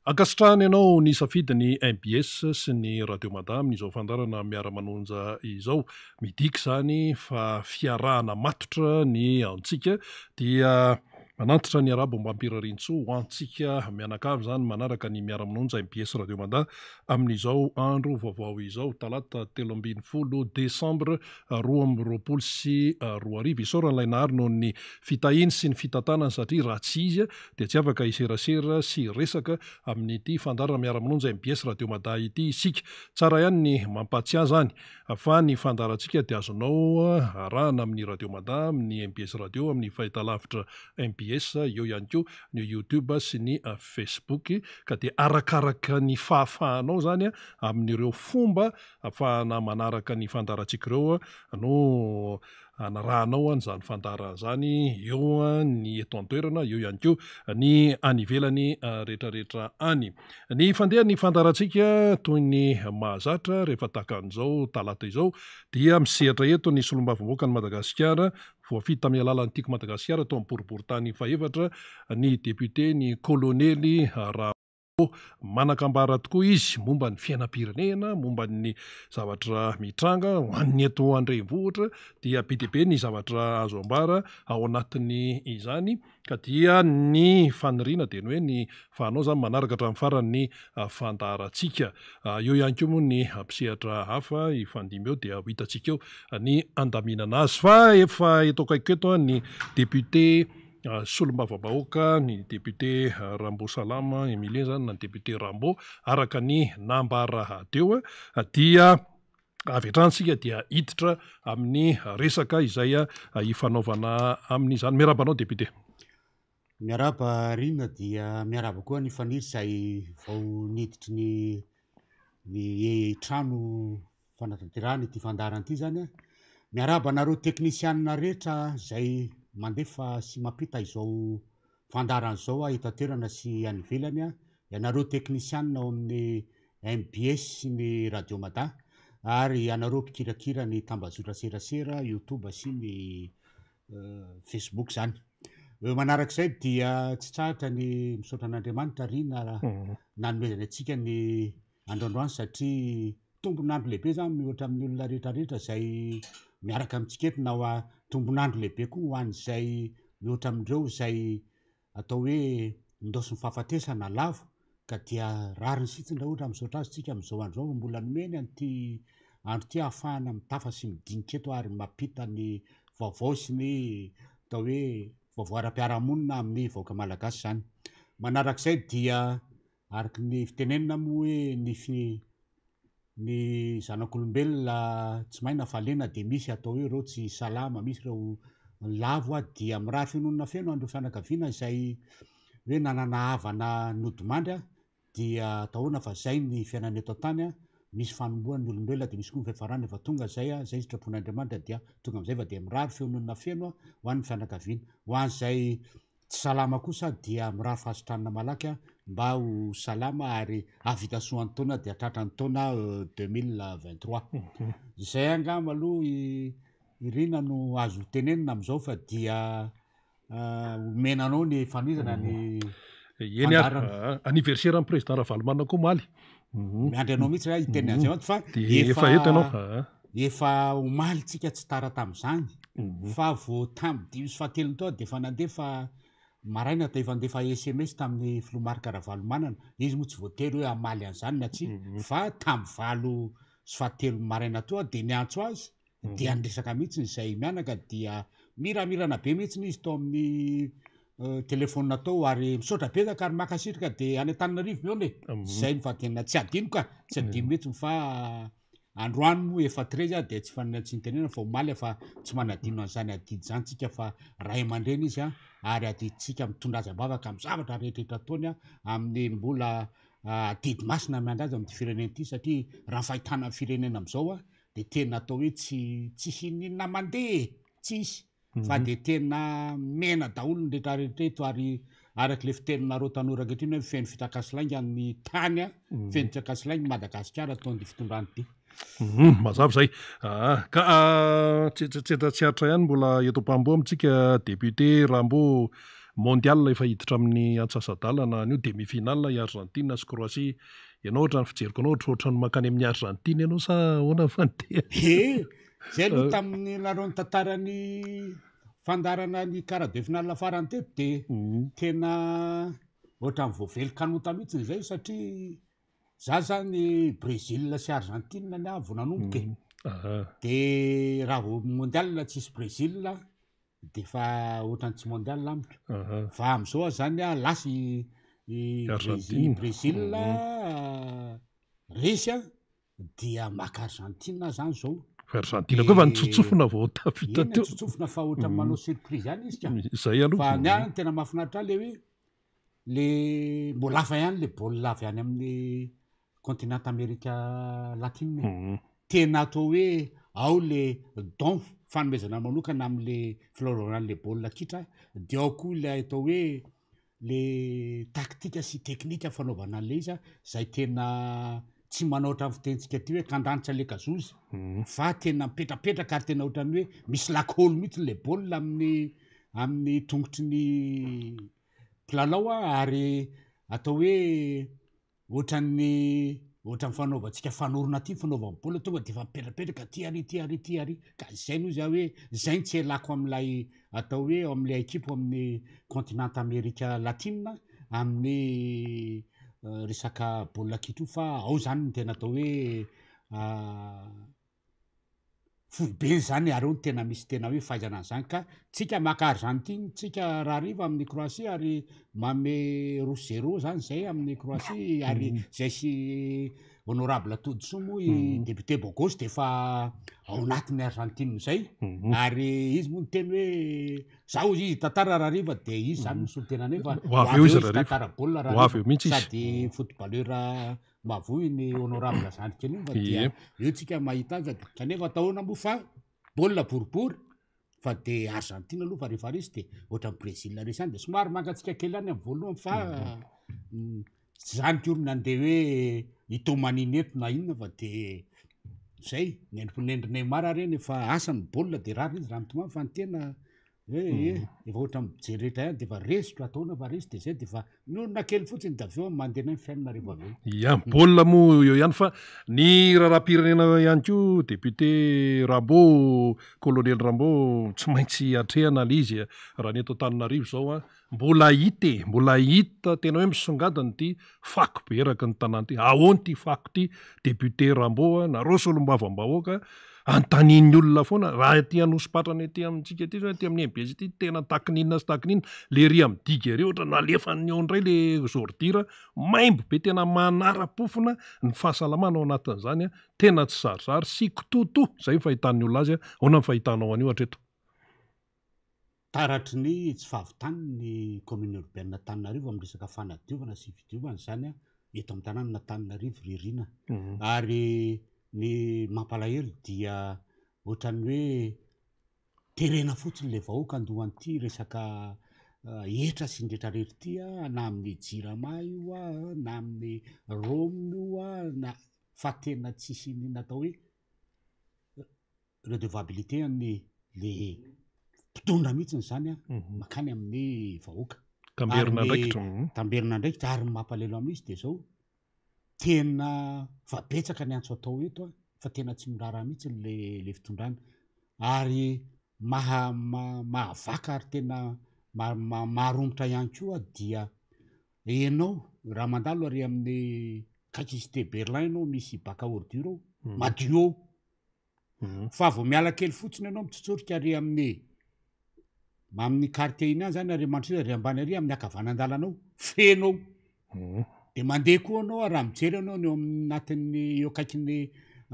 Ankasitrahana ianao nisafidy ny mbs sy ny Radio Mada amin'izao fandaharana Miara-manonja izao. Midika izany fa fiarahana matotra ny antsika dia manantitra ny arabo ombam-pirariantsoa ho antsika mianakavy izany manaraka ny Miara-manonja mbs Radio Mada amin'izao andro vaovao izao, talata 13 desambra 2022. Isaorana ilay Nahary noho ny fitahiany sy ny fitantanany satria raha tsy izy dia tsy afaka hiserasera sy hiresaka amin'ity fandaharana Miara-manonja mbs Radio Mada ity isika. Tsara ihany ny mampahatsiahy izany fa ny fandaharantsika dia azonao arahana amin'ny Radio Mada, amin'ny mbs Radio, amin'ny fahitalavitra mbs, eo ihany koa ny YouTube sy ny Facebook ka dia arakaraka ny fahafahanao izany amin'ireo fomba ahafahana manaraka ny fandaharantsika ireo no anarahanao an'izany fandaharana izany eo ny eto an-toerana, eo ihany koa ny any ivelany rehetrarehetra any. Ny fandehan'ny fandaharantsika toy ny mahazatra rehefa tahaka an'izao talata izao dia misehatra eto ny solombavambahoakan'i Madagasikara voafidy tamin'ny alalan'ny Tiako Madagasikara tao amin'ny boriborintany fahefatra ny député ny kolonely Raha Manan-kambara tokoa izy momba ny fiainam-pirenena, momba ny zavatra mitranga ho an'ny eto an-drenivohitra dia be dia be ny zavatra azo ambara ao anatin'ny izany ka dia ny faniriana dia ny hoe ny fahanao izany manaraka hatramin'ny farany ny fandaharantsika. Eo ihany koa moa ny mpisehatra hafa hifandimby eo dia ho hitantsika eo ny handaminana azy fa efa eto akaikiko eto ny député Solombavambahoaka, ny député Rambo Salama Emilien izany na ny député Rambo araka ny nambara teo dia avy hatrany isika dia hiditra amin'ny resaka izay hifanaovana aminy izany. Miarahaba anao député. Miarahaba Rina dia miarahaba koa ny Faniry izay vao niditry ny ny trano fanatanterahana ity fandaharana ity izany an. Miarahaba anareo teknisianina rehetra izay mandefa sy mampita izao fandaharana izao eto an-toerana sy any ivelany an. Ianareo teknisianina ao amin'ny mbs sy ny Radio Mada ary ianareo mpikirakira ny tambajotra serasera YouTube sy ny Facebook izany. Manarak'izay dia tsy tsahatra ny misaotra an'Andriamanitra Rina nanomezany antsika ny androandroany satria tombon'andro lehibe zany mihoatra amin'ny olona rehetrarehetra izay miaraka amintsika eto na hoa tombon'andro lehibe koa ho an'izay mihoatra amin'ireo izay atao hoe nindaosin'ny fahafatesana lavo ka dia rariny sitsiny raha ohatra misaotra azy tsika amin'izao andro izao mbola nomeny an'ity andro ity ahafahana mitafa sy midinika eto ary mampita ny vaovao sy ny atao hoe vaovao ara-piarahamonina amin'ny vahoaka malagasy izany. Manarak'izay dia Araka ny fitenenana moa hoe ny fi ny zanak'olombelona tsy maina fa lena dia misy atao hoe ireo tsy salama, misy ireo lavo dia mirary fiononana feno an'ireo fianakaviana izay hoe nanana havana nodimandry dia atao ahoana fa izay ny fiainana eto an-tany, misy fanombohana ny olombelona dia misy koa ny fiafarana, efa tonga izay, izay sitrapon'Andriamanitra dia tonga amin'izay fa dia mirary fiononana feno ho an'ny fianakaviana. Ho an'izay Tsy salama kosa dia mirary fahasitranana malaky mba ho salama ary hahavita soa an-taona dia tratra ny taona 2023. Izay angamba aloha i Irina no azo tenenina amin'izao fa dia omena anao ny fanohizana ny Eny ary, anniversaire an'ny président Ravalomanana koa omaly. Miandry anao mihitsy aho hiteny an'izay mantsy fa efa eto ianao. Efa omaly tsika tsy tara tamin'izany fa vao tamin'ny dimy sy fahatelony teo aho dia efa nandefa maraina dia efa nandefa sms tamin'ny filoha Marc Ravalomanana. Izy moa tsy voatery hoe hamaly an'izany na tsia fa tamin'ny valo sy fahatelony maraina teo aho dia niantso azy dia niresaka mihitsy izay mianaka dia miramirana be mihitsy izy tao amin'ny telephone tao ary misaotra betsaka ary mankasitraka dia any Antananarivo mihaona e. Zay no fa tena tsy adino ka, tsy adino mihitsy fa androany moa efa treize aho dia tsy fanina tsy nitenenana fa omaly fa tsy manadino an'izany adidy izany tsika fa ray aman-dreny izy a ary adidintsika mitondra azy am-bavaka amin'ny zavatra rehetrarehetra ataony a amin'ny mbola adidy masina miandry azy amin'ity firenena ity satria raha ny fahitana ny firenena amin'izao a dia tena atao hoe tsy tsisy inoninona mandeha e, tsisy fa dia tena mena daholo ny retraretra eto ary araka ilay fiteninareo tanora ankehitriny hoe feno fitaka sy lainga ny tany a, feno fitaka sy lainga Madagasikara ataon'ity fitondrana ity. Mazava izay. Ka tsetsetra tsy aritra ihany mbola eto am-pamboa amintsika député Rambo. Mondial efa hiditra amin'ny antsasa-dalana anio, demi finale i Argentine sy Croatie. Ianao ohatran'ny fijeriko anao ohatrohatran'ny mankany amin'ny Argentine ianao sa ahoana fa ny dia. He, zay aloha tamin'ny nareo nitantara ny fandaharana ny quart de finale farany teto dia tena ohatran'ny voavely kanota mihitsy izay satria za zany Brésil sy Argentine ny ahy vao nanomboka e. De raha vao mondial tsisy Brésil de efa ohatran'ny tsy mondial amiko. Fa am'zao aho zany a lasa i i Brésil Brésil resy a dia maka Argentine aho zany zao. Fa Argentine koa efa nitsotsofina vao tafita Eny teo. nitsotsofina fa ohatran'ny manao surprise ihany izy ka. Izay aloha. Fa ny ahy ny tena mahafinaritra ahy le hoe le mbola hafa ihany le baolina avy any amin'ny continent Amerika latine e. Tena atao hoe ao le don fanomezana manokana amin'le filalaovana an'le baolina kitra de ao koa ilay atao hoe le taktika sy teknika fanaovana an'le izy zay tena tsy manao ohatran'ny fitenintsika aty hoe kandanitra le kazozy fa tena mipetrapetraka ary tena ohatran'ny hoe misy lakôly mihitsy le baolina amin'ny amin'ny tongotry ny mpilalao ary atao hoe Ohatran'ny ohatran'ny fanaovantsika fanorona aty ny fanaovana baolina tonga dia efa mipetrapetraka aty ary aty ary aty ary ka izay no izy aho hoe izay no tsy ialako amin'ilay atao hoe ao amin'ilay ekipa ao amin'ny continent Amerika Latina amin'ny resaka baolina kitra io fa ao izany no tena atao hoe foibeny zany ary eo no tena misy tena hoe fahaizana an'izany ka tsika maka Argentine tsika rahariva amin'ny Croatie ary manome roa zéro zany zay amin'ny Croatie ary zay sy honorable Todisoa moa i député Bogosy de efa ao anatin'ny Argentine zay ary izy moa niteny hoe za hozy izy hitantara rahariva de izy zany no solontenanay fa Ho avy eo izy rahariva. hitantara baolina Ho avy eo mihitsy izy. sady footballeur Mavoy ny honorable zandry kely iny fa dia eo tsika mahita azy kanefa atao ahoana moa fa baolina boribory fa de Argentine aloha fa rehefa resy de ohatran'ny Brésil resy ihany de somary mangatsiaka kely ihany amin'ny voalohany fa tsy zany kory nandeha hoe hitomaniana eto na inona fa de zay ny endriky ny endriky Neymar reny efa asa ny baolina de rariny izy raha mitomany fa ny tena Hoe eh, efa ohatran'ny mijery rehetra ihany de efa resiko, ataona fa resy de zay de efa mionona kely fotsiny de avy eo mandeha indray ny fiainana rehefa avy eo. Ia, baolina moa eo ihany fa ny raharaham-pirenena ihany koa député Rambo, colonel Rambo tsy maintsy atrehana le izy raha ny eto Antananarivo izao an, mbola hita e, mbola hita tena hoe misongadina ity fako be eraky ny tanàna ity, ahoana ity fako ity député Rambo a, nareo solombavambahoaka Anontanian'ny olona foana, raha aty Anosipatrana ety amintsika ety zao, aty amin'ny MBS ety, tena takininona sy takininona, le ery amin'ny digue ery ohatra nalefan'ny eo indray le ordure, maimbo be tena manara-pofona ny fahasalamana ao anatin'izany an, tena tsy zarizary sy kitoatoa, zay ny fahitan'ny olona azy an, ahoana ny fahitanao an'io hatreto? Taratry ny tsy fahavitany ny commune urbaine Antananarivo amin'ny resaka fanadiovana sy fidiovana izany eto amin'ny tanànan'Antananarivo ririna. Ary ny mampalahelo dia ohatran'ny hoe terena fotsiny ilay vahoaka handoa an'ity resaka hetra sy ny retraretra ity na amin'ny jirama io na amin'ny Roam io na fa tena tsisy n'inona atao hoe redevabilité an'ny le mpitondra mihitsy zany a mhm. makany amin'ny vahoaka tamberina andraikitra mhm. tamberina andraikitra ary ny mampalelo amin'izy de zao tena fa betsaka ny antso atao eto a fa tena tsy miraharaha mihitsy le le fitondrana ary maha mahavaka ary tena maharomotra ihany koa dia enao raha mandalo ary amin'ny kaikisite berlin ianao misy baka ordure ao mhm. madio ao Fa vao miala kely fotsiny ianao mitsotsorika ary amin'ny amin'ny quartier iny any zany ary Mandroseza ary ambany ary amin'ny ankavanandalana ao, feno ao. Mhm. De mandeha koa anao raha mijery ianao ny eo anatin'ny eo akaikin'ny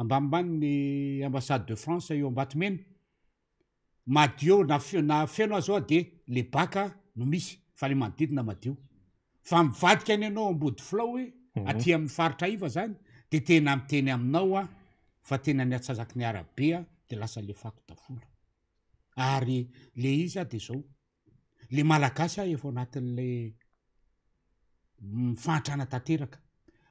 ambanimbany ny ambassade de France eo Ambatomena, Madio na na feno aza oa de le bac no misy fa le manodidina madio. Fa mivadika any ianao Ambodifilao hoe aty amin'ny faritra iva zany de tena miteny aminao aho fa tena ny atsasaky ny arabe de lasa le fako daholo. Ary le izy de zao, le malagasy aho efa ao anatin'le fahantrana tanteraka,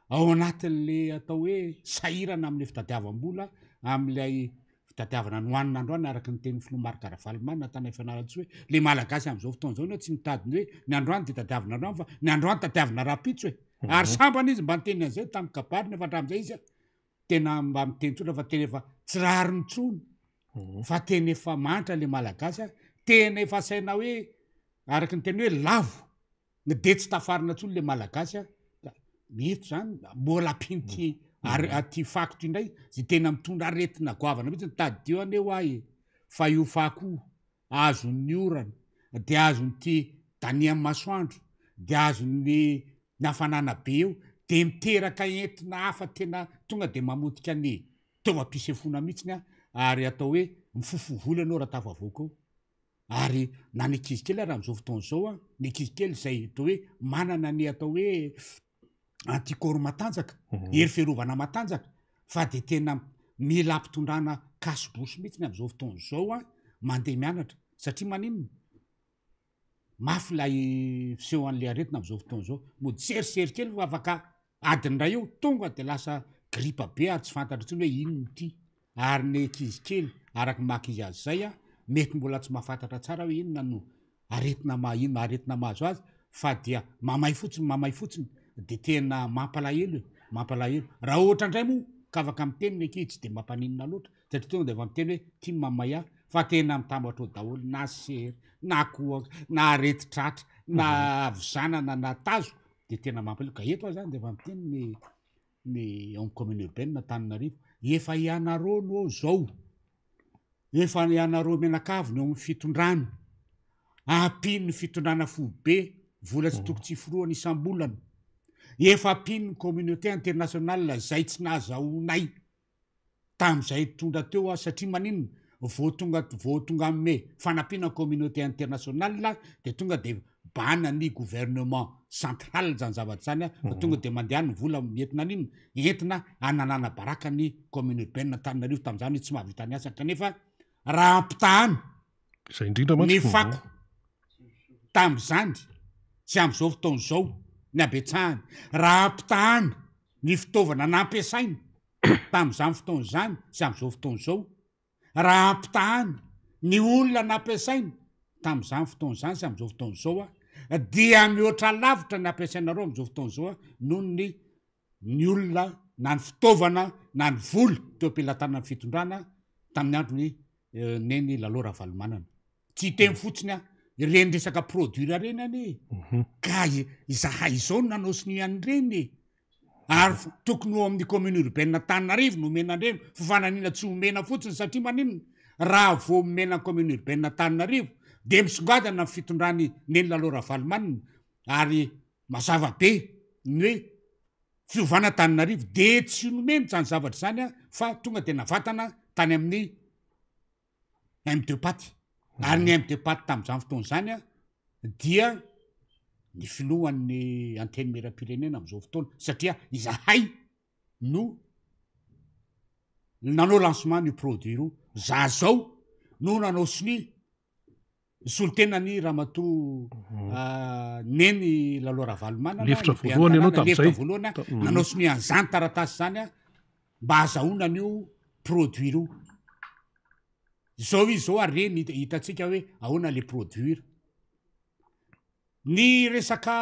ao anatin'le atao hoe sahirana amin'le fitadiavam-bola, amin'ilay. fitadiavana ny hohanina androany araka ny tenin'ny filoha Marc Ravalomanana tany Fianarantsoa hoe le Malagasy amin'izao fotoana izao anie tsy mitady ny hoe ny androany dia tadiavina androany fa ny androany tadiavina rahampitso e. Ary sambany izy mba niteny an'izay tamin'ny kabary nefa hatramin'izay izy tena mba miteny tsotra fa tena efa tsy rariny intsony fa tena efa mantra le Malagasy a, tena efa asaina hoe araka ny teny hoe lavo de tsy tafarina intsony le Malagasy a, ka eto zany mbola ampian'ity ary aty fako ty indray zay tena mitondra aretina goavana mihitsy, tadidio anie hoa e fa io fako io azon'ny orana de azon'ity danian'ny masoandro de azon'ny ny hafanana be eo de miteraka entona hafa tena tonga de mamotika ny teo am-pisefoana mihitsiny a, ary atao hoe mifofo vola ianao raha tafavoaka eo. Ary na ny ankizy kely ary amin'izao fotoana izao an, ny ankizy kely izay atao hoe manana ny atao hoe anticorps matanjaka, hery fiarovana matanjaka, fa dia tena mila ampitondrana cache-bouche mihitsy ny amin'izao fotoana izao an, mandeha mianatra. Satria maninona? Mafy ilay fisehoan'ilay aretina amin'izao fotoana izao. Mody serisery kely fa afaka adiny iray eo, tonga dia lasa gripa be ary tsy fantatra intsony hoe inona ity. Ary ny ankizy kely, araka ny maha ankizy azy izay, mety mbola tsy mahafantatra tsara hoe inona no aretina maha inona aretina mahazo azy fa dia mamay fotsiny mamay fotsiny dia tena mampalahelo e, mampalahelo. Raha ohatra indray moa ka afaka miteny ny ankizy tsy dia mampaninona loatra satria tonga dia efa miteny hoe ity no mamay ahy fa tena mitambatra ao daholo na sery na kohaka na aretin-tratra na havizanana na tazo dia tena mampalahelo. Ka eto aho izany dia efa miteny ny ny ao amin'ny commune urbaine Antananarivo, efa ianareo no ao zao, efa ianareo mianakavy no eo amin'ny fitondrana, ampian'ny fitondrana foibe vola tsy toko tsy forohana isam-bolana, efa ampian'ny communauté internationale zay tsy nahazahoanay tamin'izay nitondra teo aho satria maninona vao tonga vao tonga hanome fanampiana communauté internationale de tonga de bahana ny gouvernement central zany zavatra zany a fa tonga de mandeha any ny vola entina an'inona entina hanalana baraka ny commune urbaine Antananarivo tamin'izany hoe tsy mahavita ny asany kanefa raha ampitahana Izay indrindra mantsy ny fako tamin'izany sy amin'izao fotoana izao ny habetsahany raha ampitahana ny fitaovana nampiasaina tamin'izany fotoana izany sy amin'izao fotoana izao, raha ampitahana ny olona nampiasaina tamin'izany fotoana izany sy amin'izao fotoana izao, dia mihoatra lavitra ny ampiasainareo amin'izao fotoana izao noho ny ny olona na ny fitaovana na ny vola teo am-pelatanan'ny fitondrana tamin'ny andron'i Neny Lalao Ravalomanana. Tsy hiteny fotsiny aho, ireny resaka produire ireny anie ka izahay izao no nanao sonia an'ireny e. Ary tokony ho ao amin'ny commune urbaine Antananarivo no omena an'ireny, fa fananina tsy omena fotsiny satria maninona? Raha vao omena ny commune urbaine Antananarivo dia misongadina ny fitondran'i Neny Lalao Ravalomanana ary mazava be ny hoe fiovana Antananarivo dia tsy nomena izany zavatra izany fa tonga dia navatana tany amin'ny M de paty ary ny M de paty tamin'izany fotoana izany dia ny filohan'ny antenimierampirenena amin'izao fotoana satria izahay no nanao lancement ny produit io za zao no nanao sonia solontena ny ramatoa Neny Lalao Ravalomanana lefitra voalohany ianao tamin'izay lefitra voalohany nanao sonia an'izany taratasy izany a mba azahoana an'io produire io. Izao izy izao ary reny hitantsika hoe ahoana le produire. Ny resaka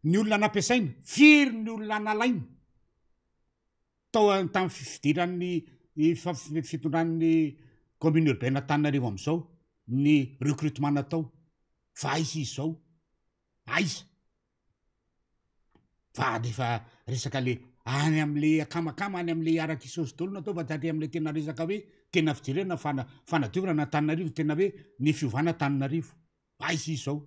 ny olona nampiasaina, firy ny olona nalaina tao tamin'ny fifidiran'ny fitondran'ny commune urbaine Antananarivo amin'izao, ny recrutement natao, fa aiza izy izao? Aiza? Fa rehefa resaka le any amle akamakama any amle hiaraka hisaosy daholo no atao fa tsy aty amle tena resaka hoe tena fijerena fana fanadiovana an'Antananarivo tena hoe ny fiovana Antananarivo. Aiza izy zao?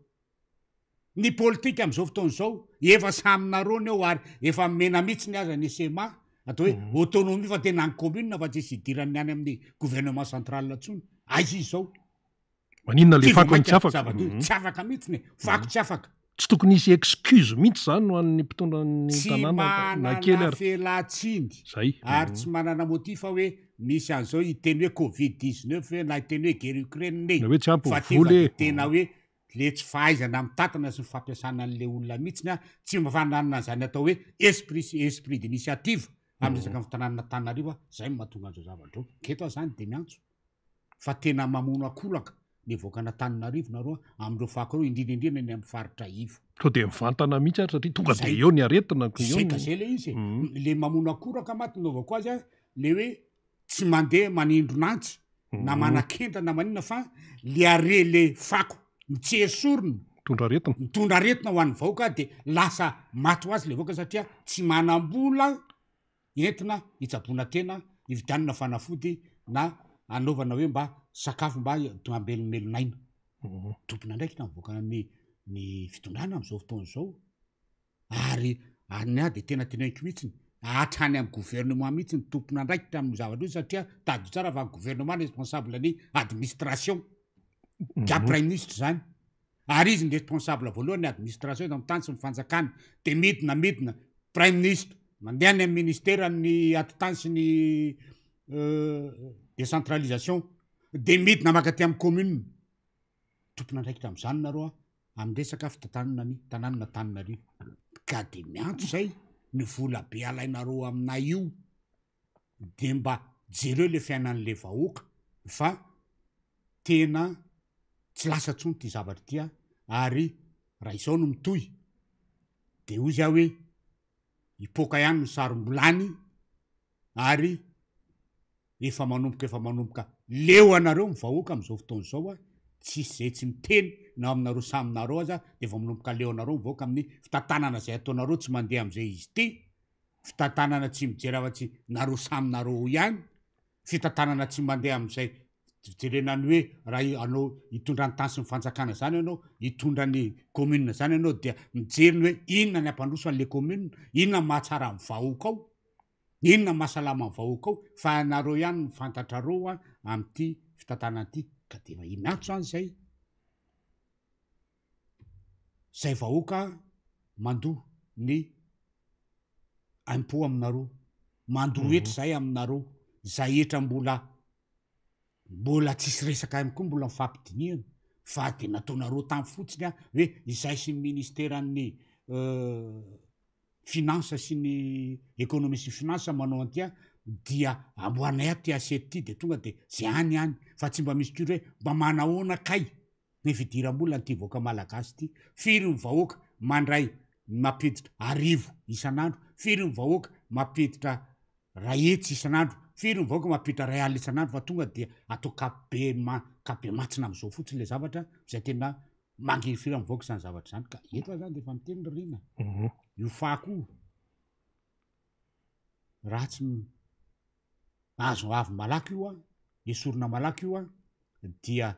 Ny politika am'izao fotoana izao efa samy narona eo ary efa mena mihitsiny aza ny SMA atao hoe autonomie fa tena any commune fa tsisy idiran'ny any amin'ny gouvernement central intsony. Aiza izy zao? Maninona le fako tsy afaka? Zava-doza, tsy afaka mihitsy e, fako tsy afaka. Tsy tokony hisy excuse mihitsy zany ho an'ny mpitondra ny tanàna na kely ary. Tsy manana fialan-tsiny. Zay. Ary tsy manana motif hoe misy an'izao hiteny hoe covid 19 ve na hiteny hoe guerre Ukraine e. Na hoe tsy ampy ny vola e. Fa tena hoe le tsy fahaizana mitantana sy ny fampiasana an'le olona mihitsy an, tsy mba fananana an'izany atao hoe esprit esprit d'initiative. Amin'ny resaka fitantanan'Antananarivo a, zay no mahatonga an'izao zavatra izao. Ka eto aho zany de miantso fa tena mamono akolaka ny vahoakan'Antananarivo nareo amin'ireo fako ireo, indrindra indrindra ny amin'ny faritra iva. Sao dia mivantana mihitsy ary satria tonga dia eo ny aretina ko eo. Zay ka zay le izy e. Le mamono akoraka mantsy ny naovako azy a, le hoe tsy mandeha manindrona antsy na manakenda na maninona fa le are le fako no tsy esorina. Mitondra aretina. Mitondra aretina ho an'ny vahoaka de lasa maty ho azy le vahoaka satria tsy manam-bola entina hitsaboana tena, hividianana fanafody na anaovana hoe mba sakafo mba hambelomelon'aina. Tompon'andraikitra mivoaka ny ny fitondrana amin'izao fotoana izao ary ary ny ahy de tena teneniko mihitsiny hatrany amin'ny gouvernement mihitsy ny tompon'andraikitra amin'io zavatra io satria tadidio tsara fa ny gouvernement responsable ny administration, ka praiminisitra zany. Ary izy ny responsable voalohany ny administration eto amin'ny tany sy ny fanjakana de midina midina praiminisitra mandeha any amin'ny ministera ny atitany sy ny décentralisation de midina makaty amin'ny commune tompon'andraikitra amin'izany nareo a amin'ny resaka fitantanana ny tanànan'Antananarivo ka de miantso zay ny vola be alainareo aminay io de mba jereo le fiainan'le vahoaka fa tena tsy lasa tsony ty zavatra ty a, ary raha izao no mitohy de hozy aho hoe hipoaka ihany ny sarom-bilany ary efa manomboka efa manomboka leo anareo ny vahoaka am'izao fotoana izao a, tsisy zay tsy miteny na aminareo samy nareo aza de efa manomboka leo anareo ny vahoaka amin'ny fitantanana zay ataonareo tsy mandeha am'izay izy ty, fitantanana tsy mijery afa-tsy nareo samy nareo ihany, fitantanana tsy mandeha amin'izay jerena ny hoe raha anao hitondra ny tany sy ny fanjakana zany ianao, hitondra ny commune zany ianao dia mijery ny hoe inona ny hampandroso an'le commune, inona ny mahatsara ny vahoaka ao, inona ny mahasalama ny vahoaka ao, fa nareo ihany no fantatrareo an amin'ity fitantanana ity, ka dia efa miantso zany zay, zay vahoaka mandoa ny impot aminareo, mandoa hetra zahay aminareo, zay hetra mbola mbola tsisy resaka ihany koa mbola mifampidinihana fa de nataonareo tany fotsiny a hoe izay sy ny ministeran'ny finance sy ny économie sy finance manao an'ity a dia amboarinay ato ty assiette ty de tonga de zay any any fa tsy mba misy kory hoe mba manahoana kay ny fidiram-bola an'ity vahoaka malagasy ity, firy ny vahoaka mandray mampiditra arivo isan'andro, firy ny vahoaka mampiditra ray hetsy isan'andro, firy ny vahoaka mampiditra ray alina isan'andro fa tonga dia atao kapobe ma- kapobe mantsina amin'izao fotsiny le zavatra izay tena mangirifiry amin'ny vahoaka izany zavatra izany ka eto aho zany dia efa miteny ry Rina, io fako io raha tsy Azo avy malaky io an, esorina malaky io an, dia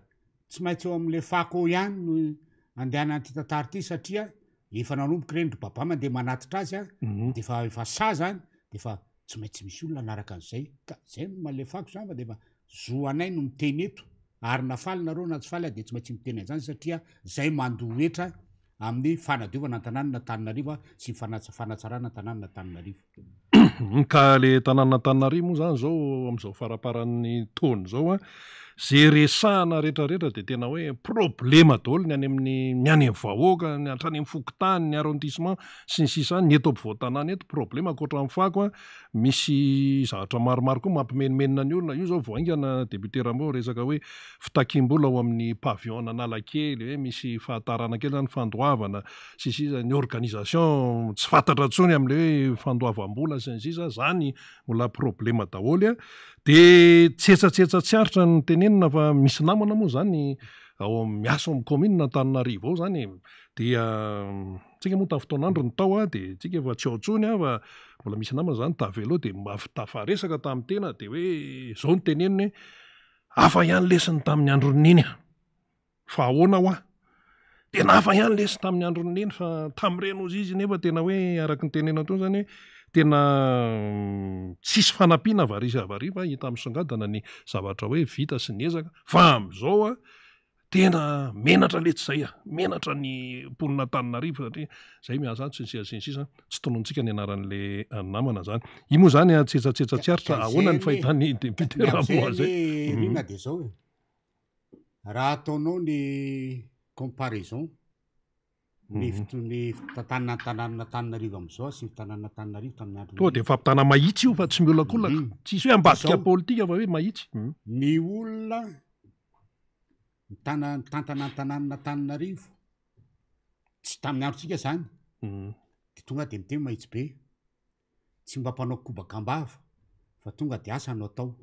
tsy maintsy eo amin'ilay fako eo ihany no andehanan'ity tantara ity satria efa nanomboka ireny ry Baba mandeha manatitra azy an, de efa efa sahy zany, de efa tsy maintsy misy olona hanaraka an'izay, ka zay no maha le fako zany fa de efa zo anay no miteny eto, ary na faly nareo na tsy faly de tsy maintsy miteny an'izany satria zay mandoa hetra amin'ny fanadiovana ny tanànan'Antananarivo sy ny fanatsarana ny tanànan'Antananarivo. Ka le tanànan'Antananarivo moa zany zao amin'izao faraparan'ny taona izao an, ze resahana retraretra de tena hoe problema daholo ny any amin'ny ny any amin'ny vahoaka, ny hatrany amin'ny fokontany, ny arrondissement sy ny sisa any, ny eto ampovoan-tanàna eto problema ankoatran'ny fako an, misy zavatra maromaro koa mampimenomenona ny olona, io zao vao haingana député Rambo resaka hoe fitakiam-bola ao amin'ny pavillon an'Analakely, hoe misy fahatarana kely zany fandoavana sy ny sisa, ny organisation tsy fantatra intsony amin'ilay hoe fandoavam-bola sy ny sisa, zany mbola problema daholo an, de tsetsatsetsa tsy aritra ny tenenina fa misy namana moa zany ao miasa ao amin'ny commune Antananarivo ao zany e, dia tsika moa tamin'ny fotoan'andro ny tao an, de tsika efa tsy ao intsony an, fa mbola misy namana zany tavela ao de mba tafaresaka tamin'ny tena de hoe zao no teneniny hoe Hafa ihany lesy ny tamin'ny andron'i Neny a! Fa ahoana hoa? Tena hafa ihany lesy tamin'ny andron'i Neny fa tamin'ireny hozy izy nefa tena hoe araka ny tenenao teo zany hoe tena tsisy fanampiana avaria sy avaria fa hita misongadina ny zavatra hoe vita sy ny ezaka fa amin'izao a! Tena menatra letsy zay a! Menatra ny mponin'Antananarivo satria zay miasa any sy ny sisa sy ny sisa, tsy tononontsika ny anaran'le namana zany. Io moa zany tsetsatsetsa tsy aritra, ahoana ny fahitan'i député Ramo azy e? Rina de zao e, raha ataonao ny comparaison. Ny ny fitantanana ny tanànan'Antananarivo amin'izao sy ny fitantanana an'Antananarivo tamin'ny andron'ny. Tonga dia fampitana mahitsy io fa tsy miolakolaka. Tsisy hoe ambadika politika fa hoe mahitsy. Ny olona mitana mitantana ny tanànan'Antananarivo, tsy tamin'ny androntsika izany, dia tonga dia miteny mahitsy be. Tsy mba mpanao kobaka am-bava fa tonga dia asa no atao.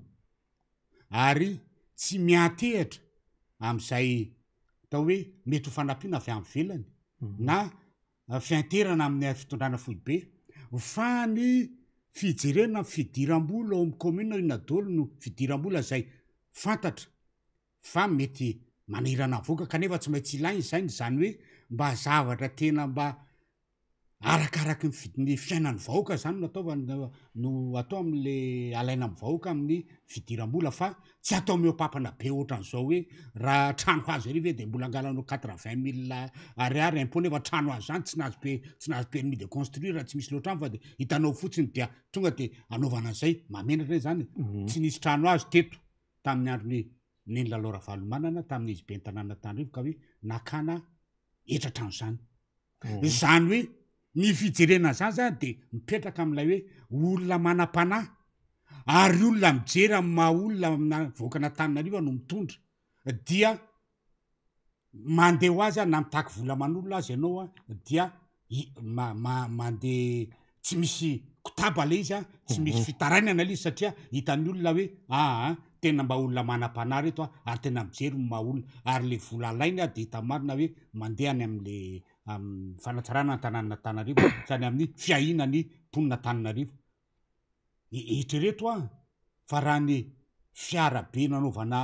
Ary tsy miantehatra amin'izay atao hoe mety ho fanampiana avy any ivelany na fianterana amin'ny fitondrana foibe fa ny fijerena ny fidiram-bola ao amin'ny commune inona daholo no fidiram-bola izay fantatra fa mety manahirana avoaka kanefa tsy maintsy ilaina izany, izany hoe mba zavatra tena mba Arakaraky ny fi- ny fiainan'ny vahoaka zany no ataovana no atao amin'le alaina amin'ny vahoaka amin'ny fidiram-bola fa tsy atao mihoa-pampana be ohatran'izao hoe raha trano hazo ery ve de mbola angalanao quatre vingt mille ariary impôt nefa trano hazo zany tsy nahazo pe- tsy nahazo permis de construire tsy misy loatra fa de hitanao fotsiny dia tonga de anaovana an'izay, mahamenatra anie zany e, tsy nisy trano hazo teto tamin'ny andron'i Neny Lalao Ravalomanana tamin'izy ben'ny tanàn'Antananarivo ka hoe nakana hetra trano zany. Izany hoe ny fijerena an'izany zany dia mipetraka amin'ilay hoe olona manam-panahy ary olona mijery amin'ny maha olona amina vahoakan'Antananarivo no mitondra dia mandeha ho azy na mitaky vola aman'olona aza ianao dia mandeha tsy misy kotaba le izy a, tsy misy fitarainana le izy satria hitan'ny olona hoe aa tena mba olona manam-panahy reto a, ary tena mijery ny maha olona, ary le vola alainy a de hita marina hoe mandeha any am'le amin'ny fanatsarana ny tanànan'Antananarivo sy any amin'ny fiahiana ny mponin'Antananarivo. Eritrereto an, fa raha ny fiara be nanaovana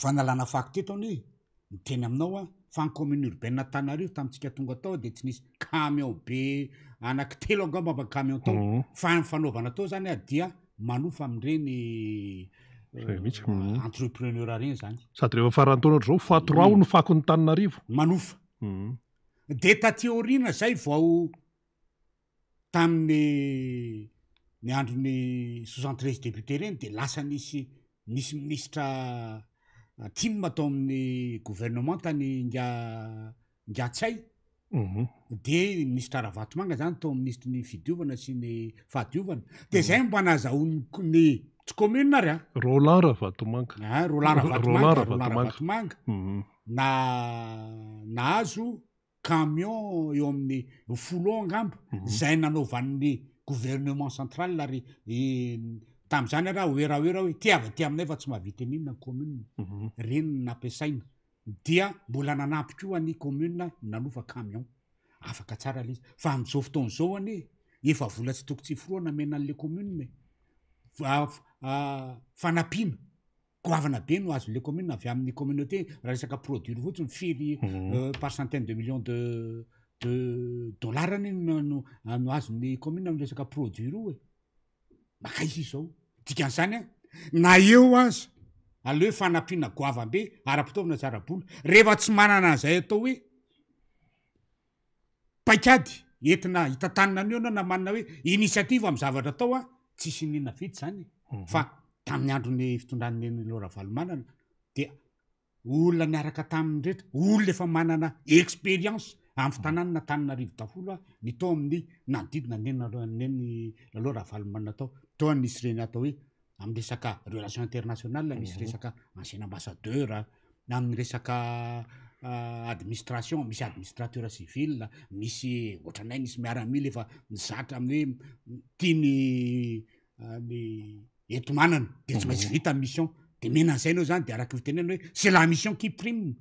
fanalana fako teto anie, miteny aminao aho fa ny commune urbaine Antananarivo tamintsika tonga tao dia tsy nisy camion be anaky telo angamba mba camion tao, mhm. fa ny fanaovana tao zany a dia manofa amin'ireny euh, entrepreneur reny zany. Sady rehefa faran'ny taona ohatr'izao, fatorao ny fakon'ny Tananarivo. Manofa. Mhm. De taty aoriana zay vao Tamin'ny ny andron'ny 73 députés ireny dia lasa nisy nisy minisitra tim tao amin'ny gouvernement tany Inga Ingatsay dia minisitra Ravatomanga zany tao amin'ny minisitry ny fidiovana sy ny fahadiovana dia zay mba nazahoany ny tsy commune ary a Roland Ravatomanga ah, Roland Ravatomanga Roland Ravatomanga na nahazo camion eo amin'ny folo eo angamba izay nanaovan'ny gouvernement central ary tamin'izany ary aho oeraoera hoe ty avy aty aminay fa tsy mahavita n'inona ny commune, ireny no nampiasaina dia mbola nanampy koa ny commune nanofa camion, afaka tsara le izy fa amin'izao fotoana izao anie efa vola tsy toko tsy forohana omena an'le commune e, fanampiana. Goavana be no azon'le commune avy amin'ny communauté raha resaka produire fotsiny firy par centaine de millions de de dollars anie no no no azon'ny commune amin'ny resaka produire io e. Makaiza izy zao? Dikan'izany an, na eo aza aleo fanampiana goavam-be ara-pitaovana sy ara-bola, rehefa tsy manana an'izay atao hoe Paikady entina hitantanana an'io ianao na manana hoe initiative amin'ny zavatra atao an, tsisy iniana vita izany e. Mhm. Fa tamin'ny andron'ny fitondran'i Neny Lalao Ravalomanana dia olona niaraka taminy rehetra, olona efa manana expérience amin'ny fitananana Antananarivo daholo an, ny tao amin'ny nanodidina an'i Neny Neny Lalao Ravalomanana tao. Tao nisy ireny atao hoe amin'ny resaka relation internationale misy resaka ancien ambassadeur, amin'ny resaka administration misy administrateur civil, misy ohatranay misy miaramila efa mizatra amin'ny hoe tia ny ny enti-manana de tsy maintsy vita ny mission de mena an'izay anao zany de araky ny fitenenana hoe c'est la mission qui prime.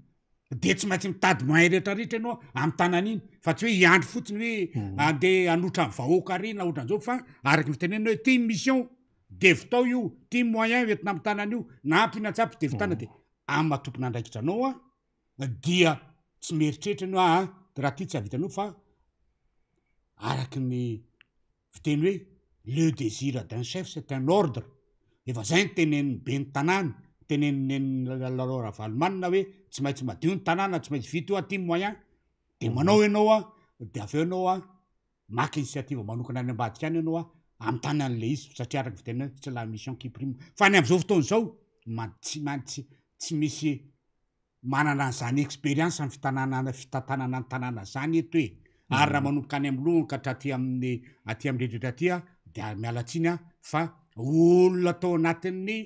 de tsy maintsy mitady moyen rehetrarehetra ianao amin'ny tanana iny fa tsy hoe hiandry fotsiny hoe mhm. andeha hanotra ny vahoaka ary na ohatran'izao fa araky ny fitenenana hoe ty mission de vitao io ty moyen entina amin'ny tanana io na ampiana tsy ampy de vitana mhm. de amin'ny maha tompon'andraikitra anao a dia tsy mieritreritra ianao aa ah, raha ty tsy havitanao fa araky ny fiteny hoe le désir d'un chef c'est un ordre, efa zay ny tenenin'ny ben'ny tanàna, tenenin'i Neny Lalao Ravalomanana hoe tsy maintsy madio ny tanàna, tsy maintsy vita io aty ny moyen, de manao ianao an, de avy eo ianao an maka initiative manokana any ambadika any ianao an hamitana an'le izy satria araka ny fitenenana hoe c'est la mission qui prime, fa ny am'zao fotoana zao man- tsy maintsy tsy misy. manana an'izany expérience amin'ny fitananana fitantanana ny tanàna zany eto e! Ary raha manomboka any amin'ny lohany ka hatraty amin'ny aty amin'ny rehetra aty aho dia miala tsiny aho fa olona tao anatin'ny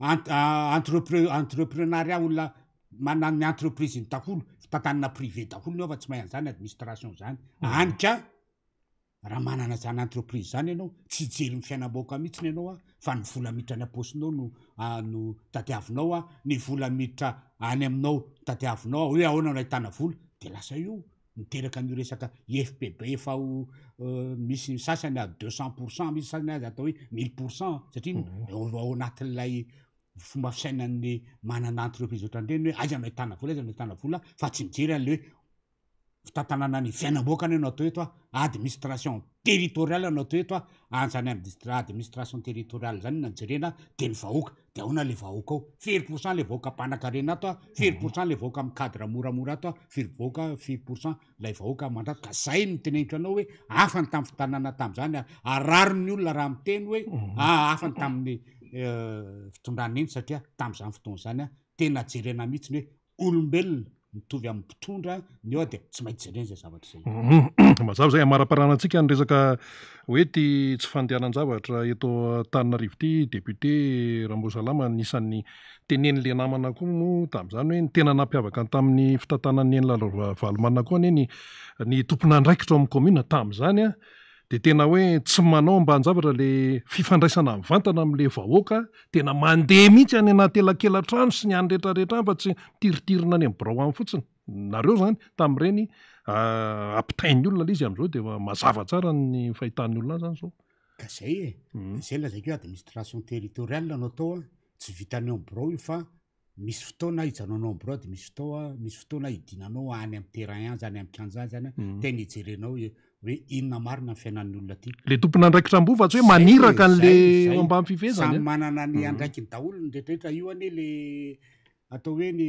ent- entrepre- entreprenariat olona manana ny entreprise-ny daholo, fitantanana privé daholo ny ao fa tsy mahay an'izany administration zany. Hany ka Raha manana izany entreprise izany ianao, tsy hijery ny fiainam-bahoaka mihitsiny ianao fa ny vola miditra any am-paosinao no no tadiavinao, ny vola miditra any aminao no tadiavinao, hoe ahoana no ahitana vola, dia lasa io miteraka an'io resaka IFPB efa ho misy ny sasany à 200 pourcent, misy sasany aza atao hoe 1000 pourcent satria ao anatin'ilay fomba fisainan'ny manana entreprise ohatran'ireny hoe aiza no ahitana vola, aiza no ahitana vola fa tsy mijery an'ilay hoe fitantanana ny fiainam-bahoaka anie no atao eto a, administration territoriale no atao eto a, any zany administra- administration territoriale zany no jerena de ny vahoaka, de ahoana le vahoaka ao, firy pourcent le vahoaka mpanankarena ato a, firy pourcent le vahoaka amy cadre moramora ato a, firy vahoaka firy pourcent lay vahoaka mandrato, ka zay no teneniko anao hoe hafa ny tamy fitanana tam'zany ary ary rariny ny olona raha miteny hoe hafa ny tamin'ny fitondrana iny satria tam'zany fotoana zany a tena jerena mihitsy ny hoe olombelona mitovy amin'ny mpitondra ny eo dia tsy maintsy jerena izay zavatra izay. Mazava izay, amaraparanantsika ny resaka hoe ity tsy fandehanan-javatra eto Antananarivo ity, député Ramboasalama anisan'ny tenenin'ilay namana koa moa tamin'izany hoe ny tena nampiavaka ny tamin'ny fitantanan'i Neny Lala Ravalomanana koa anie ny ny tompon'andraikitra ao amin'ny commune tamin'izany an, dia tena hoe tsy manao ambanin-javatra ilay fifandraisana mivantana amin'ilay vahoaka, tena mandeha mihitsy any anaty elakela-trano sy ny any rehetrarehetra any fa tsy mitiritirina any amin'ny birao any fotsiny. Nareo izany tamin'ireny ampitain'ny olona ilay izy amin'izao dia efa mazava tsara ny fahitan'ny olona azy izany izao. Ka izay e, izay lazaiko hoe administration territoriale no atao an, tsy vitan'ny ao amin'ny birao io fa Misy fotoana hijanonanao amin'ny birao dia misy fotoa misy fotoana hidinanao any amin'ny terrain any zany, amin'ny kianja any zany tena hijerenao hoe hoe inona marina ny fiainan'ny olona aty. Le tompon'andraikitra ambony fa tsy hoe Zay e, maniraka zay, an'le zay. eo ambany fifehezany Samy a. manana ny andraikiny daholo ny rehetrarehetra, io anie le atao hoe ny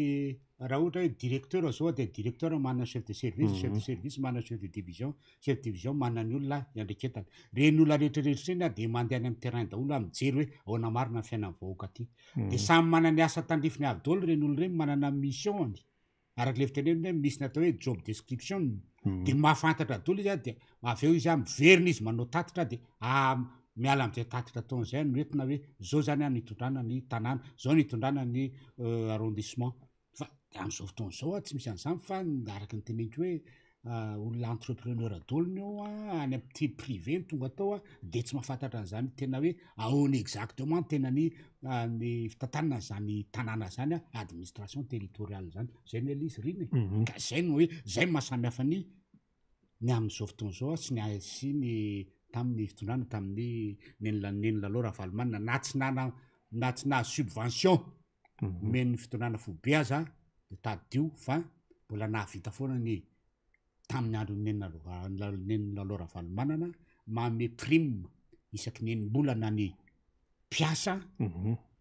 raha ohatra hoe directeur zao dia directeur manana chef de service, chef de service manana chef de division, chef de division manana ny olona iandraiketany. Reny olona rehetrarehetra reny dia mandeha any amin'ny terrain daholo mijery hoe ahoana marina ny fiainan'ny vahoaka aty. De samy manana ny asa tandrifiny avy daholo ireny olona ireny, manana ny mission-ny, araka ilay fitenenana hoe misy ny atao hoe job description, de mahafantatra daholo izy an, de avy eo izy an miverina izy manao tatitra de miala am'zay tatitra ataony zay no entina hoe zao zany an nitondrana ny tanàna, zao nitondrana ny arrondissement. Fa amin'izao fotoana izao a, tsy misy an'izany fa araka ny teneniko hoe olona entrepreneur daholo ny eo a, any amin'ny privé no tonga tao a, de tsy mahafantatra an'izany tena hoe ahoana exactement ny tena ny ny fitantanana an'izany tanàna zany a, administration territoriale zany, zay no ilay izy r'iny e, ka zay no hoe zay no maha samy hafa ny ny amin'izao fotoana izao a sy ny sy ny tamin'ny fitondrana tamin'ny Neny Neny Lalao Ravalomanana na tsy nana na tsy nahazo subvention omen'ny fitondrana foibe aza de tadidio fa mbola nahavita foana ny tamin'ny andron'ny Neny Neny Lalao Ravalomanana manome prime isaky ny enim-bolana ny mpiasa,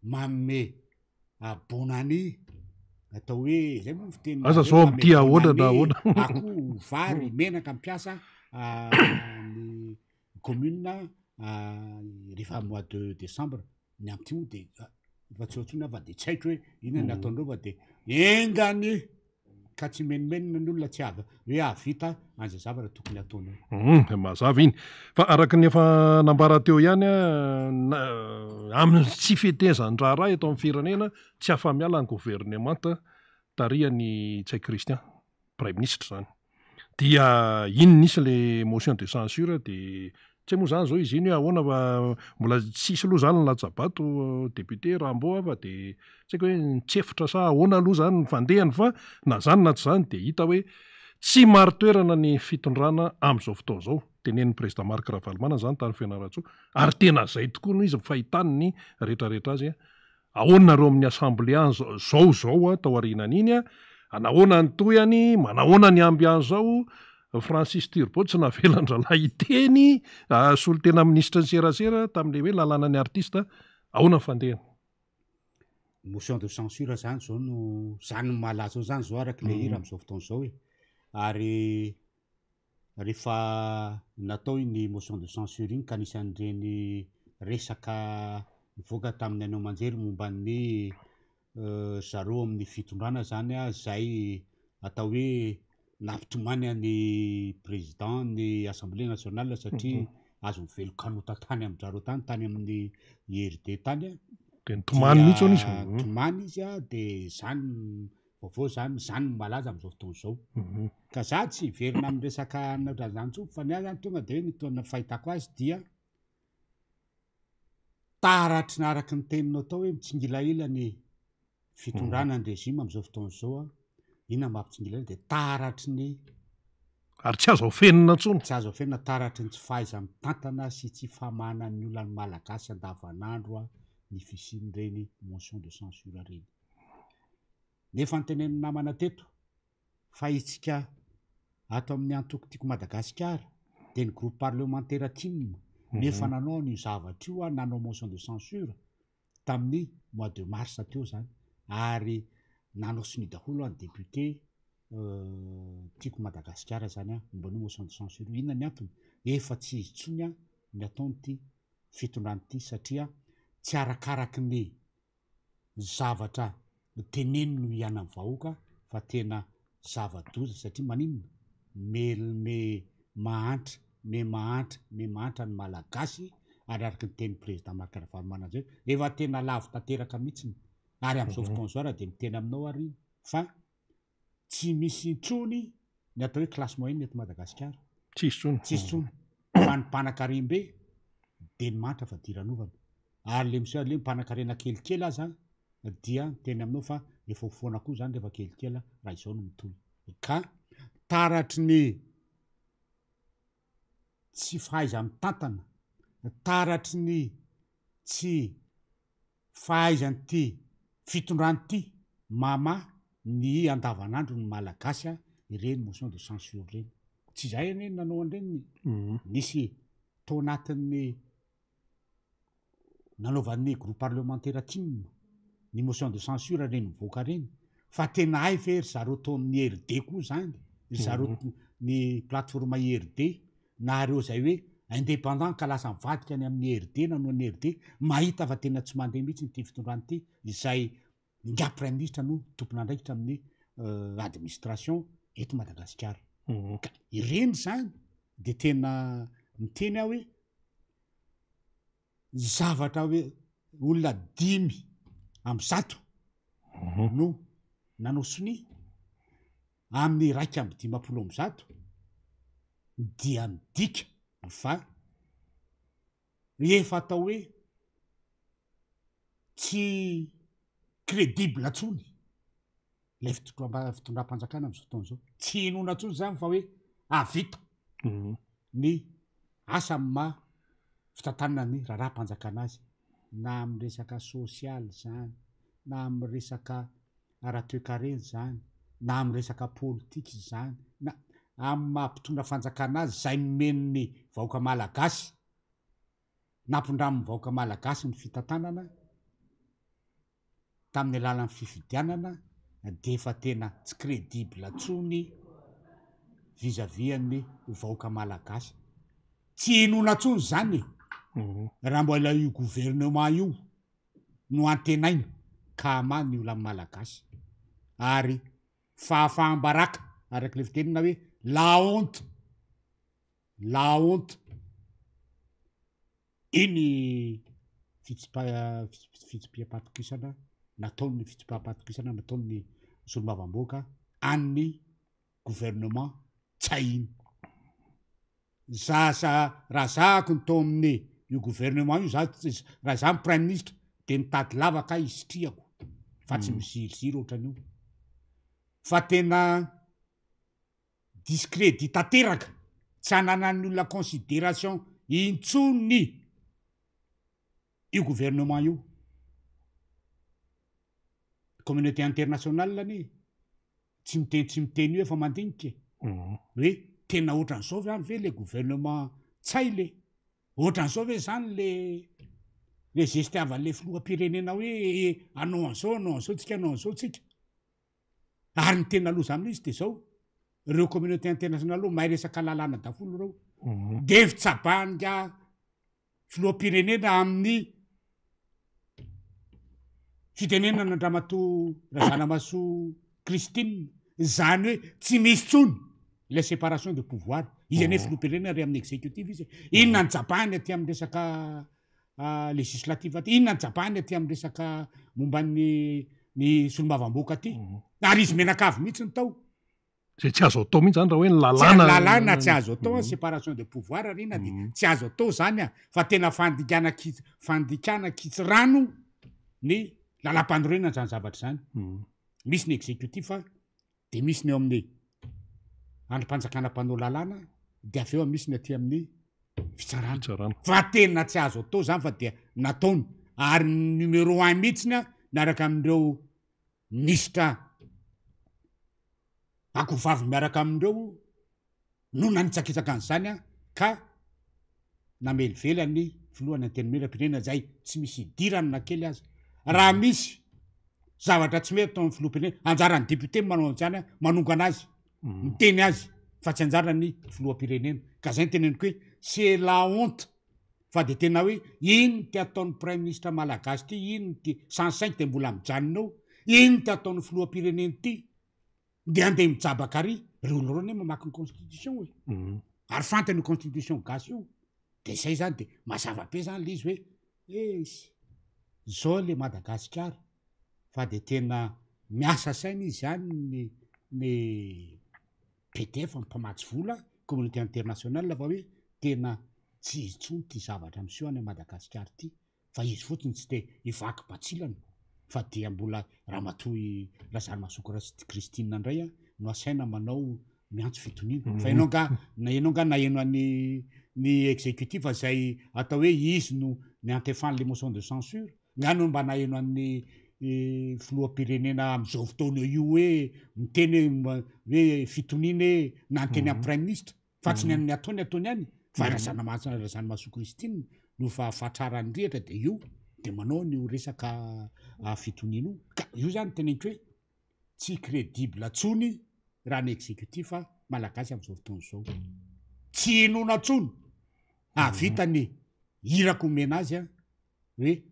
manome bonne année atao hoe zay moa ny fiteny Aza zao manome amin'ity bonne ahoana na année ahoana. akoho, vary, menaka mpiasa ny commune rehefa mois de décembre. Ny amin'ity moa de efa tsy eo intsony aho fa de tsy haiko hoe inona ny ataondreo fa de enga anie ka tsy menomenona ny olona tsy avy hoe hahavita an'izay zavatra tokony hataony eo. Mazava iny. Fa araka ny efa nambara teo ihany, amin'ny tsy fetezan-draharaha eto amin'ny firenena, tsy afa-miala ny governemanta tarihan'i Ntsay Christian. Praiminisitra izany. Dia iny nisy le motion de censure de tsy hay moa zany zao izy iny hoe ahoana fa mbola tsisy aloha zany ny latsa-bato député Rambo a fa de tsy haiko hoe nitsefotra sa ahoana aloha zany ny fandehany fa na zany na tsy zany de hita hoe tsy marin-toerana ny fitondrana amin'izao fotoana izao. Tenenin'ny président Marc Ravalomanana zany tany Fianarantsoa ary tena zay tokoa no izy ny fahitany ny retraretra azy. Ahoana nareo amin'ny assemblée any zao zao tao aorianan'iny a? Anahoana ny tohiny? Manahoana ny ambiance ao? Francis Turbo tsy navelan-drahalahy hiteny, solontena minisitry ny serasera tamin'ilay hoe lalànan'ny artiste, ahoana ny fandehany? Motion de censure zany zao no, zany no mahalaza ao zany zao araka ilay hira amin'izao fotoana izao e. Ary rehefa natao iny motion de censure iny ka anisan'ireny resaka nivoaka tamin'ny haino aman-jery momba ny ry zareo amin'ny fitondrana zany izay atao hoe nampitomany an'i président ny assemblée nationale satria azon'ny velon-kanota tany amin-dRareo tany, tany amin'ny IRD tany. Dia nitomany mihitsy hono izy. Nitomany izy dia izany vaovao izany, izany no malaza amin'izao fotoana izao. Ka za tsy hiverina amin'ny resaka ohatran'izany intsony fa ny ahy zany tonga dia hoe ny toa fahitako azy dia taratry ny araka ny teninao tao hoe mitsingilahila ny fitondrana ny régime amin'izao fotoana izao an, inona no mampitsingilahila dia taratry ny Ary tsy azo afenina intsony. Tsy azo afenina, taratry ny tsy fahaiza-mitantana sy tsy famahanan'ny olan'ny Malagasy andavanandro ny fisian'ireny motion de censure ireny. Nefa notenenin'ny namana teto fa isika ato amin'ny antoko Tiako Madagasikara dia ny groupe parlementaire tim no efa nanao an'io zavatra io, nanao motion de censure tamin'ny mois de mars teo zany ary nanao sonia daholo ny député Tiako Madagasikara zany momba an'io motion de censure io. Inona ny antony? Efa tsy izy intsony ny ataon'ity fitondrana ity satria tsy arakaraky ny zavatra teneniny no hiainan'ny vahoaka fa tena zava-doza satria maninona? Melme mahantra, me mahantra, me mahantra ny Malagasy ary araka ny tenin'ny Président Marc Ravalomanana izay hoe efa tena lavo tanteraka mihitsiny ary amin'izao fotoana izao ary dia miteny aminao ary fa tsy misy intsony ny atao hoe classe moyenne eto Madagasikara. Tsisy intsony. Tsisy intsony. Fa ny mpanankarem-be dia ny mahantra fadiranovana. Ary le miseho le mpanankarena kelikely aza dia miteny aminao fa efa ho foana koa zany rehefa kelikely raha izao no mitohy. Ka taratry ny tsy fahaiza-mitantana, taratry ny tsy fahaizan'ity fitondrana ity mamaha ny andavanandro ny Malagasy ireny motion de censure ireny. Tsy izahay anie no nanao an'ireny, nisy tao anatin'ny nanaovan'ny groupe parlementaire tim ny motion de censure ireny nivoaka ireny fa tena hay ve ry zareo tao amin'ny IRD koa zany, ry zareo ny plateforme IRD na ireo izay hoe indépendant ka lasa mivadika any amin'ny IRD nanao ny IRD mahita fa tena tsy mandeha mihitsy ity fitondrana ity izay ingahy praiminisitra no tompon'andraikitra amin'ny administration eto Madagasikara. Ka ireny zany de tena miteny aho hoe zavatra hoe olona 105 no nanao sonia amin'ny 151 dia midika fa efa atao hoe tsy crédible intsony ilay fitondram-panjakana amin'izao fotoana izao. Tsy inoana intsony izany fa hoe hahavita ny asa amin'ny maha fitantanana ny raharaham-panjakana azy, na amin'ny resaka sosialy izany, na amin'ny resaka ara-toekarena izany, na amin'ny resaka politika izany, na amin'ny maha mpitondra fanjakana azy izay nomen'ny vahoaka malagasy, nampindramin'ny vahoaka malagasy ny fitantanana tamin'ny alalan'ny fifidianana dia efa tena tsy crédible intsony vis à vis an'ny vahoaka malagasy. Tsy inoana intsony izany e! Raha mbola io gouvernement io no antenaina ka hamaha ny olan'ny Malagasy. Ary fahafaham-baraka, araka ilay fitenenana hoe la honte, la honte, iny fitsipiham-patokisana nataon'ny fitsipaham-patokisana nataon'ny solombavambahoaka an'ny gouvernement Ntsay iny. Za za raha zahako ny tao amin'ny io gouvernement io za raha za ny prime ministre de mitady lavaka aho hisitrihako fa tsy miziriziry ohatran'io fa tena discrédit tanteraka tsy ananan'ny olona considération intsony io gouvernement io. Communauté internationale anie tsy miteny tsy miteny io efa mandinika e. Hoe tena ohatran'izao ve any ve le gouvernement Ntsay le? Ohatran'izao ve zany le le geste avan'le filoham-pirenena hoe hanao an'izao hanao an'izao tsika hanao an'izao tsika. Ary ny tena loza amin'izy de zao, ireo communauté internationale ireo mahay resaka lalàna daholo ireo. De fitsabahan'ingahy filoham-pirenena amin'ny. fitenenana an-dRamatoa Razanamahasoa Christine, izany hoe tsy misy intsony ilay séparation de pouvoir. Izy anie filoham-pirenena ary amin'ny exécutif izy. Inona ny jabahany aty amin'ny resaka législative aty? Inona ny jabahany aty amin'ny resaka momba ny ny solombavambahoaka aty? Ary izy mianakavy mihitsy no tao. Izay tsy azo atao mihitsy zany raha hoe ny lalàna. Tsy lalàna tsy azo atao an, séparation de pouvoir ry na dia tsy azo atao zany an, fa tena fandikana kits fandikana kitsirano ny lalàmpanorenana zany zavatra zany. Misy ny exécutif de misy ny eo amin'ny andrim-panjakana mpanao lalàna de avy eo misy ny aty amin'ny fitsarana. Fitsarana. Fa tena tsy azo atao zany fa dia nataony ary ny numéro un mihitsiny an miaraka amin'ireo Minisitra akovavy miaraka amin'ireo no nanitsakitsaka an'izany ka namelively an'ny filohan'ny Antenimierampirenena izay tsy misy idirany na kely aza. Raha misy zavatra tsy mety ataon'ny filoham-pirenena, anjaran'ny député ny manao an'izany, manongana azy, miteny azy fa tsy anjaran'ny filoham-pirenena. Ka izay no teneniko hoe c'est la honte. Fa de tena hoe inn ty ataon'ny praiminisitra malagasy ty, inn ty 105 de mbola mijanona eo, inn ty ataon'ny filoham-pirenena ty, de andeha mijabaka ary, reo olona reo anie mamaky ny constitution e, ary fantany io constitution gasy io, de zay zany de mazava be zany le izy hoe eisy, zao le Madagasikara fa de tena miasa saina izy any ny ny. Pdf mpamatsy vola, communauté internationale fa hoe tena tsy izy intsony ity zavatra miseho any Madagasikara ity fa izy fotsiny tsy te hivaky batsilana fa dia mbola Ramatoa Razarimahasoa Christine indray no asaina manao miantso fitoniana fa ianao nga na ianao nga naheno an'ny ny exécutif izay atao hoe izy no niantefan'le motion de censure Nga no mba naheno an'ny filoham-pirenena amin'izao fotoana io hoe miteny hoe hoe fitoniana e, na niteny amin'ny praiminisitra fa tsy ny an'ny ataony ataony ihany fa Razanamahasoa Razanamahasoa Christine no fa fatraran'ny rihatra dia io dia manao an'io resaka fitoniana io ka io zany teneniko hoe tsy crédible tsony raha ny exécutif malagasy amin'izao fotoana izao tsy inoana tsony hahavita ny iraka omena azy a hoe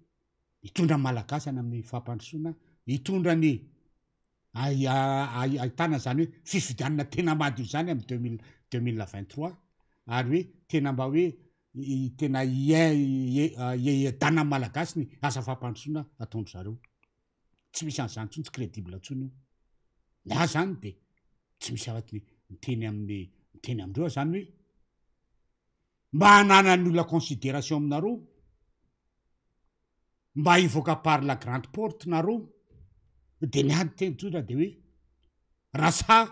hitondra ny Malagasy any amin'ny fampandrosoana, hitondra ny ahitana izany hoe fifidianana tena madio izany amin'ny 2023 ary hoe tena mba hoe tena hiadanan'ny Malagasy ny asa fampandrosoana ataon-dry zareo. Tsy misy an'izany intsony, tsy crédible intsony io. Ny ahy izany dia tsy misy afa-tsy ny miteny amin'ny miteny amindreo aho izany hoe Mba hananan'ny olona consideration aminareo, mba hivoaka par la grande porte nareo, de ny ahy ny teny tsotra de hoe raha sahy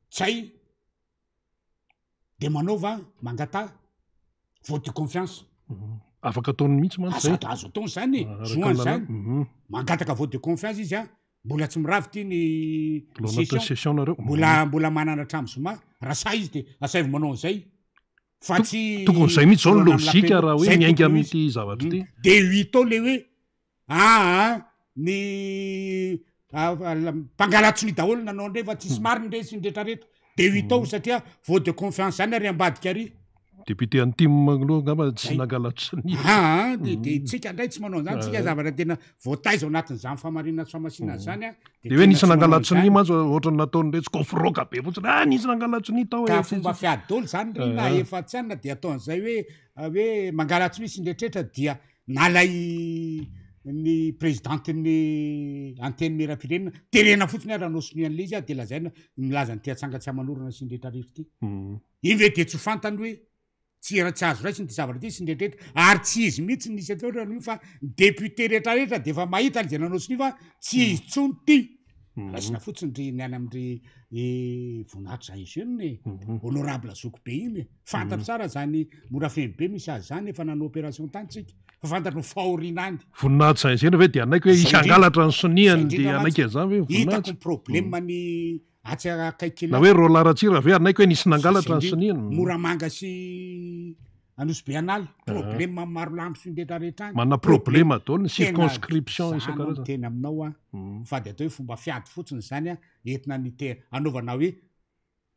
tsy hay de manaova mangataha vote de confiance. Afaka ataony mihitsy mantsy zay. Azo ataony zany e, zoany zany. Mangataka vote de confiance izy an, Mbola tsy mirava ity ny session. Nareo. Mbola mbola manana hatramin'ny zoma. Raha sahy izy dia asaivo manao an'izay. Fa tsy Tokony izay mihitsy izao ny logique raha hoe miainga amin'ity zavatra ity. Dia ho hita ao ilay hoe aa ny mpangala-tsonia daholo nanao an'ireny fa tsisy marina ireny sy ny retraretra. Dia ho hita ao satria vote de confiance izany ary ambadika ary. Député an'ny tim aloha angamba tsy nangala-tsonia. Aa dia dia tsika indray tsy manao an'izany, tsika zavatra tena voataiza ao anatin'izany fahamarinana sy fahamasinana izany an. Dia hoe nisy nangala-tsonia mantsy ohatran'ny nataon'iretsy kofroka be fotsiny, ah nisy nangala-tsonia tao e. Ka fomba fiady daholo izany ry na efa tsy anona dia atao an'izay hoe hoe mangala-tsonia sy ny rehetrarehetra dia nalay ny présidente-n'ny antenimierampirenena terena fotsiny ary hanao sonia an'ilay izy dia lazaina milaza an'ity atsanga tsy aman'orana sy ny rehetrarehetra ity. Iny ve dia tsy ho fantany hoe tsy tsy azo raisina ity zavatra ity sy ny rehetrarehetra ary tsy izy mihitsy no nisy atao io fa ny député rehetrarehetra dia efa mahita an'izay nanao sonia fa tsy izy intsony ity. Raisina fotsiny ry ny any amin-dry Voninahitra Jean Eugène e, honorable zoky be iny e, fantatro tsara zany Morafeno be misy azy zany efa nanao opération tany tsika fa fantatro ny fahoriana any. Voninahitra Jean Eugène ve dia hanaiky hoe hisy hangalatra ny soniany dia hanaiky an'izany ve Voninahitra? Hitako ny problème ny Atsy akaiky Na hoe Roland Ratsiraka ve hanaiky hoe nisy nangalatra ny soniany? Moramanga sy Anosibe An'ala, problème amin'ny Marolambo sy ny rehetra rehetra any. Manana problème daholo ny circonscription isan-karazany. Tena miteny aminao aho fa dia atao hoe fomba fiady fotsiny izany an, entina ny te hanaovana hoe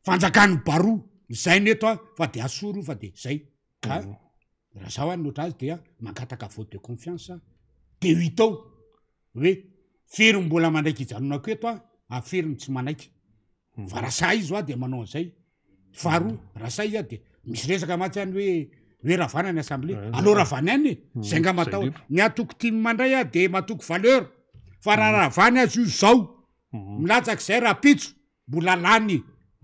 fanjakan'ny baroa, izay no eto an, fa dia asory io fa dia izay. Ka raha izaho any ny ohatr'azy dia mangataka vote de confiance. De ho hita ao hoe firy ny mbola manaiky hijanonako eto an, ary firy ny tsy manaiky. Fa raha sahy izy hoa dia manao an'izay. Faharoa, raha sahy izy dia misy resaka mantsy any hoe hoe ravana ny assemblée. Aleo ravana ihany e, zay nga matahotra. Ny antoko tim indray a dia matoky valeur. Fa raha ravana azy io zao, milatsaka izay rahampitso, mbola lany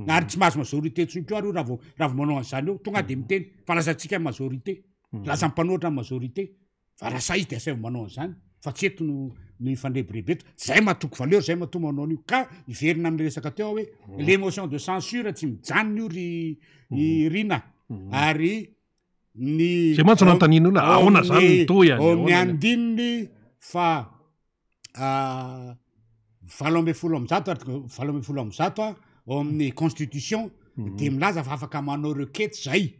ary tsy mahazo majorité intsony koa ary io raha vao raha vao manao an'izany eo. Tonga dia miteny fa lasa antsika ny majorité. Lasa ny mpanohitra ny majorité. Fa raha sahy izy dia asaivo manao an'izany fa tsy eto no no hifandrebireby eto. Zay matoky valeur zay matoa manao an'io. Ka hiverina amin'ny resaka teo aho hoe mhm. le motion de censure tsy mijanona io ry i Rina. Mhm. Ary ny Zay mantsy no anontaniana olona, ahoana zany ny tohiny? Ao amin'ny andininy fa ah, 118 article 118 ao amin'ny constitution mhm. dia milaza fa afaka manao requête zay.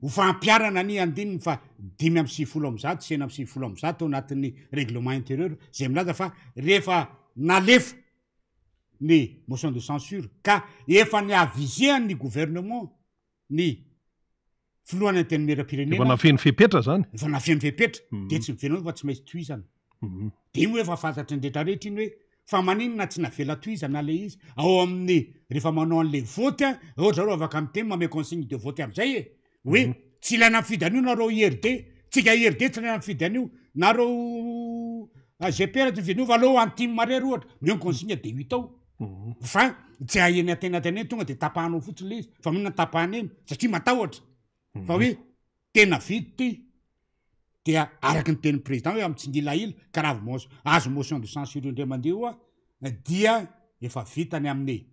Ho fampiharana ny andininy faha 195 sy 196 ao anatin'ny règlement intérieur izay milaza fa rehefa nalefa ny motion de censure ka efa ni-aviser ny gouvernement ny filohan'ny antenimierampirenena. Efa nafeno fepetra zany. Efa nafeno fepetra dia tsy miverina fa tsy maintsy tohizana. Dia io moa efa fantatry ny rehetra rehetra iny hoe fa maninona tsy navela tohizana ilay izy ao amin'ny rehefa manao an'ilay vote a, ohatra zareo afaka miteny manome consigne de vote amin'izay e, hoe mhm. tsy ilaina mifidy an'io nareo IRD, tsika IRD tsy ilaina mifidy an'io, nareo GPR tsy mifidy an'io fa aleo antim irery ohatra, omeo ny consigne de hita ao. Mhm. Fa tsy eny antenanteneny tonga de tapahanao fotsiny ilay izy, fa maninona tapahana eny? Satria matahotra fa mhm. hoe tena vita ity dia araka ny tenin'ny président hoe amin'ny tsingilahila ka raha vao azo motion de censure indray mandeha io dia efa vita ny amin'ny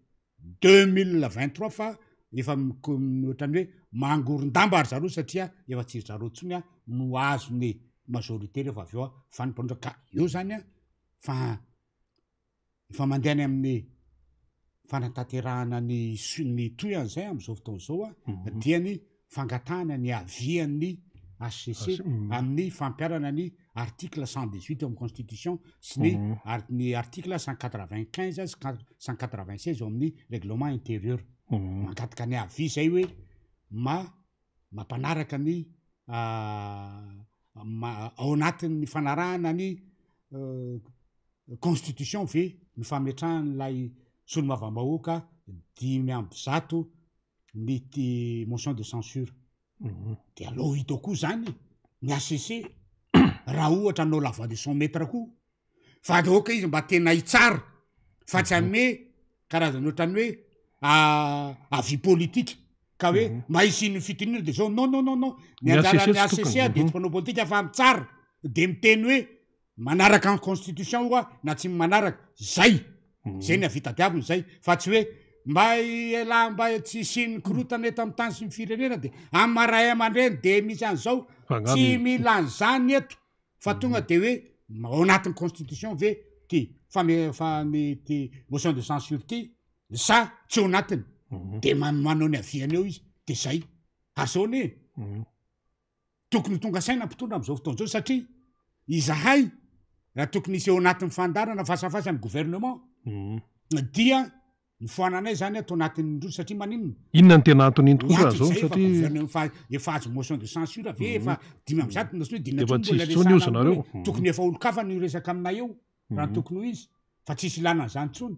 2023 fa efa ohatran'ny hoe mangoron-damba ry zareo satria efa tsy ry zareo intsony no azon'ny majorité rehefa avy eo fa ny mpanohitra ka eo zany fa Efa mandeha any amin'ny fanatanterahana ny ny tohy an'izay amin'izao fotoana izao mhm. dia ny fangatahana ny avian'ny HCC mhm. amin'ny fampiharana ny article 118 eo amin'ny constitution sy ny mhm. ny article 195 sy 196 eo amin'ny règlement intérieur. Mangataka ny avis izay hoe ma mampanaraka ny ao anatin'ny fanarahana ny constitution ve ny fametrahan'ilay solombavambahoaka 105 ny ty motion de censure mhm. de aleo hita koa zany ny HCC raha ohatra hanao la voix de son maître koa fa de oka izy mba tena hitsara fa tsy mhm. hanome karazany ohatran'ny hoe avis politique ka hoe mhm. mba hisian'ny fitoniana de zao non non non non ny anjaran'ny HCC de tsy mhm. mpanao politika fa mitsara de miteny hoe manaraka ny constitution oa na tsy manaraka zay zay ny avis tadiaviny zay fa tsy hoe mba ialahy mba tsy hisian'ny korotana eto amin'ny tany sy ny firenena de amin'ny maha ray aman-dreny de misy an'izao tsy mila an'izany eto fa tonga de hoe ao anatin'ny constitution ve ty fame- fa ny ty motion de censure ty sa tsy ao anatiny de manao ny avis-ny eo izy de zay ary zao anie Tokony ho tonga saina mpitondra amin'izao fotoana izao satria izahay raha tokony hisy eo anatin'ny fandaharana face à face amin'ny gouvernement mhm. dia ny foananay zany ato anatin'ny roa satria maninona? Inona ny tena antony iny tokoa raha zao satria gouvernement fa efa azo motion de censure ve efa mhm. 105 na hoe dimy efa tsisy intsony io nareo mhm. tokony efa olon-kafa no hiresaka aminay eo raha tokony ho izy fa tsisy ilana an'izany intsony.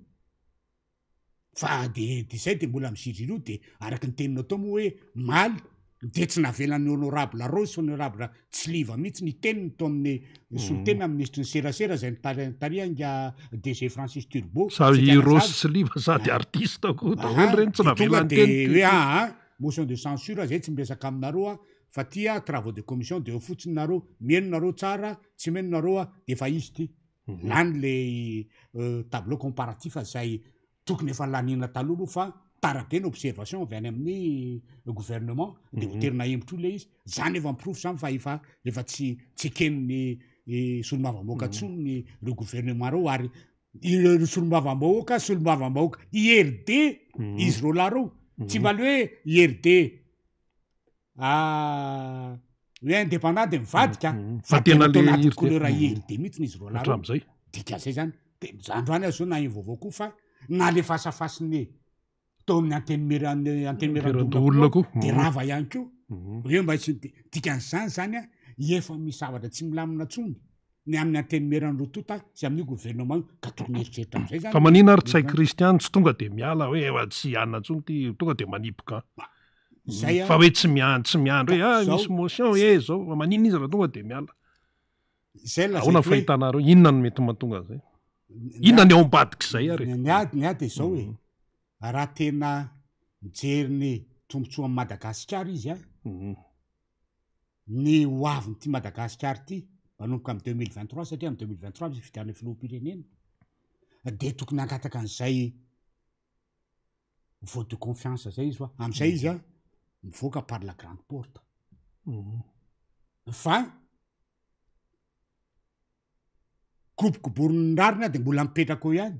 Fa de de zay de mbola miziriziry io de araka ny teninao teo moa hoe maly de tsy navelan'ny honorable Rose sy honorable Tsiliva mihitsy ny teniny tao amin'ny mhm. solontena amin'ny minisitry ny serasera izay nitarihan'i DG Francis Turbo. Sa i Rose Tsiliva sady ah. artiste koa daholo reny tsy navelan'ny teny. Hoe aa ah, ah, motion de censure zay tsy miresaka aminareo a fa ty a travaux de commission de eo fotsiny nareo mihaino nareo tsara tsy mihaino nareo a de efa izy ty. Mhm. Lany le euh, tableau comparatif izay tokony efa laniana taloha aloha fa tara be ny observation avy any amin'ny gouvernement de mhm. voatery nahembotra io le izy. Zany efa miporofo zany fa efa efa tsy tsy eken'ny eh, solombavambahoaka mhm. tsony ny ireo gouvernement reo ary ireo solombavambahoaka solombavambahoaka IRD izy roa lahy reo. Tsy mba le hoe IRD Ah, hoe indépendant de mivadika mm, mm. fa tena le anaty couleur mm. IRD mihitsy izy roalahy hatramin'izay dikan'izay zany de za androany aho zao naheno vaovao koa fa na le fasafasiny tao amin'ny antenimieran'ny antenimierandoholona koa de rava ihany koa hoe mba tsy de dikan'izany zany a efa misy zavatra tsy milamina tsony. ny amin'ny antenimieran'ny roa tonta sy amin'io gouvernement io ka tokony hieritreritra amin'izay zany Fa manina ary Ntsay Christian tsy tonga dia miala hoe ewa tsy hianina intsony ity, tonga dia manipoka an. Zay Fa hoe tsy miandry tsy miandry hoe ah misy motion eh zao, fa maninona izy raha tonga dia miala. Zay lazaiko Ahoana ny fahitanareo, inona no mety mahatonga an'izay? Inona ny ao ambadik'izay ary e? Ny ahy ny ahy dia izao e, raha tena mijery ny tombotsoan'i Madagasikara izy an, ny ho avin'ity Madagasikara ity manomboka amin'ny 2023 satria amin'ny 2023 misy fifidianana filoham-pirenena dia tokony hangataka an'izay vote de confiance zay izy fa amin'izay izy a mivoaka par la grande porte mhm. fa kobokoborin'ny rariny a de mbola mipetraka eo ihany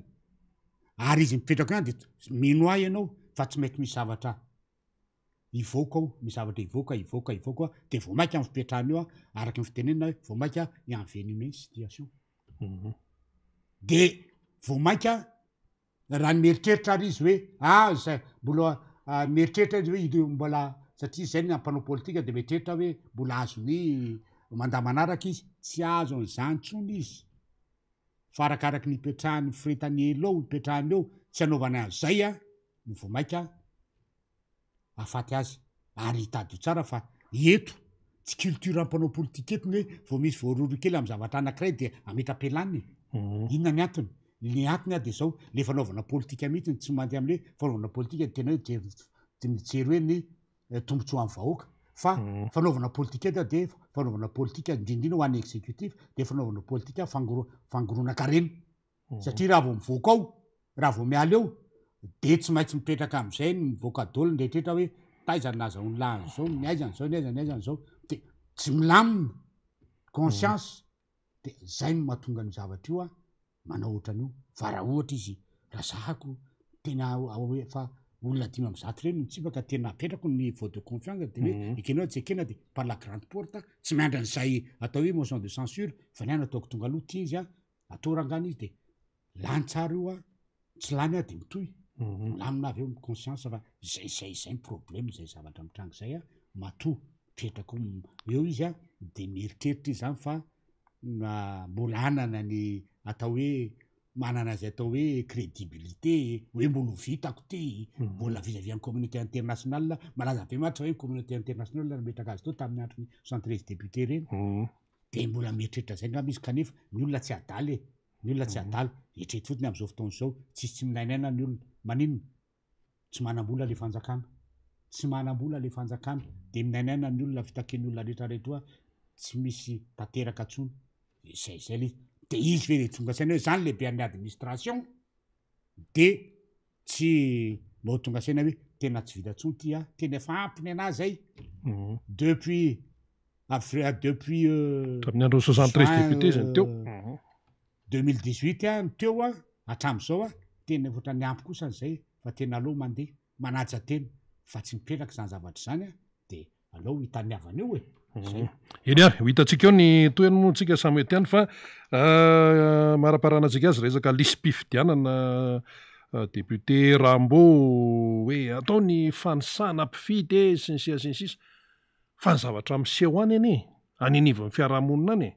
ary izy mipetraka eo ihany de mino ahy ianao fa tsy mety misy zavatra hivoaka ao, misy zavatra hivoaka, hivoaka, hivoaka, dia vao mainka amin'ny fipetrahana eo, araka ny fitenenana hoe vao mainka hi-envenimer ny situation. Dia vao mainka raha ny mieritreritra ary izy hoe ah zay mbola mieritreritra izy hoe io mbola satria izay ny mpanao politika dia mieritreritra hoe mbola azony mandat manaraka izy, tsy azo an'izany intsony izy fa arakaraky ny hipetrahany firetany ela eo, hipetrahany eo, tsy hanaovany an'izay an, no vao mainka hahafaty azy ary hitadidio tsara fa eto tsy culture mpanao politika eto ny hoe vao misy voarohirohy kely amin'ny zavatra anankiray dia ametra-pialana e. Mhm. Inona ny antony? Ny antony a dia zao, le fanaovana politika mihitsy ny tsy mandeha amin'le fanaovana politika tena hoe jery mijery hoe ny eh, tombontsoan'ny vahoaka fa mhm. fanaovana politika eto dia fanaovana politika indrindrindra ho an'ny exécutif dia fanaovana politika fangoro fangoronan-karena. Satria raha vao mivoaka ao, raha vao miala eo, dia tsy maintsy mipetraka amin'izay ny mivoaka daholo ny rehetra hoe taiza no nahazahoan'ny lahy an'izao, ny aiza an'izao, ny aiza ny aiza an'izao. Dia tsy milamina, conscience. Dia izay no mahatonga an'io zavatra io manao ohatran'io. Fa raha ohatra izy, raha zahako, tena hoe fa olona 105 ireny no mitsipaka, tena apetrako ny vote de confiance, dia hoe ekena hoe tsy ekena, dia par la grande porte, tsy miandry an'izay atao hoe motion de censure, fa ny ahy no ataoko tonga aloha, ity izy an, Atao rangana izy de lany tsara io a, tsy lany aho de mitohy, milamina avy eo ny conscience fa zay zay zay ny problème zay zavatra mitranga zay a, matoa mipetraka eo izy a de mieritreritra izy zany fa mbola hanana ny atao hoe manana zay atao hoe crédibilité hoe mbola ho vitako ty, mbola vis à vis an'ny communauté internationale, malaza be mantsy hoe communauté internationale nametraka azy teo tamin'ny andron'ny 73 députés reny. Dia mbola mieritreritra izay angamba izy kanefa ny olona tsy adala e! Ny olona tsy adala. Eritrereto fotsiny amin'izao fotoana izao, tsisy tsy minainaina ny olona. Maninona? Tsy manam-bola ilay fanjakana. Tsy manam-bola ilay fanjakana. Dia minainaina ny olona, fitakian'ny olona rehetra rehetra io tsy misy tanteraka intsony. Izay izay ilay izy. Dia izy ve dia tonga saina hoe izany lehiben'ny administration? Dia tsy mba ho tonga saina hoe tena tsy vita intsony ity an, tena efa ampy ny anah zay. Depuis avril, depuis Tamin'ny andron'ny 73 députés izay ny teo. 2018 an, ny teo an, hatramin'izao an, tena efa ohatran'ny ampy kosa izay fa tena aleo mandeha, manaja tena fa tsy mipetraka izany zavatra izany an, dia Aleo ho hitan'ny havana eo e! Zay. Eny ary, ho hitantsika eo ny tohiny moa tsika samy eto ihany fa maraparana antsika azy resaka lisi-pifidianana député Rambo hoe atao ny fanisana mpifidy e sy ny sisa sy ny sisa fa ny zavatra miseho any anie any anivon'ny fiarahamonina any e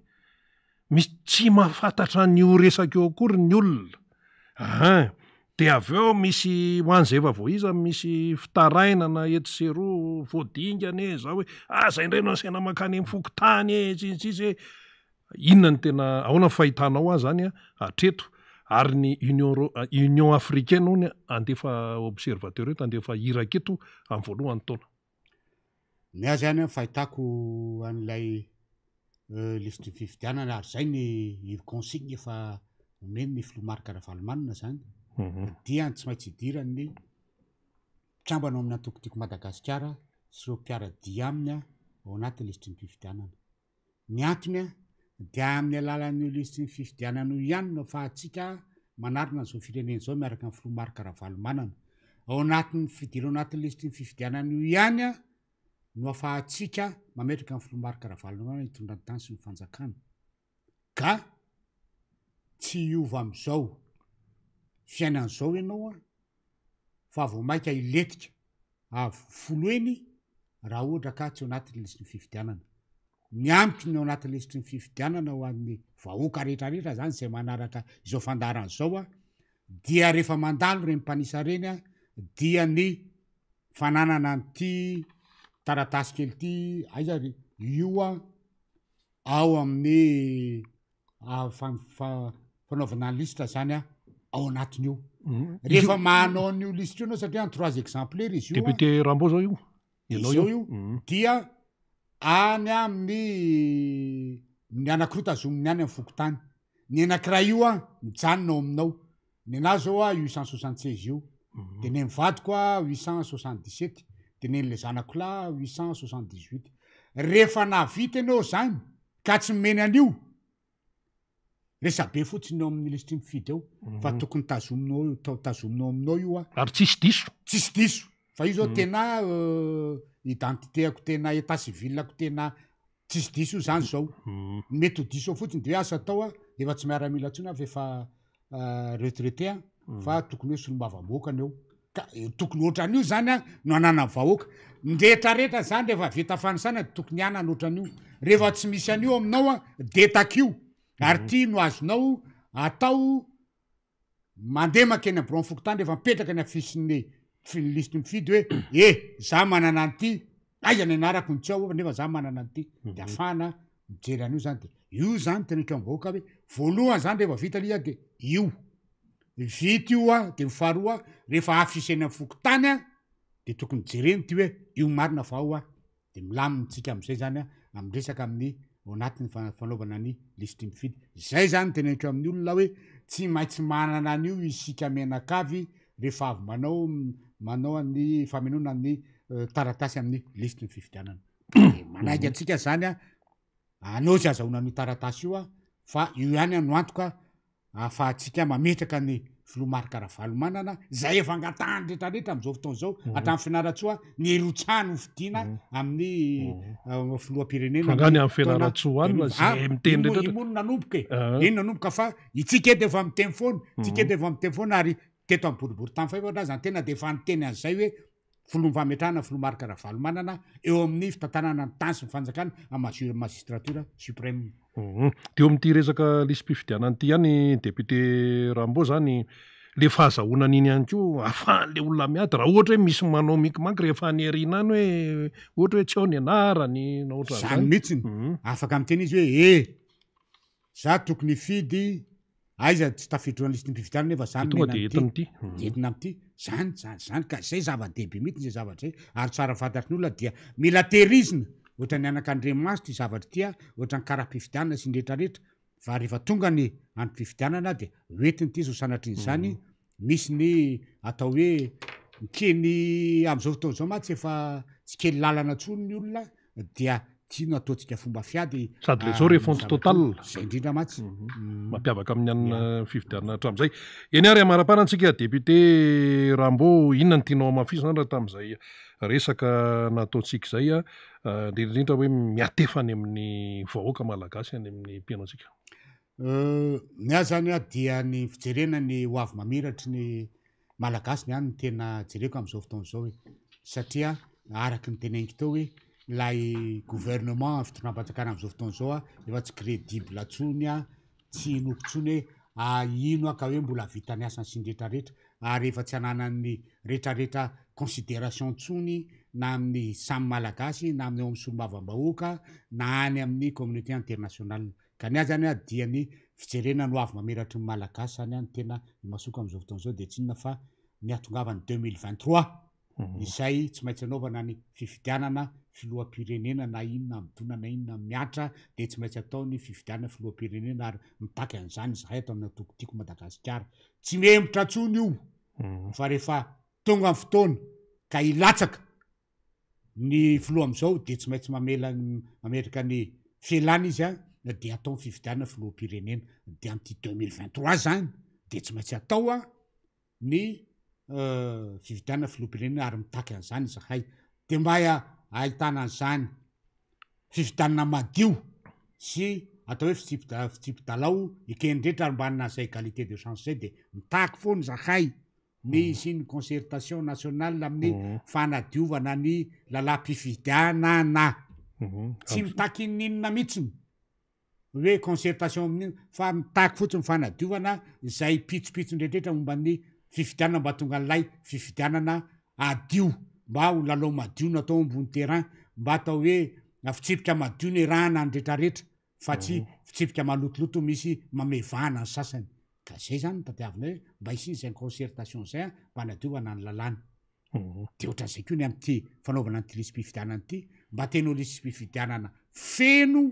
Misy tsy mahafantatra an'io resaka io akory ny olona. Ahin. Dia avy eo misy, ho an'izay efa voaisa, misy fitarainana etsy sy eroa, voadingana e, zao hoe, ah zay indray no asaina mankany amin'ny fokontany e, sy ny sisa e. Inona no tena, ahoana ny fahitanao azy izany hatreto? Ary ny Union Euro, Union Africaine hono handefa observateur eto, handefa iraka eto amin'ny voalohan'ny taona. Ny ahy zany an, fahitako an'ilay lisitry ny fifidianana ary zay ny iro consigne efa omeny ny filoha Marc Ravalomanana zany dia tsy maintsy idiran'ny mpikambana ao amin'ny antoko Tiako Madagasikara sy ireo mpiara-dia aminy ao anatin'ny lisitry ny fifidianana. Ny antony dia amin'ny alalan'io lisitry ny fifidianana io ihany no afahantsika manarina an'izao firenena izao miaraka amin'ny filoha Marc Ravalomanana. Ao anatin'ny fidirana ao anatin'ny lisitry ny fifidianana io ihany no afahantsika mametraka ny filoha Marc Ravalomanana hitondra ny tany sy ny fanjakana. Ka tsy hiova amin'izao fiainana izao ianao fa vao mainka hilentika avo folo heny raha ohatra ka tsy ao anatin'ny lisitry ny fifidianana. Ny amiko ny ao anatin'ny lisitry ny fifidianana ho an'ny vahoaka rehetra rehetra zany izay manaraka izao fandaharana izao a, dia rehefa mandalo ireny mpanisa ireny a, dia ny fananana an'ity taratasy kely ity, aiza ry, io a, ao amin'ny fanaovana ny lisitra zany a, ao anatin'io. Rehefa manao an'io lisitra io anao satria en trois exemplaires izy io a. Député Rambo zao io. Ianao io. Io dia any amin'ny ny anankiroa tazominy any amin'ny fokontany. Ny anankiray io a mijanona ao aminao. Ny anahy zao a 876 io. De ny an'ny vadiko a 877, de ny an'ilay zanako lahy 878. Rehefa nahavita ianao zany ka tsy nomeny an'io, Resabe fotsiny eo amin'ny lisitry ny mpifidy eo fa tokony tazominao io, tazominao aminao io a. Ary tsisy diso. Tsisy diso. Fa io zao tena identité-ako tena état civil-ako tena tsisy diso io zany zao. Ny mety ho diso eo fotsiny de hoe asa atao a, efa tsy miaramila intsony aho fa efa retraité a, fa tokony hoe solombavambahoaka ny eo. Ka tokony ohatran'io zany a no ananan'ny vahoaka. Ny rehetra rehetra zany rehefa vita fanisana de tokony hanana ohatran'io. Rehefa tsy misy an'io aminao a de takio. Ary ty no azonao atao mandeha mankeny amin'ny biraon'ny fokontany rehefa mipetraka ny afisin'ny ny lisitry ny mpifidy hoe eh za manana an'ity, aiza ny anarako no tsy ao nefa za manana an'ity. De afahana mijery an'io zany de io zany teneniko amin'ny vahoaka hoe voalohany zany rehefa vita le izy de io. Vita io a, de ny faharoa rehefa affiche eny amin'ny fokontany a, de tokony jerena ity hoe io marina fa ao a, de milamina tsika am'zay zany a, amin'ny resaka amin'ny ao anatin'ny fanaovana ny lisitry ny mpifidy. Zay zany no teneniko amin'ny olona hoe tsy maintsy manana an'io isika mianakavy rehefa avy manao manao an'ny famenoana ny taratasy amin'ny lisitry ny fifidianana. De manainga antsika zany a, anao tsy azahoana an'io taratasy io a, fa io ihany no antoka ahafahantsika mametraka ny filoha Marc Ravalomanana izay efa angatahany rehetra rehetra amin'izao fotoana izao hatramin'ny Fianarantsoa ny hirotsahany ho fidiana amin'ny filoham-pirenena Fa nga ny amin'ny Fianarantsoa any fa zay miteny rehetra rehetra. Iny moa no nanomboka e. Iny no nanomboka fa itsika eto efa miteny foana, itsika eto efa miteny foana ary teto amin'ny boriborintany fahefatra aza ny tena dia efa niteny an'izay hoe Filoha fametrahana Filoha Marc Ravalomanana eo amin'ny fitantanana ny tany sy ny fanjakana amin'ny magistrature suprême. Teo amin'ity resaka lisi-pifidianana ity ihany député Rambo zany, le fahazahoana an'iny ihany koa ahafahan'le olona miady raha ohatra hoe misy manao mikimanky rehefa any aoriana any hoe ohatra hoe tsy ao ny anarany na ohatran'izany. Zany mihitsiny, afaka miteny izy hoe e! Za tokony hifidy aiza tsy tafiditra ao listim pifidianana nefa za tonga de entina ity. De entina amity zany zany zany ka zay zava-dehibe mihitsy zay zavatra zay ary tsara fantatry ny olona dia mila tehirizina ohatran'ny anakandriamaso ty zavatra ty a ohatran'ny kara-pifidianana sy ny rehetra rehetra fa rehefa tonga ny androm-pifidianana de hoentiny ity sao sanatrian'izany misy ny atao hoe kely am'izao fotoana izao mantsy efa tsy kely lalana intsony ny olona dia ty no ataontsika fomba fiady. Sady le zao refonte totale. Zay indrindra mantsy. Mampiavaka amin'ny an'ny fifidianana hatramin'izay. Eny ary amara-parana antsika député Rambo, inona no tianao hamafisina raha tamin'izay resaka nataontsika izay, indrindra indrindra hoe miatefa any amin'ny vahoaka malagasy any amin'ny mpihaino antsika. Ny ahy zany dia ny fijerena ny ho avy mamiratry ny Malagasy ny ahy no tena jereko amin'izao fotoana izao e, satria araka ny teneniko teo hoe ilay gouvernement fitondram-panjakana amin'izao fotoana izao a efa tsy crédible intsony a, tsy inoako intsony hoe ino aho ka hoe mbola hahavita ny asany sy ny rehetrarehetra ary efa tsy ananan'ny rehetrarehetra considération intsony na amin'ny samy Malagasy na amin'ny eo amin'ny solombavambahoaka na any amin'ny communauté internationale. Ka ny ahy zany dia ny fijerena ny ho avy mameratry ny Malagasy zany no tena imasoako amin'izao fotoana izao dia tsy inona fa ny hatongavan'ny 2023 izay tsy maintsy anaovana ny fifidianana filoham-pirenena na inona midona na inona mihatra dia tsy maintsy atao ny fifidianana filoham-pirenena ary mitaky an'izany izahay ato amin'ny antoko Tiako Madagasikara. Tsy mihemotra intsony io fa rehefa tonga ny fotoana ka hilatsaka Ny filoha amin'izao dia tsy maintsy mamela mametraka ny fialana izy a, dia atao ny fifidianana filoham-pirenena, dia amin'ity 2023 zany dia tsy maintsy atao a ny fifidianana filoham-pirenena ary mitaky an'izany izahay, dia mba ahitana an'izany fifidianana madio sy atao hoe fitsipi- fitsipi-dalao eken'ny rehetra ary mba hanana an'izay égalité de chance zay dia mitaky foana izahay. ny hisian'ny concertation nationale amin'ny fanadiovana ny lalàm-pifidianana. Tsy mitaky n'inona mihitsiny hoe concertation amin'inona fa mitaky fotsiny fanadiovana izay pitsopitsony rehetrarehetra momba ny fifidianana mba hahatonga an'ilay fifidianana hadio, mba ho lalao madio no atao ambony terrain, mba atao hoe fitsipika madio no iarahana ny retraretra fa tsy fitsipika malotoloto misy mamehy vahana ny sasany. Ka izay zany no tadiavinay hoe mba hisian'izay concertation izay mba hanadiovana ny lalàna. Dia ohatran'izay koa ny amin'ity fanaovana an'ity lisi-pifidianana ity, mba tena ho lisi-pifidianana feno,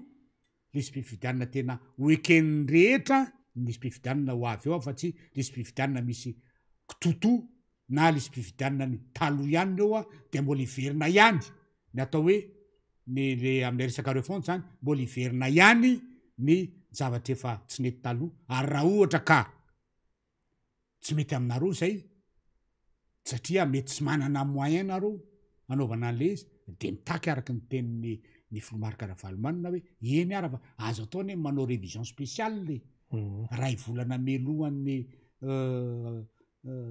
lisi-pifidianana tena ho eken'ny rehetra ny lisi-pifidianana ho avy eo fa tsy lisi-pifidianana misy kitotoa na lisi-pifidianana ny taloha ihany ny eo dia mbola hiverina ihany ny atao hoe ny le amin'ilay resaka refonte zany, mbola hiverina ihany ny zavatra efa tsy nety taloha ary raha ohatra ka Tsy mety aminareo izay satria mety tsy manana moyen nareo hanaovana an'ilay izy dia mitaky araka ny tenin'ny ny filoha Marc Ravalomanana hoe eny ara fa azo atao anie ny manao révision spéciale e. Ray volana mialohan'ny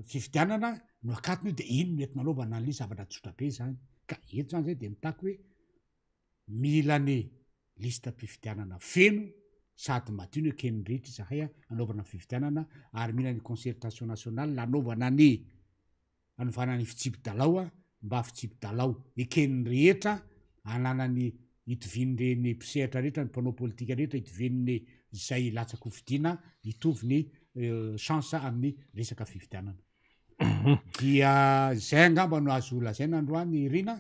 fifidianana no akatona io dia iny no entina anaovana an'ilay zavatra tsotra be izany. Ka eto izany izay dia mitaky hoe Mila ny listam-pifidianana feno sady madio no eken'ny rehetra izahay hanaovana ny fifidianana ary mila ny concertation nationale hanaovana ny hanovana ny fitsipi-dalao mba fitsipi-dalao eken'ny rehetra ananany itovian'ireny mpisehatra rehetra ny mpanao politika rehetra itovian'ny izay latsa-kofidina hitovy ny chance amin'ny resaka fifidianana. Dia izay angamba no azo lazaina androany Rina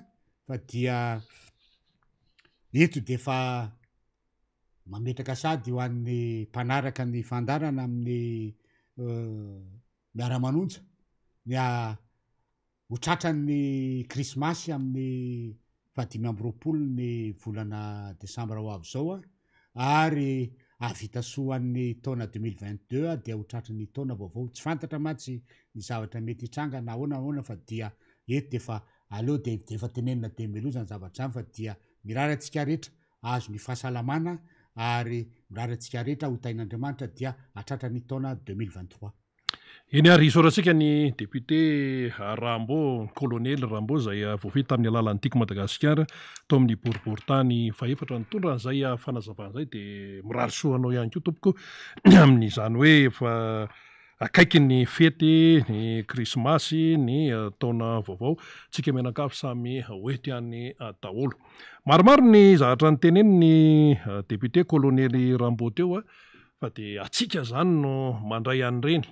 fa dia eto dia efa mametraka sady ho an'ny mpanaraka ny fandaharana amin'ny miara-manonja ny ho tratran'ny krismasy amin'ny faha 25 ny volana desambra ho avy izao ary hahavita soa an'ny taona 2022 dia ho tratry ny taona vaovao. Tsy fantatra mantsy ny zavatra mety hitranga na ahoana na ahoana fa dia eto dia efa aleo dia efa tenenina dia mialoha izany zavatra izany fa dia mirary antsika rehetra hahazo ny fahasalamana ary mirary antsika rehetra ho tahin'Andriamanitra dia hahatratra ny taona 2023. Eny ary isaorantsika ny député Rambo, Kolonely Rambo izay voafidy tamin'ny alalan'ny Tiako Madagasikara tao amin'ny boriborintany fahefatra nitondra an'izay fanazavana izay dia mirary soa anao ihany koa tompoko amin'izany hoe efa akaiky ny fety ny krismasy ny taona vaovao tsika mianakavy samy ho eto ihany daholo. Maromaro ny zavatra niteneniny député Kolonely Rambo teo Fa dia antsika izany no mandray an'ireny.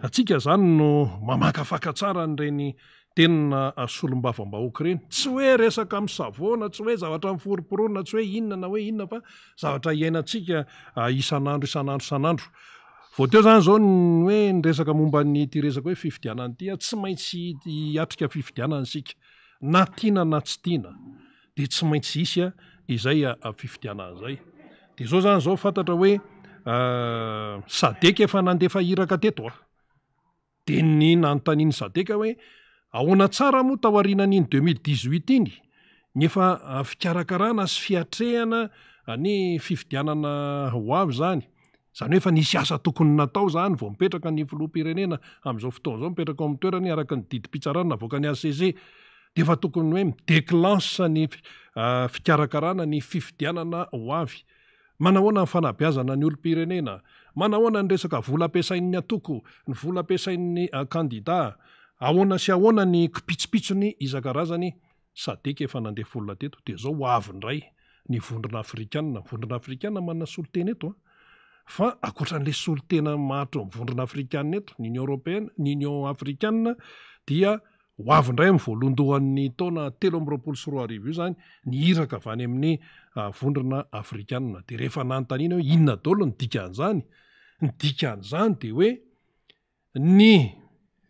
Antsika izany no mamakafaka tsara an'ireny tenina solombavambahoaka ireny. Tsy hoe resaka misavoana, tsy hoe zavatra miforomporonina, tsy hoe inona na hoe inona fa zavatra iainantsika isan'andro isan'andro isan'andro. Vao teo izany izao ny hoe niresaka momba an'ity resaka hoe fifidianana ity, tsy maintsy hiatrika fifidianana isika na tiana na tsy tiana. dia tsy maintsy hisy izay fifidianana izay. Dia izao izany izao fantatra hoe Sadec efa nandefa iraka teto a. Dia ny nanontanian'ny Sadec hoe ahoana tsara moa tao aorianan'iny 2018 iny ny efa fikarakarana sy fiatrehana ny fifidianana ho avy izany. Izany hoe efa nisy asa tokony natao izany vao mipetraka ny filoham-pirenena amin'izao fotoana izao, mipetraka ao amin'ny toerany araka ny didim-pitsarana navoakan'ny HCC. Dia efa tokony hoe mi-declenche ny fikarakarana ny fifidianana ho avy. Manahoana ny fanabeazana ny olom-pirenena? Manahoana ny resaka vola ampiasain'ny antoko, ny vola ampiasain'ny kandida? Ahoana sy ahoana ny kipitsopitsony isan-karazany? Sadec efa nandefa olona teto dia zao ho avy indray ny vondrona afrikana, ny vondrona afrikana manana solontena eto an! fa ankoatran'ilay solontena mahatro ny vondrona afrikana eto, ny union européenne, ny union afrikana dia ho avy indray amin'ny voalohandohan'ny taona 2023 io zany ny iraka avy any amin'ny vondrona afrikana, dia rehefa nanontaniana hoe inona daholo ny dikan'izany, ny dikan'izany dia hoe Ny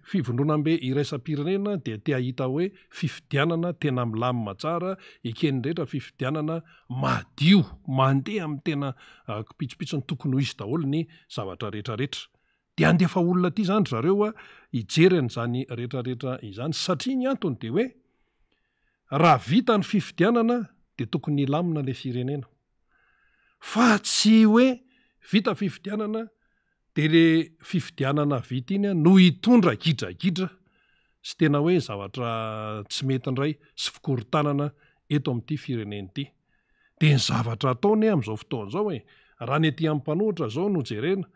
fivondronambe iraisam-pirenena dia te hahita hoe fifidianana tena milamina tsara, eken'ny rehetra, fifidianana madio, mandeha amin'ny tena kipitsopitsony tokony ho izy daholo ny zavatra rehetrarehetra. Dia handefa olona aty izany ry zareo hijery an'izany rehetrarehetra izany satria ny antony dia hoe raha vita ny fifidianana dia tokony hilamina ilay firenena fa tsy hoe vita fifidianana Dia le fifidianana vita iny no hitondra gidragidra sy tena hoe zavatra tsy mety indray sy fikorontanana eto amin'ity firenena ity. Dia ny zavatra ataony amin'izao fotoana izao e, raha ny aty amin'ny mpanohitra izao no jerena,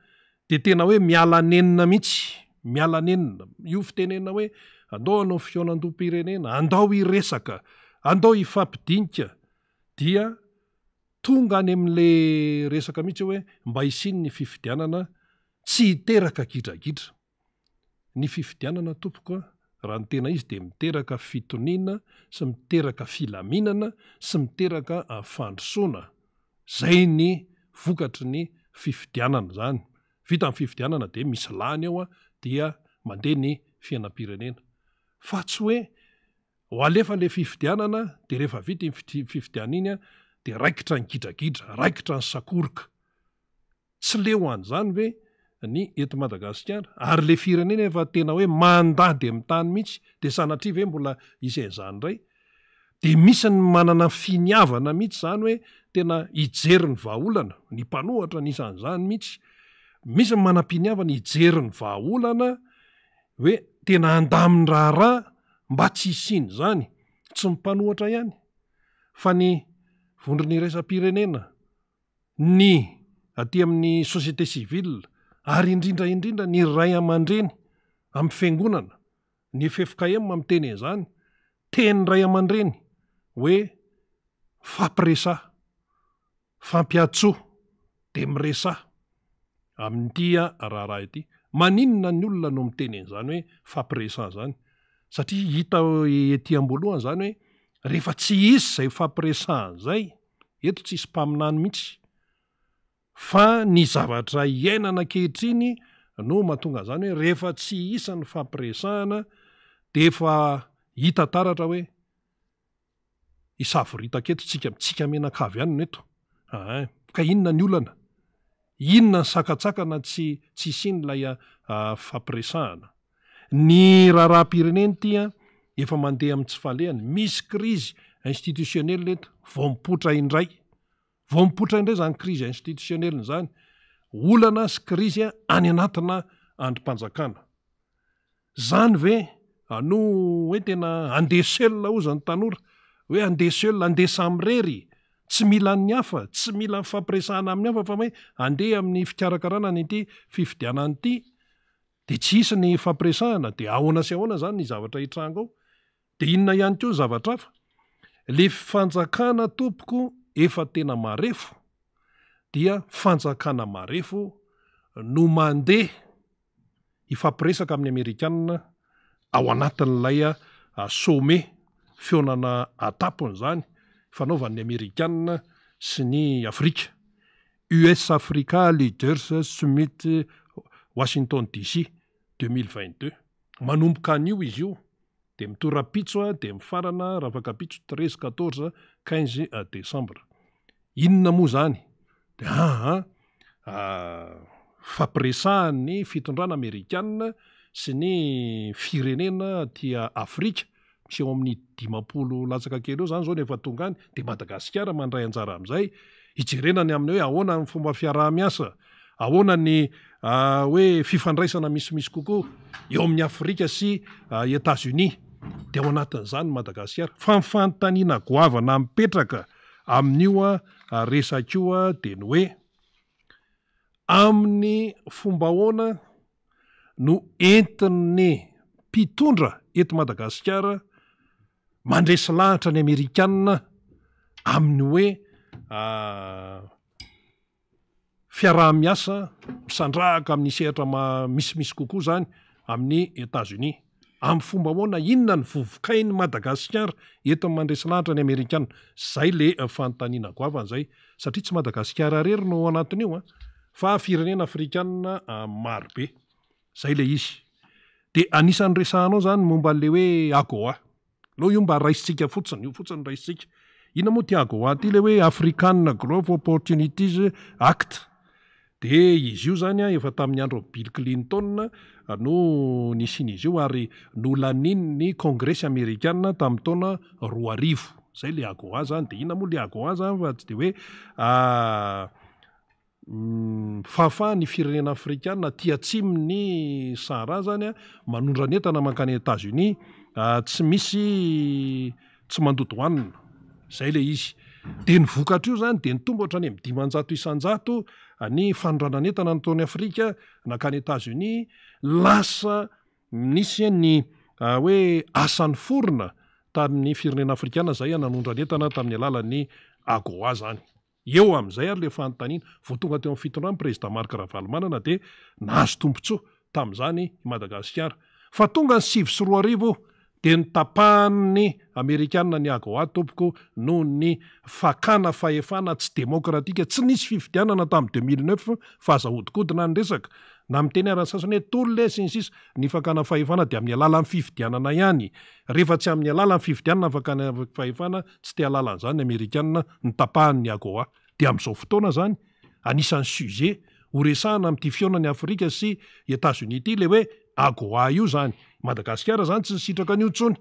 dia tena hoe miala nenina mihitsy, miala nenina. Io fitenenana hoe andao hanao fihaonandoham-pirenena, andao hiresaka, andao hifampidinika, dia tonga any amin'ilay resaka mihitsy hoe mba hisian'ny fifidianana tsy hiteraka gidragidra. Ny fifidianana tompoko a, raha ny tena izy dia miteraka fitoniana sy miteraka filaminana sy miteraka fandrosoana. Zay ny vokatry ny fifidianana zany. Vita ny fifidianana dia misy lany eo dia mandeha ny fiainam-pirenena. Fa tsy hoe ho alefa le fifidianana dia rehefa vita iny fifidianana iny dia raikitra ny gidragidra, raikitra ny sakoroka. Tsy leo an'izany ve ny eto Madagasikara? Ary le firenena efa tena hoe mandady amin'ny tany mihitsy dia sanatria ve mbola hisy an'izany indray? Dia misy ny manana finiavana mihitsy izany hoe tena hijery ny vahaolana, ny mpanohatra anisan'izany mihitsy. Misy ny manam-piniavana hijery ny vahaolana hoe tena handamin-draharaha mba tsy hisian'izany. Tsy ny mpanohatra ihany fa ny vondrona iraisam-pirenena, ny aty amin'ny société civile ary indrindra indrindra ny ray aman-dreny amin'ny fiangonana, ny ffkm miteny an'izany, teny ray aman-dreny hoe fampiresaha, fampiantsoa dia miresaha amin'ity raharaha ity. Maninona ny olona no miteny an'izany hoe fampiresaha izany? Satria hita ety am-boalohany izany hoe rehefa tsy hisy izay fampiresahana izay, Eto tsisy mpaminany mihitsy fa ny zavatra iainana ankehitriny no mahatonga an'izany hoe rehefa tsy hisy ny fampiresahana dia efa hita taratra hoe hisavoritaka eto tsika, tsika mianakavy ihany no eto. Aa ka inona ny olana? Inona ny sakantsakana tsy tsy hisian'ilay fampiresahana? Ny raharaham-pirenena ity an, efa mandeha amin'ny tsy falehany. Misy crise institutionnelle eto, vao mipoitra indray. Vao mipoitra indray izany crise institutionnelle izany. Olana sy crise any anatina andrim-panjakana. Izany ve no hoe tena andeha seul hozy ny tanora, hoe andeha seul, andeha samirery, tsy mila an'ny hafa, tsy mila mifampiresahana amin'ny hafa fa hoe andeha amin'ny fikarakarana an'ity fifidianana ity. Dia tsy hisy ny hifampiresahana, dia ahoana sy ahoana izany ny zavatra hitranga ao? Dia inona ihany koa ny zavatra hafa? Le fanjakana tompoko efa tena marefo dia fanjakana marefo no mandeha hifampiresaka amin'ny amerikana ao anatin'ilay sommet, fihaonana an-tampony izany, ifanaovan'ny amerikana sy ny Afrika. US Africa Leaders Summit Washington DC 2022. Manomboka anio izy io dia mitohy rahampitso dia mifarana rafakampitso 13, 14, 15 décembre. Inona moa izany? Dia aa fampiresahan'ny fitondrana amerikana sy ny firenena aty Afrika Misy eo amin'ny 50 latsaka kely eo izany izao no efa tonga any, dia Madagasikara mandray anjara amin'izay, hijerena ny amin'ny hoe ahoana ny fomba fiaraha-miasa, ahoana ny hoe fifandraisana misimisy kokoa eo amin'i Afrika sy Etats-Unis, dia ao anatin'izany Madagasikara. Fa ny fanontaniana goavana mipetraka amin'io resaka io dia ny hoe, amin'ny fomba ahoana no entin'ny mpitondra eto Madagasikara mandresy lahatra ny Amerikana amin'ny hoe fiaraha-miasa misandrahaka amin'ny sehatra misimisy kokoa izany amin'ny Etats-Unis. Amin'ny fomba ahoana, inona ny vovokain'i Madagasikara entiny mandresy lahatra ny Amerikana? Izay le fanontaniana goavana izay, satria tsy Madagasikara irery no ao anatin'io an, fa firenena afrikana maro be. Izay le izy. Dia anisan'ny resahanao izany momba an'le hoe AGOA. Aleo io mba raisintsika fotsiny, io fotsiny raisintsika. Inona moa ity AGOA ity? Ilay hoe African Growth Opportunities Act. Dia izy io izany efa tamin'ny andron'i Bill Clinton no nisian'izy io ary nolanian'ny Kongresy Amerikana tamin'ny taona 2000. Izay ilay AGOA izany. Dia inona moa ilay AGOA izany fa tsy dia hoe fahafahan'ny firenena afrikana aty atsimon'ny Sahara izany manondrana entana mankany Etats-Unis tsy misy tsy mandoa douane. Izay ilay izy. Dia ny vokatr'io izany dia nitombo hatrany amin'ny 500% ny fanondranan'entana nataon'i Afrika nankany Etats-Unis, lasa nisy ny hoe asa niforona tamin'ny firenena afrikana izay nanondran'entana tamin'ny alalan'ny AGOA izany. Eo amin'izay ary ilay fanontaniana, vao tonga teo amin'ny fitondrana ny Prezida Marc Ravalomanana dia nahazo tombontsoa tamin'izany i Madagasikara. Fa tonga ny 2009 dia notapahan'ny Amerikana ny AGOA tompoko noho ny fakana fahefana tsy demokratika, tsy nisy fifidianana tamin'ny 2009 fa aza ahodikodina ny resaka, na miteny ara ny sasany hoe tolona e sy ny sisa, ny fakana fahefana dia amin'ny alalan'ny fifidianana ihany, rehefa tsy amin'ny alalan'ny fifidianana ny fakana fahefana tsy te hahalala an'izany ny Amerikana, notapahany ny AGOA. Dia amin'izao fotoana izany, anisan'ny sujet ho resahana amin'ity fihaonan'i Afrika sy Etats-Unis ity ilay hoe AGOA io izany. Madagasikara izany tsy nisitraka an'io intsony.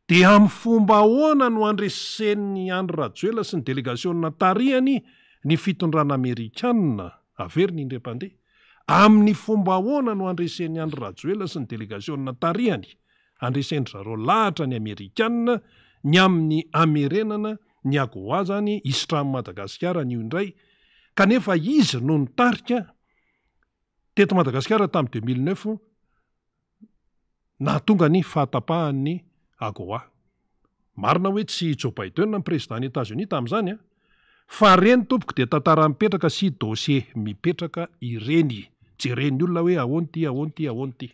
Dia amin'ny fomba ahoana no handresen'i Andry Rajoelina sy ny delegasiona tarihany ny fitondrana amerikana? Averiny indray mpandeha. Amin'ny fomba ahoana no handresen'i Andry Rajoelina sy ny delegasiona tarihany Andresen-dry zareo lahatra ny Amerikana ny amin'ny hamerenana ny AGOA zany hisitrahan'i Madagasikara an'io indray kanefa izy no nitarika teto Madagasikara tamin'ny 2009 nahatonga ny fahatapahan'ny AGOA. Marina hoe tsy Joe Biden ny président ny Etats Unis tamin'izany an! Fa reny tompoko dia tantara mipetraka sy dossier mipetraka ireny. Jeren'ny olona hoe ahoana ity, ahoana ity, ahoana ity.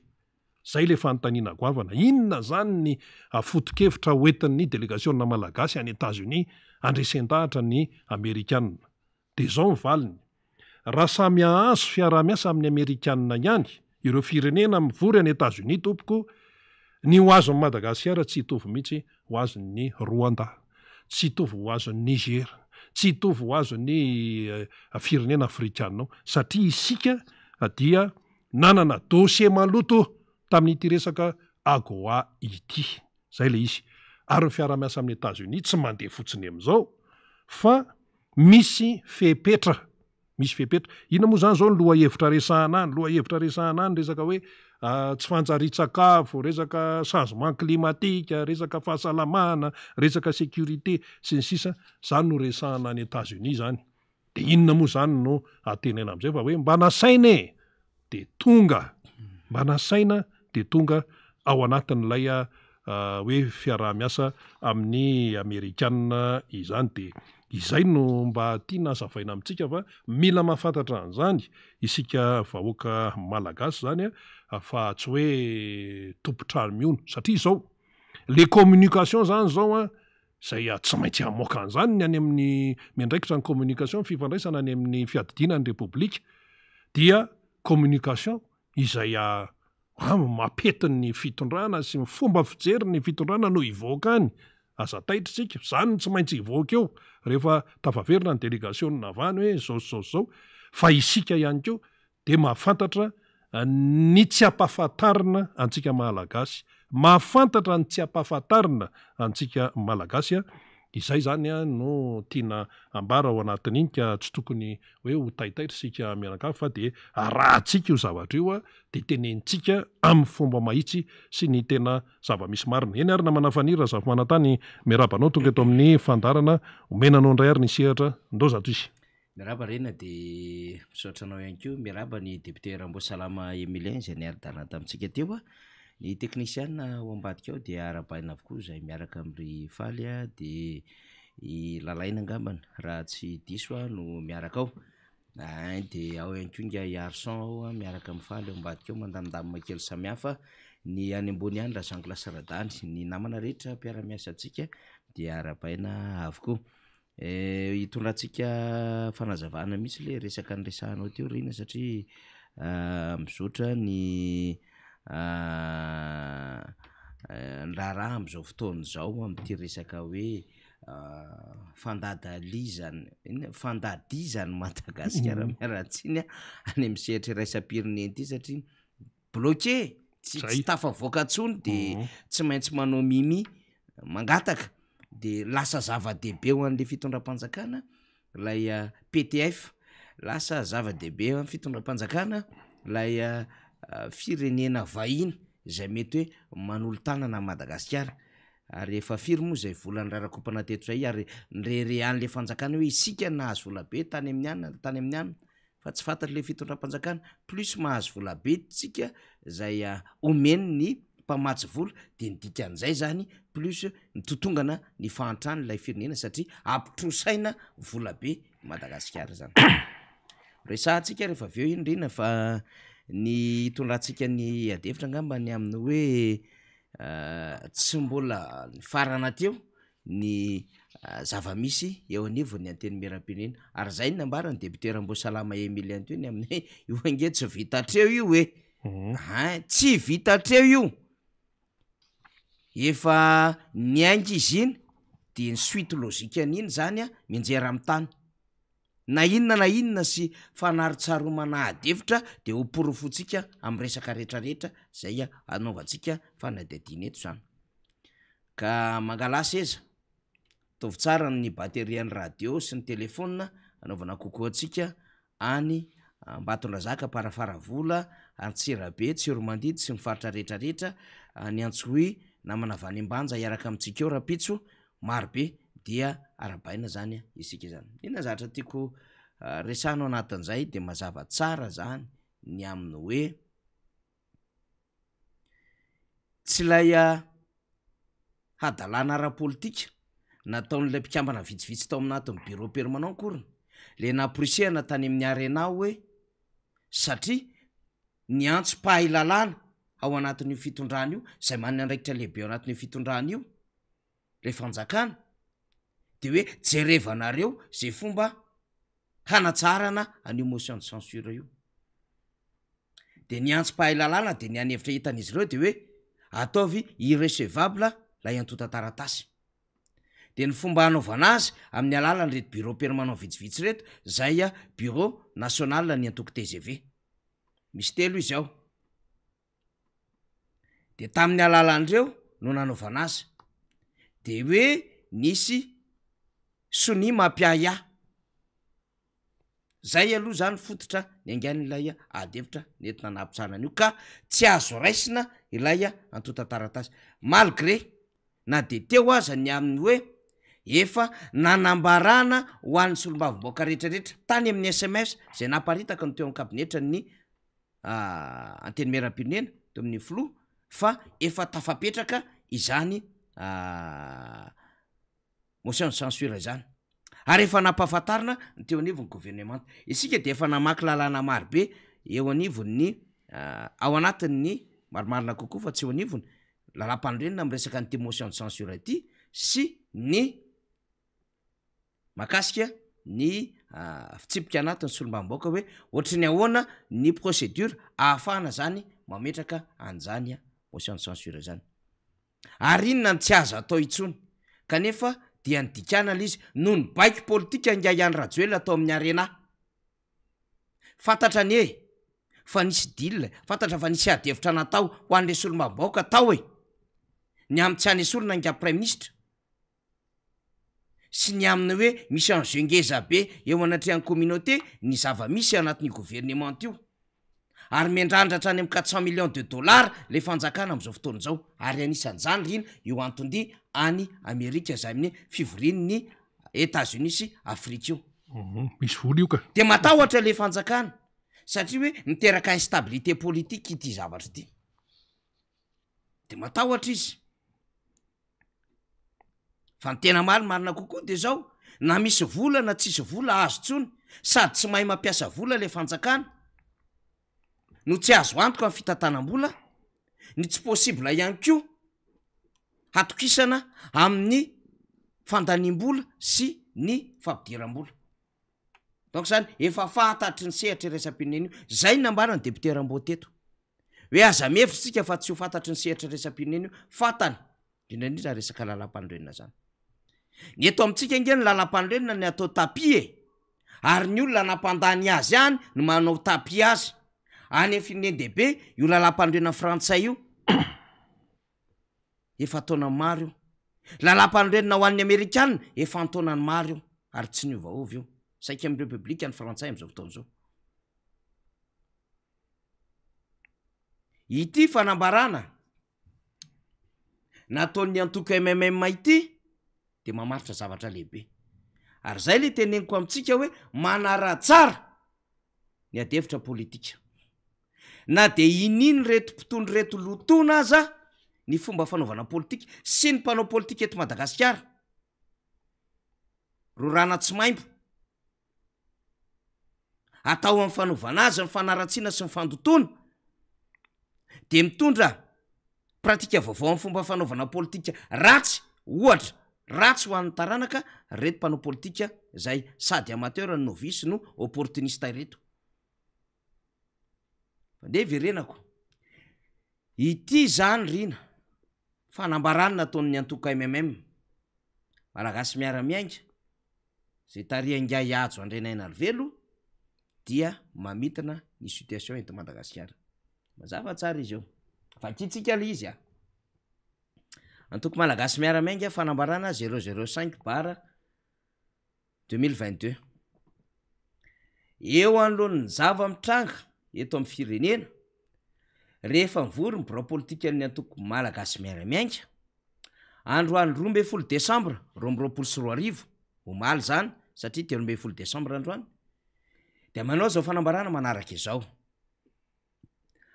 Izay ilay fanontaniana goavana. Inona izany ny foto-kevitra hoentin'ny delegasiona malagasy any Etats-Unis handresen-dahatra ny Amerikana? Dia izao ny valiny, Raha samy hahazo fiaraha-miasa amin'ny Amerikana ihany ireo firenena mivory any Etats-Unis tompoko, ny ho azon'i Madagasikara tsy hitovy mihitsy ho azon'ny Rwanda, tsy hitovy ho azon'i Niger, tsy hitovy ho azon'ny firenena afrikana ao, satria isika dia nanana dossier maloto tamin'ity resaka AGOA ity. Izay ilay izy. Ary ny fiaraha-miasa amin'i Etats-Unis tsy mandeha fotsiny amin'izao fa misy fepetra. Misy fepetra. Inona moa izany izao ny lohahevitra resahana any? Lohahevitra resahana any resaka hoe tsy fanjarian-tsakafo, resaka changement climatique, resaka fahasalamana, resaka sécurité, sy ny sisa. Izany no resahana any Etats-Unis izany. Dia inona moa izany no antenaina amin'izay fa hoe mba nasaina e! Dia tonga, mba nasaina dia tonga ao anatin'ilay hoe fiaraha-miasa amin'ny Amerikana izany. Dia izay no mba tiana hazavaina amintsika fa mila mahafantatra an'izany isika vahoaka malagasy izany fa tsy hoe tompon-trano mihono. Satria izao, le communication izany izao an, Izay tsy maintsy hamoaka an'izany ny any amin'ny miandraikitra ny communication, ny fifandraisana any amin'ny fiadidiana ny Repoblika dia communication izay mampety ny fitondrana sy ny fomba fijery ny fitondrana no hivoaka any. Aza taitra isika, izany no tsy maintsy hivoaka eo rehefa tafaverina ny delegasiona avy any hoe izao sy izao sy izao, fa isika ihany koa dia mahafantatra ny tsy ampahafantarina antsika Malagasy, mahafantatra ny tsy ampahafantarina antsika Malagasy, izay izany no tiana ambara ao anatin'iny ka tsy tokony hoe ho taitaitra isika mianakavy fa dia arahantsika io zavatra io dia tenenintsika amin'ny fomba mahitsy sy ny tena zava-misy marina. Eny ary namana Faniry Razafimanantany, miarahaba anao tonga eto amin'ny fandaharana, omena anao indray ary ny sehatra, ndao zato izy. Miarahaba Rena dia misaotra anao ihany koa. Miarahaba ny député Ramboasalama Emilien izay niara-dalana tamintsika teo. Ny teknisiana ao ambadika ao dia arahabaina avokoa izay miaraka amin'i Faly dia i Lalaina angambany raha tsy diso aho no miaraka ao. Ein dia ao ihany koa ingahy Arson ao miaraka amin'i Faly ao ambadika ao mandamindamina kely samihafa. Ny any ambony any Razangola sy Radany. Ny namana rehetra mpiara-miasa antsika dia arahabaina avokoa. Hitondrantsika fanazavana mihitsy le resaka niresahanao teo Rina satria mizotra ny ny raharaha am'zao fotoana izao am'ty resaka hoe fandadalizana inona fandadizan'i Madagasikara miala tsiny a any amin'ny sehatra iraisam-pirenena ity satria bloqué, tsy tsy tafavoaka intsony de tsy maintsy manao mimi mangataka de lasa zava-dehibe ho an'le fitondram-panjakana lay PTF, lasa zava-dehibe ho an'ny fitondram-panjakana lay firenena vahiny zay mety hoe manolo-tanana an'i Madagasikara. Ary efa firy moa izay vola nirarakompana teto izay ary nireharehan'ilay fanjakana hoe isika no nahazo vola be tany amin'ny anona tany amin'ny anona fa tsy fantatr'ilay fitondram-panjakana plus mahazo vola be tsika izay omen'ny mpamatsy vola dia ny dikan'izay zany plus mitotongana ny fahantran'ilay firenena satria ampitrosaina vola be i Madagasikara zany. Resahantsika rehefa avy eo iny Rina fa ny hitondrantsika ny adihevitra angamba ny amin'ny hoe Tsy mbola nifarana teo ny zava-misy eo anivon'ny Antenimierampirenena ary izay no nambaran'ny député Ramboasalama Emilien teo ny amin'ny hoe io ange tsy vita hatreo io e! Ein, tsy vita hatreo io! Efa niainga izy iny de ny suite logique an'iny zany an mianjera amin'ny tany. Na inona na inona sy fanarotsaromana ady hevitra dia ho porofointsika amin'ny resaka rehetrarehetra izay anaovantsika fanadihadiana eto izany. Ka mangalà seza, ataovy tsara ny baterian'ny radio sy ny telefaonina anaovana coucou antsika any Ambatondrazaka, Amparafaravola, Antsirabe, Tsiromandidy sy ny faritra rehetrarehetra, any Antsohihy, namana avy any Ambanja hiaraka amintsika eo rahampitso. Maro be dia arabaina zany isika izany. Inona zavatra tiako resahina ao anatin'izay dia mazava tsara zany ny amin'ny hoe tsy ilay hadalana ara-politika nataon'ilay mpikambana vitsivitsy tao anatin'ny bureau permanent akory le namporisihana tany amin'ny arena hoe satria niantso mpahay lalàna ao anatin'io fitondrana io izay manana andraikitra lehibe ao anatin'io fitondrana io le fanjakana de hoe jerevanareo ze fomba hanatsarana an'io motion de censure io, de ny antso mpahay lalàna de ny any hevitra hitan'izy ireo de hoe ataovy irrecevable lay antontan-taratasy, de ny fomba hanaovana azy amin'ny alalan'ireto bureau permanent vitsivitsy ireto zay bureau national ny antoko tgv, misy telo izy ao. De tamin'ny alalan'ireo no nanaovana azy. De hoe nisy sonia mampiahiahy. Zay aloha zany fototra niaingan'ilay ady hevitra nentina nanapitsahana an'io ka tsy azo raisina ilay antontan-taratasy. Malgré na de teo aza ny amin'ny hoe efa nanambarana ho an'ny solombavambahoaka rehetrarehetra tany amin'ny sms zay naparitaka ny teo amin'ny kabinetran'ny Antenimierampirenena teo amin'ny filoha fa efa tafapetraka izany motion de censure izany ary efa nampahafantarina ny teo anivon'ny governemanta. Isika dia efa namaky lalàna marobe eo anivon'ny ao anatin'ny marimarina kokoa fa tsy eo anivony lalàmpanorenana miresaka an'ity motion de censure ity sy ny Mahakasika ny fitsipika anatin'ny solombavambahoaka hoe ohatry ny ahoana ny procédure ahafahana zany mametraka an'izany motion de censure zany. Ary inona no tsy azo atao intsony kanefa dia nidikana ilay izy noho ny baiko politika ingahy Andry Rajoelina tao amin'ny Arena. Fantatra anie fa nisy deal, fantatra fa nisy ady hevitra natao ho an'ilay solombavambahoaka tao e! Ny amin'ny tsy hanesorana ingahy praiminisitra. sy ny amin'ny hoe misy enjeu ngeza be eo anatrehan'ny communauté ny zava-misy anatin'io gouvernement io ary miandrandra hatrany amin'ny 400 millions de dollars le fanjakana amin'izao fotoana izao ary anisan'izany ry ina io anton-dia any Amerika izay amin'ny fivorian'ny Etats-Unis sy Afrika io. Misy vola io ka. De matahotra le fanjakana satria hoe miteraka instabilité politique ity zavatra ity. De matahotra izy. Fa ny tena marimarina kokoa de zao, na misy vola na tsisy vola azo tsony, sady tsy mahay mampiasa vola le fanjakana, no tsy azo antoka ny fitantanam-bola, ny tsy possible ihany koa hatokisana amin'ny fandaniam-bola sy ny fampidiram-bola. Donc zany efa fantatry ny sehatra iraisam-pirenena io, zay ny nambaran'ny député Rambo teto. Hoe aza mihevitra isika fa tsy ho fantatry ny sehatra iraisam-pirenena io, fantany, indrindra indrindra resaka lalam-panorenana zany. Ny eto amintsika ange ny lalam-panorenana ny atao tapis e! Ary ny olona nampandany azy ihany no manao tapis azy. Any amin'ny firenen-dehibe io lalam-panorenana frantsay io efa an-taonany maro io. Lalam-panorenana ho an'ny amerikana efa an-taonany maro io ary tsy niovaova io. Saika amin'ny repoblika ny frantsay amin'izao fotoana izao. Ity fanambarana. nataon'ny antoko MMM ity dia mamaritra zavatra lehibe. Ary izay ilay teneniko amintsika hoe manara-tsara ny adihevitra politika. Na dia inian'ireto mpitondra ireto lotoina aza ny fomba fanaovana politika sy ny mpanao politika eto Madagasikara, rorana tsy maimbo, atao amin'ny fanaovana azy ny fanaratsiana sy ny fandotoana, dia mitondra pratika vaovao amin'ny fomba fanaovana politika ratsy, ohatra, ratsy ho an'ny taranaka ireto mpanao politika izay sady amateur no novice no opportuniste ireto. Fa ndeha hiverenako. Ity izany Rina, fanambarana nataon'ny antoko MMM, Malagasy Miara-Miainga, izay tarihan'ingahy Hajo Andrianainarivelo dia mamintina ny situation eto Madagasikara. Mazava tsara izy eo. Vakintsika ilay izy a. Antoko Malagasy Miara-Miainga, fanambarana zéro zéro cinq barre 2022. Eo anoloan'ny zava-mitranga eto amin'ny firenena, rehefa mivory ny birao politikan'ny antoko Malagasy Miara-Miainga, androany 12 desambra 2022, omaly izany satria 13 desambra androany, dia manao izao fanambarana manaraka izao.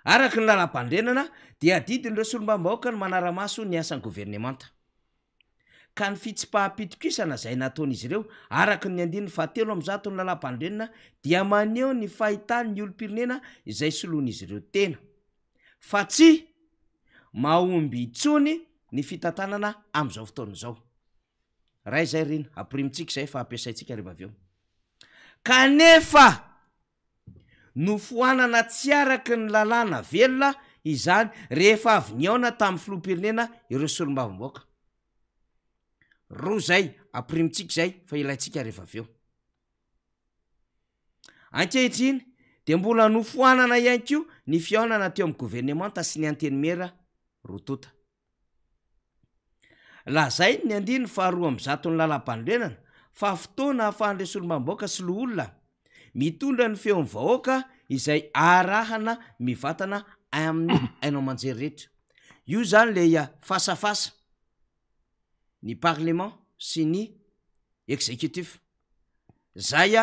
Araka ny lalàmpanorenana dia adidin'ireo solombavambahoaka ny manara-maso ny asan'ny governemanta. Ka ny fitsipaham-pitokisana izay nataon'izy ireo araka ny andininy fahatelo ambizaton'ny lalàmpanorenana dia maneho ny fahitan'ny olom-pirenena izay soloin'izy ireo tena, fa tsy mahomby intsony ny fitantanana amin'izao fotoana izao. Ray izay Rina, ampirimintsika izay fa ampiasaintsika rehefa avy eo. Kanefa! Nofoanana tsy araka ny lalàna velona izany rehefa avy nihaona tamin'ny filoham-pirenena ireo solombavambahoaka. Roa izay, ampirimintsika izay fa ilaintsika rehefa avy eo. Ankehitriny dia mbola nofoanana ihany koa ny fihaonana teo amin'ny governemanta sy ny antenimiera roa tonta. Lazainy ny andininy faharoa ambizaton'ny lalàmpanorenana fa fotoana ahafahan'ireo solombavambahoaka sy loholona mitondra ny feon'ny vahoaka izay arahana mivantana amin'ny haino aman-jery rehetra. Io izany ilay face à face ny parlement sy ny executif. Zay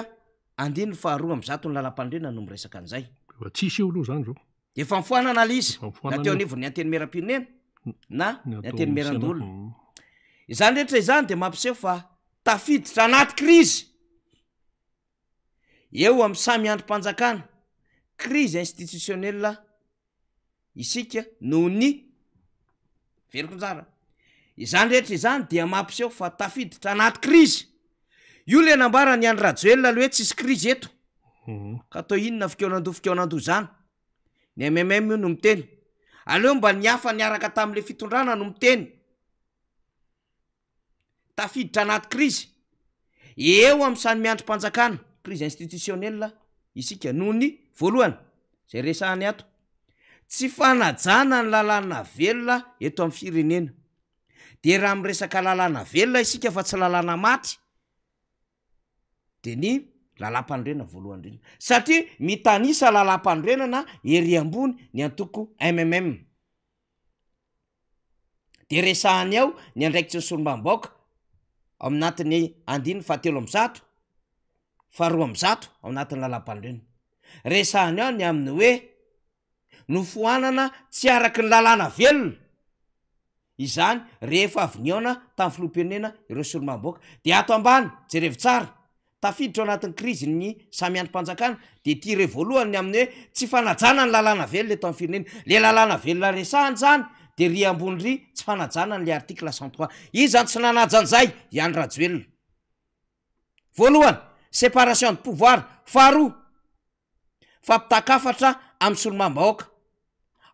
andininy faharoa ambizaton'ny lalàmpanorenana no miresaka an'izay. Efa tsisy io aloha izany izao. Efa nifoanana ilay izy, Efa na nifoanana teo io. anivon'ny Antenimierampirenena na Ny ny atao amin'ny Antenimierandoholona. Sénat. Izany rehetra izany dia mampiseho fa tafiditra anaty krizy eo amin'ny samy andrim-panjakana, crise institutionnelle, isika noho ny Velon-jara. Izany rehetra izany dia mampiseho fa tafiditra anaty krizy. Io le nambaran'i Andry Rajoelina le hoe tsisy krizy eto. Ka atao inona fikaonandoha fikaonandoha izany? Ny MMM io no miteny. Aleo mba ny hafa niaraka tamin'le fitondrana no miteny. Tafiditra anaty krizy eo amin'ny samy andrim-panjakana, crise institutionnelle, isika noho ny, voalohany, izay resahany ato, tsy fanajana ny lalàna velona eto amin'ny firenena. Dia raha miresaka lalàna velona isika fa tsy lalàna maty, dia ny lalàmpanorenana voalohany indrindra. Satria mitanisa lalàmpanorenana ery ambony ny antoko MMM. De resahany ao ny andraikitry ny solombavambahoaka ao anatin'ny andininy fahatelo ambizato, faharoa ambizato ao anatin'ny lalàmpanorenana. Resahany ao ny amin'ny hoe nofoanana tsy araky ny lalàna velona izany rehefa avy nihaona tamin'ny filoham-pirenena ireo solombavambahoaka. De ato ambany, jerevo tsara, Tafiditra ao anatin'ny krizy ny samy andrim-panjakana dia ity re voalohany ny amin'ny hoe tsy fanajana ny lalàna velona eto amin'ny firenena. Le lalàna velona resahana izany dia ry ambony ry tsy fanajana an'le article 103. Iza no tsy nanaja an'izay? I Andry Rajoelina. Voalohany, séparation de pouvoir. Faharoa, Fampitan-kafatra amin'ny solombavambahoaka.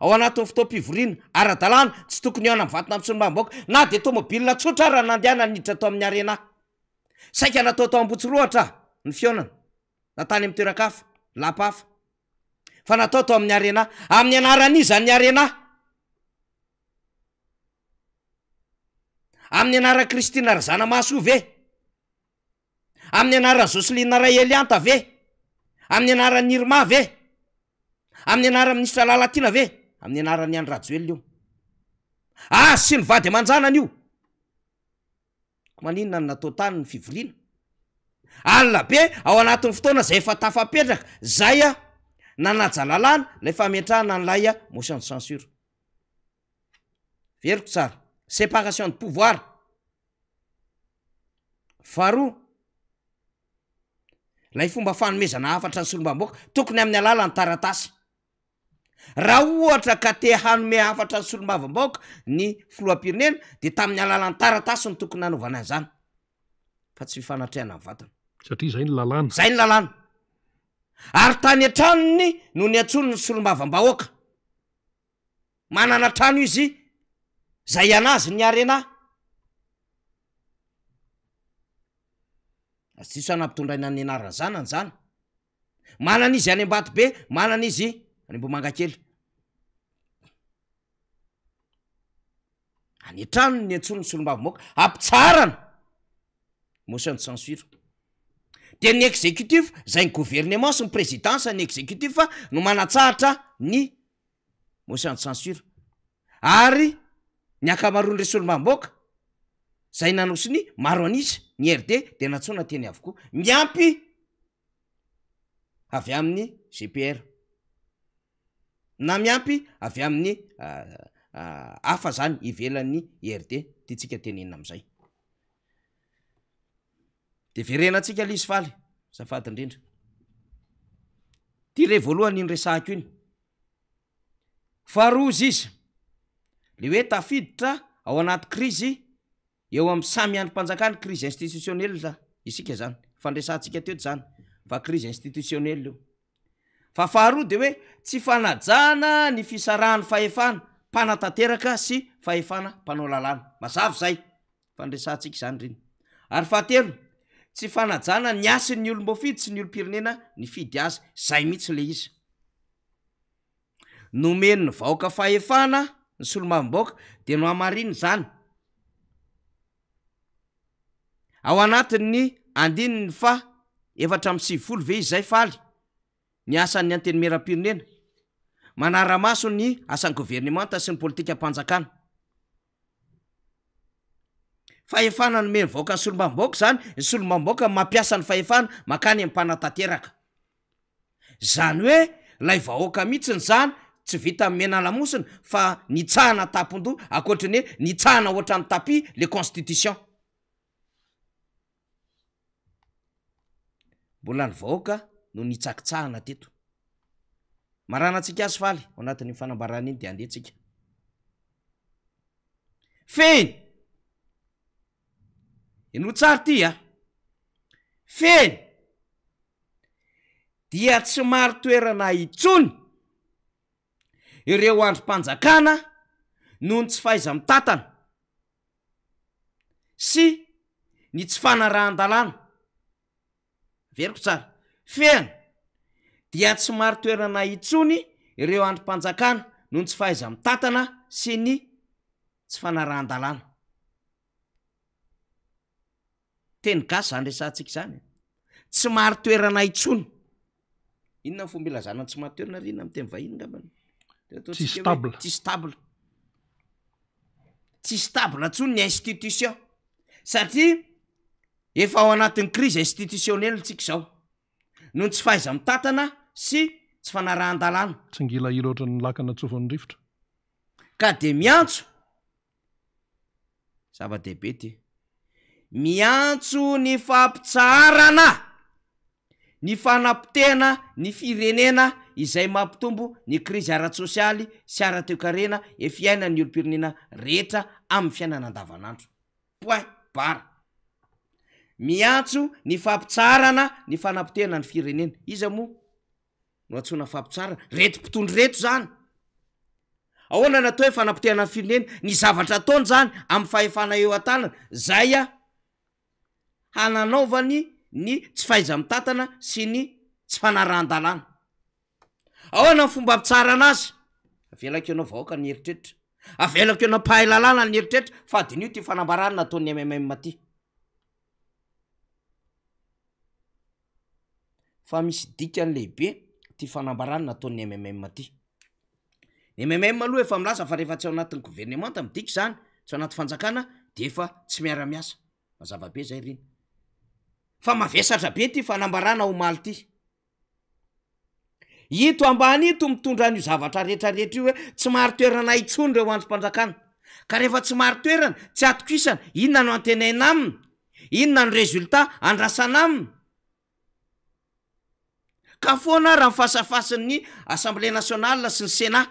Ao anatin'ny fotoam-pivoriana ara-dalàna, tsy tokony hihaona mivantana amin'ny solombavambahoaka na dia tomobilina tsotra ara no nandehanany niditra tao amin'ny Arena. Saika natao tao Ambohitsirohatra ny fihaonana, na tany amin'ny toeran-kafa, lapa hafa. Fa natao tao amin'ny Arena. Amin'ny anaran'iza ny Arena? Amin'ny anaran'i Christine Razanamahasoa ve? Amin'ny anaran'i Jocelyne Raelianta ve? Amin'ny anaran'i Irma ve? Amin'ny anaran'ny Minisitra Lalatiana ve? Amin'ny anaran'i Andry Rajoelina io. Azy sy ny vady aman-janany io. Ko maninona no natao tany ny fivoriana? Alina be ao anatin'ny fotoana izay efa tafapetraka, zay nanaja lalàna ilay fametrahana an'ilay motion de censure. Veriko tsara, séparation de pouvoir. Faharoa, ilay fomba fanomezana hafatra ny solombavambahoaka tokony amin'ny alalan'ny taratasy. Raha ohatra ka te hanome hafatra ny solombavambahoaka ny filoham-pirenena dia tamin'ny alalan'ny taratasy no tokony nanaovana an'izany fa tsy fifanatrehana mivantana. Satria izay ny lalàna. Izay ny lalàna. Ary tany an-tranony no niantsoany ny solombavambahoaka. Manana trano izy izay an'azy ny Arena. Aza diso aho nampitondraina ny anaran'ny zanany izany. Manana izy any Ambatobe, manana izy any Ambohimangakely. Any an-tranony ny antsoin'ny solombavambahoaka hampitsaharana motion de censure. Dia ny exécutif, izay ny gouvernement sy ny présidence ny exécutif no manatsahatra ny motion de censure. Ary ny ankamaroan'ireo solombavambahoaka izay nanao sonia, maro an'isa, ny IRD dia nantsoina teny avokoa. Miampy avy amin'ny GPR na miampy avy amin'ny hafa zany ivelan'ny IRD tiantsika tenenina am'zay. De verenantsika le izy faly, azafady indrindra. Ty re voalohany iny resahako iny. Faharoa ozy izy, le hoe tafiditra ao anaty krizy Eo amin'ny samy andrim-panjakana, crise institutionnelle isika zany, fandresantsika teto zany fa crise institutionnelle io. Fa faharoa de hoe tsy fanajana ny fisarahan'ny fahefana mpanatanteraka sy fahefana mpanao lalàna. Mazava izay, fandresantsika izany r'iny. Ary fahatelo, tsy fanajana ny hasin'ny olom-boafidy sy ny olom-pirenena nifidy azy, zay mihitsy le izy. Nomen'ny vahoaka fahefana ny solombavambahoaka dia nohamarinina izany ao anatin'ny andininy faha 94 ve izay faly ny asan'ny antenimierampirenena manara-maso ny asan'ny governemanta sy ny politikam-panjakana. Fahefana nomen'ny vahoaka ny solombavambahoaka izany, ny solombavambahoaka mampiasa ny fahefana mankany amin'ny mpanatanteraka. Zany hoe lay vahoaka mihitsiny zany tsy vitan'ny mena lamosina fa nitsahana tampon-doha ankoatry ny hoe nitsahana ohatran'ny tapis le constitution. Mbola ny vahoaka no nitsakitsahana teto. Maranantsika azy faly ao anatin'iny fanambarana iny de andeha tsika. Fehiny! Henoy tsara ity a! Fehiny! Dia tsy marin-toerana intsony ireo andrim-panjakana noho ny tsy fahaiza-mitantana sy ny tsy fanarahan-dalàna. Averiko tsara, fehiny, dia tsy marin-toerana intsony ireo andrim-panjakana noho ny tsy fahaiza-mitantana sy ny tsy fanarahan-dalàna. Teny gasy zany resahantsika zany e. Tsy marin-toerana intsony. Inona ny fomba ilazana ny tsy marin-toerana ry inona amin'ny teny vahiny angambany? Dia ataontsika Tsy hoe stable. Tsy stable. Tsy stable intsony ny institution satria efa ao anatin'ny crise institutionnelle tsika izao noho ny tsy fahaiza-mitantana sy tsy fanarahan-dalàna. Tsingilahila ohatran'ny lakana tsofan'ny rivotra. Ka dia miantso Zava-dehibe ity. Miantso ny fampitsaharana ny fanapotehana ny firenena izay mampitombo ny krizy ara-tsosialy sy ara-toekarena efa iainan'ny olom-pirenena rehetra amin'ny fiainana andavanandro. Point barre. Miantso ny fampitsaharana ny fanapotehana ny firenena. Iza moa? no antsoina fampitsarana, reto mpitondra reto zany, ahoana ny atao hoe fanapotehana ny firenena, ny zavatra ataony zany amin'ny fahefana eo an-tanana zay a hananaovany ny tsy fahaiza-mitantana sy ny tsy fanarahan-dalàna, ahoana ny fomba ampitsarana azy, avelako ianao vahoaka ny eritreritra, avelako ianao mpahay lalàna ny eritreritra fa diniho ty fanambarana nataon'ny MMM ty. Fa misy dikany lehibe ity fanambarana nataon'ny MMM ity. Ny mmm aloha efa milaza fa rehefa tsy ao anatin'ny governemanta, midika izany tsy ao anaty fanjakana dia efa tsy miara-miasa. Mazava be izay Rina. Fa mavesatra be ity fanambarana omaly ity. Ito ambany ito mitondra an'io zavatra rehetra rehetra io hoe tsy marin-toerana intsony ireo andrim-panjakana. Ka rehefa tsy marin-toerana, tsy atokisana, inona no antenaina aminy? Inona no résultat andrasana aminy? Ka foana ara ny fasafasin'ny Assemblée nationale sy ny Sénat.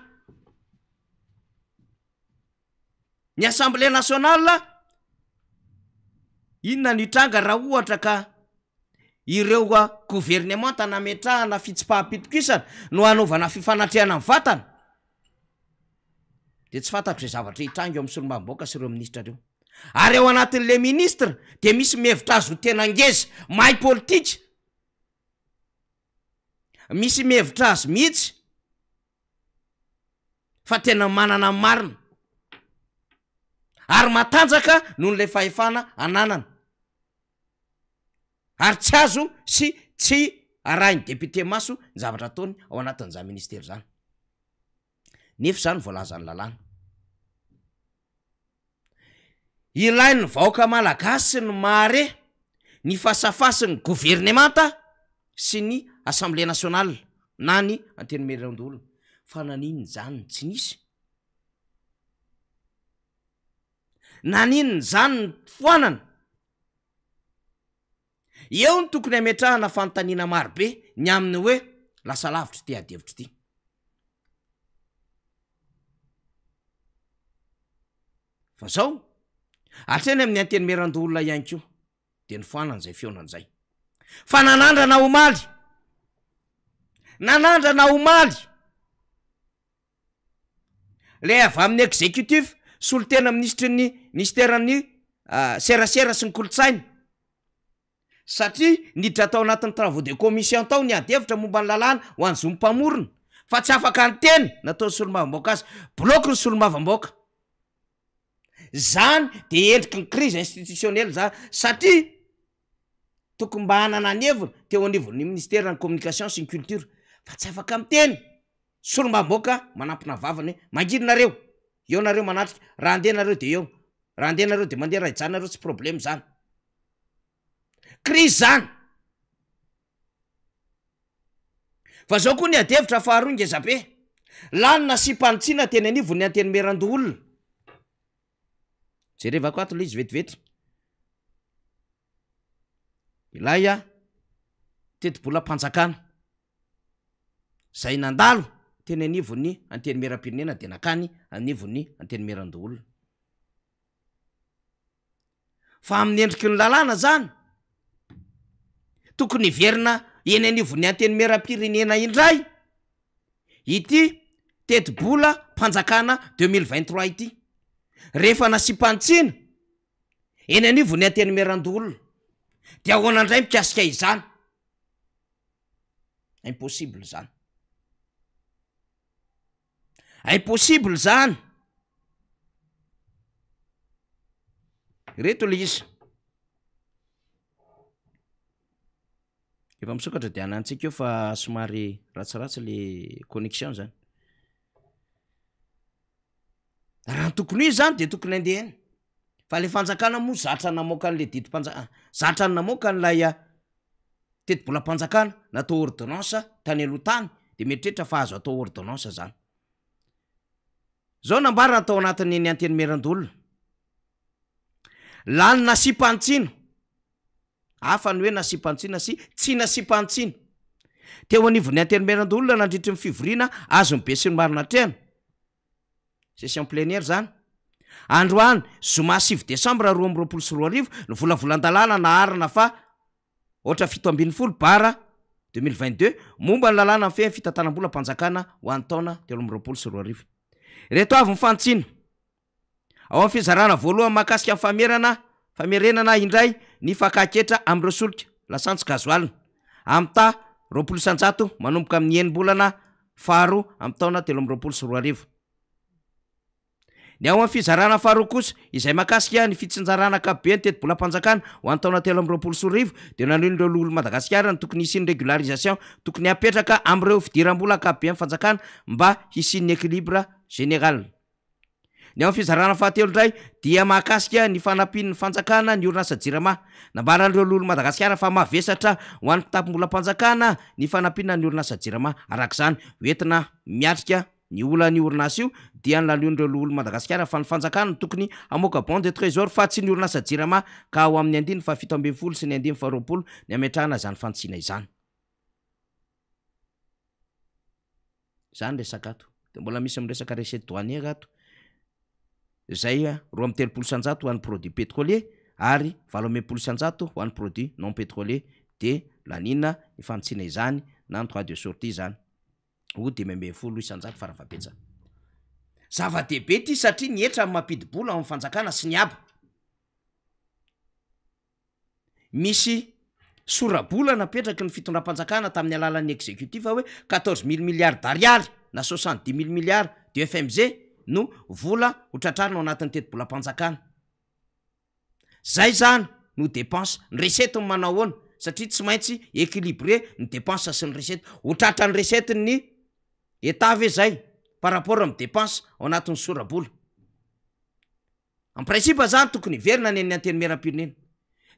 Ny Assemblée nationale, inona no hitranga raha ohatra ka ireo governemanta nametrahana fitsipaham-pitokisana no hanaovana fifanatrehana mivantana? Dia tsy fantako izay zavatra hitranga eo amin'ny solombavambahoaka sy ireo minisitra ireo. Ary ao anatin'ilay ministre dia misy mihevitra azy ho tena ngeza, mahay politika, misy mihevitra azy mihitsy fa tena manana ny marina ary matanjaka noho n'ilay fahefana ananana ary tsy azo sy tsy arahin'ny député maso ny zavatra ataony ao anatin'izany ministera izany nefa izany voalazan'ny lalàna. Ilain'ny vahoaka malagasy ny mahare ny fasafasin'ny governemanta sy ny Assemblée nationale na ny Antenimierandoholona fa naninona izany no tsy nisy? Naninona izany no foanana? Eo no tokony hametrahana fanontaniana marobe ny amin'ny hoe lasa lavitra ity adihevitra ity. Fa zao, hatreny amin'ny Antenimierandoholona ihany koa dia nofoanana izay fihaonana izay. Fa nanandrana omaly, nanandrana omaly Ilay avy amin'ny executif, solontena minisitry ny minisiteran'ny serasera sy ny kolontsaina, satria niditra tao anatin'ny travaux de commission tao ny ady hevitra momba ny lalàna ho an'ny zon'ny mpamorona, fa tsy afaka niteny nataon'ny solombavambahoaka azy, bloque ny solombavambahoaka. Zany de endriky ny crise institutionnelle zany, satria tokony mba hanana ny heviny teo anivon'ny minisiteran'ny communication sy ny culture, fa tsy afaka miteny. Solombavambahoaka manampina vavany hoe mangina nareo, eo nareo manatrika, raha andeha nareo de eo, raha andeha nareo de mandeha, raha hijanona nareo tsy problème zany. Crise zany. Fa zao koa ny adihevitra faharoa ngeza be, lany nasiam-panitsiana teny anivon'ny antenimierandoholona. Jerevako ato le izy vetivety. Ilay tetibolam-panjakana izay nandalo teny anivon'ny Antenimierampirenena dia nankany anivon'ny Antenimierandoholona. Fa amin'ny endriky ny lalàna izany, tokony hiverina eny anivon'ny Antenimierampirenena indray ity tetibolam-panjakana 2023 ity. Rehefa nasiam-panitsiana eny anivon'ny Antenimierandoholona. Dia ahoana indray mikasika izany? Impossible izany. Impossible izany. Ireto ilay izy. Efa misokatra dia anantsika eo fa somary ratsiratsy le connexion zany. Raha ny tokony ho izy zany de tokony andeha eny. Fa le fanjakana moa zatra namoaka an'le didim-panjakana, zatra ny namoaka an'ilay tetibolam-panjakana natao ordonnance tany aloha tany de mieritreritra fa azo atao ordonnance zany. Zao nambarany tao anatin'ny Antenimierandoholona. Lany nasiam-panitsiana. Hafa ny hoe nasiam-panitsiana sy tsy nasiam-panitsiana. Teo anivon'ny Antenimierandoholona nandritry ny fivoriana azon'ny besinimaro natrehana, session plénière izany, androany zoma sivy desambra 2022, ny volavolan-dalàna naharana faha aotra 17 bara 2022 momba ny lalàna mifehy ny fitantanam-bolam-panjakana ho an'ny taona 2023. Ireto avy ny fanitsiana. Ao amin'ny fizarana voalohany mahakasika ny famerana famerenana indray ny fakan-ketra amin'ireo solika, lasantsy gazoala, amin'ny taha 20% manomboka amin'ny enim-bolana faharoa amin'ny taona 2023. Ny ao amin'ny fizarana faharoa kosa, izay mahakasika ny fitsinjarana ankapobeny tetibolam-panjakana ho an'ny taona 2023, dia nanohin'ireo loholon'i Madagasikara ny tokony hisian'ny régularisation tokony hapetraka amin'ireo fidiram-bola ankapoben'ny fanjakana mba hisian'ny équilibre général. Ny ao amin'ny fizarana fahatelo indray dia mahakasika ny fanampian'ny fanjakana ny orinasa Jirama. Nambaran'ireo loholon'i Madagasikara fa mavesatra ho an'ny kitapom-bolam-panjakana ny fanampiana ny orinasa Jirama. Araka izany, hoentina miatrika ny olan'io orinasa io dia ny lalion'ireo loholon'i Madagasikara fa ny fanjakana no tokony hamoaka bon de trésor fa tsy ny orinasa Jirama ka ao amin'ny andininy faha 17 sy ny andininy faha 20 ny hametrahana izany fanitsiana izany. Izany resaka ato. Dia mbola misy miresaka recette douanière ato izay 132% ho an'ny produit pétrolier ary 68% ho an'ny produit non pétrolier dia laniana ny fanitsiana izany na ny droit de sortie izany. ho 15% farafahabetsany. Zava-dehibe ity satria ny hetra no mampidi-bola ao amin'ny fanjakana sy ny haba. Misy sora-bola napetraky ny fitondram-panjakana tamin'ny alalan'ny exécutif hoe 14 mille milliards d'ariary na 70 mille milliards de FMG no vola ho tratrarina ao anatin'ny tetibolam-panjakana. Zay zany no dépense, ny recette no manao ahoana? Satria tsy maintsy équilibré ny dépense sy ny recette, ho tratran'ny recette ny Etat ve zay par rapport amin'ny dépense ao anatin'ny sora-bola? En principe zany tokony hiverina any amin'ny antenimierampirenena,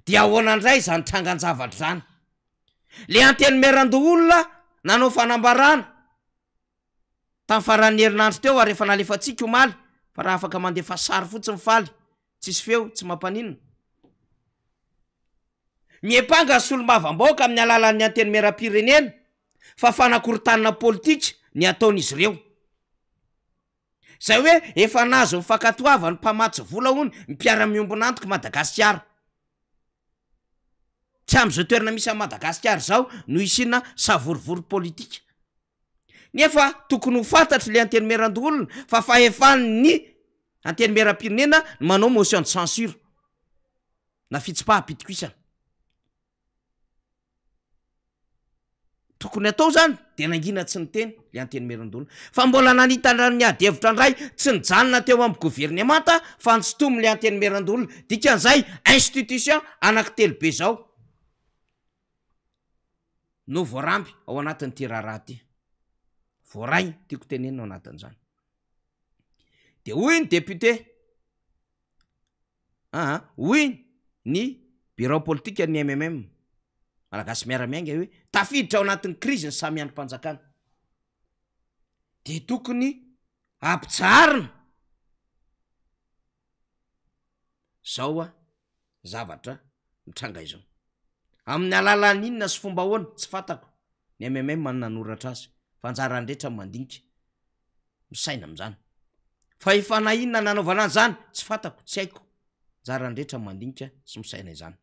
de ahoana ndray zany trangan-javatra zany? Le antenimierandoholona nanao fanambarana Tamin'ny faran'ny herinandro teo ary efa nalefantsika omaly fa raha afaka mandefa sary fotsiny faly, tsisy feo, tsy mampaninona. Miampanga ny solombavambahoaka amin'ny alalan'ny Antenimierampirenena fa fanakorontanana politika ny ataon'izy ireo. Izay hoe efa nahazo ny fankatoavan'ny mpamatsy vola hono ny mpiara-miombon'antoka Madagasikara. Tsy amin'izao toerana misy an'i Madagasikara izao no hisiana savorovoro politika. Nefa tokony ho fantatry le antenimierandoholona fa fahefan'ny antenimierampirenena ny manao motion de censure na fitsipaham-pitokisana. Tokony atao zany de nangina tsy niteny le antenimierandoholona fa mbola nanitatra ny ady hevitra ndray tsy nijanona teo amin'ny governemanta fa nitsotomy le antenimierandoholona dikan'izay institution anaky be zao no voaramby ao anatin'ity raharaha ity. Voaray tiako tenenina ao anatin'izany. De hoy ny député, aa hoy ny birao politika ny MMM, Malagasy miara-miainga hoe tafiditra ao anatin'ny krizy ny samy andrim-panjakana. De tokony ampitsaharina zao a zavatra mitranga izao. Amin'ny alalan'ny inona sy fomba ahoana? Tsy fantako. Ny MMM no nanoratra azy. Fa anjaran'ny rehetra ny mandinika, misaina amin'izany. Fa efa na inona nanaovana an'izany? Tsy fantako, tsy haiko. Anjaran'ny rehetra ny mandinika sy misaina izany.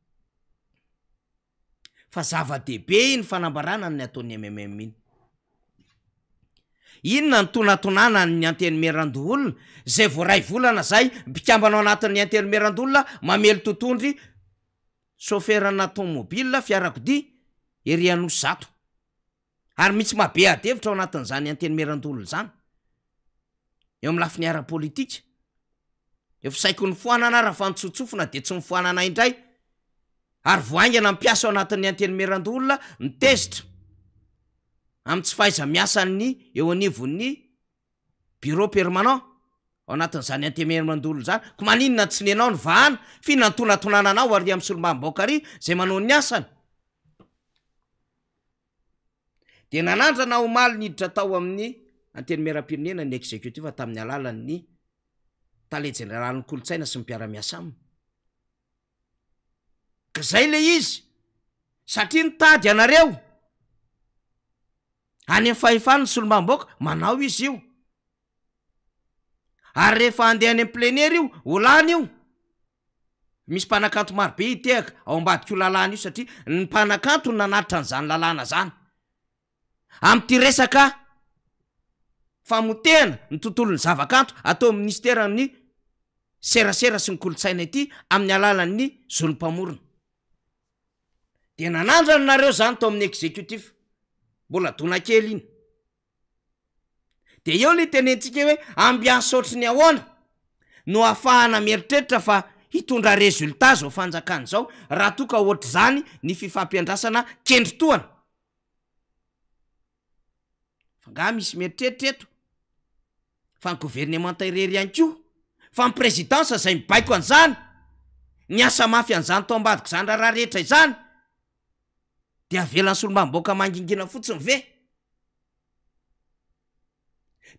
Fa zava-dehibe iny fanambarana ny ataon'ny MMM iny. Inona ny tonatonana ny Antenimierandoholona izay vao ray volana izay mpikambana ao anatin'ny Antenimierandoholona mamely totondry chauffeur-na tomobile fiarakodia ery Anosizato. Ary misy mahabe ady hevitra ao anatin'izany Antenimierandoholona izany eo amin'ny lafiny ara-politika. Efa saiky nofoanana ary fa nitsotsofina dia tsy nofoanana indray. Ary vao haingana ny mpiasa ao anatin'ny Antenimierandoholona no tezitra amin'ny tsy fahaiza-miasan'ny eo anivon'ny bureau permanent ao anatin'izany Antenimierandoholona izany. Ko maninona tsy nenao ny vahana f'inona ny tonatonana anao ary amin'ny solombavambahoaka ary izay manao ny asany. Dia nanandrana omaly niditra tao amin'ny Antenimierampirenena ny executif tamin'ny alalan'ny tale jeneralin'ny kolontsaina sy ny mpiara-miasa aminy. Ka zay le izy, satria nitady anareo any amin'ny fahefana ny solombavambahoaka, manao izy io. Ary rehefa handeha any amin'ny plénière io, ho lany io. Misy mpanakanto maro be hitehaka ao ambadik'io lalàna io satria ny mpanakanto no nanatitra an'izany lalàna zany. Amin'ity resaka famotehana ny tontolon'ny zavakanto atao amin'ny minisiteran'ny serasera sy ny kolontsaina ity amin'ny alalan'ny zon'ny mpamorona. Dia nanandrana nareo zany tao amin'ny executif. Mbola dona kely iny. De eo le tenentsika hoe ambiance ohatry ny ahoana? no ahafahana mieritreritra fa hitondra résultat zao fanjakana izao raha toa ka ohatr'izany ny fifampiandrasana kendry tohana? Fa nga misy mieritreritra eto fa ny governemanta irery ihany koa fa ny présidence izay mibaiko an'izany, niasa mafy an'izany tao ambadik'izany raharaha rehetra izany de avelan'ny solombavambahoaka mangingina fotsiny ve?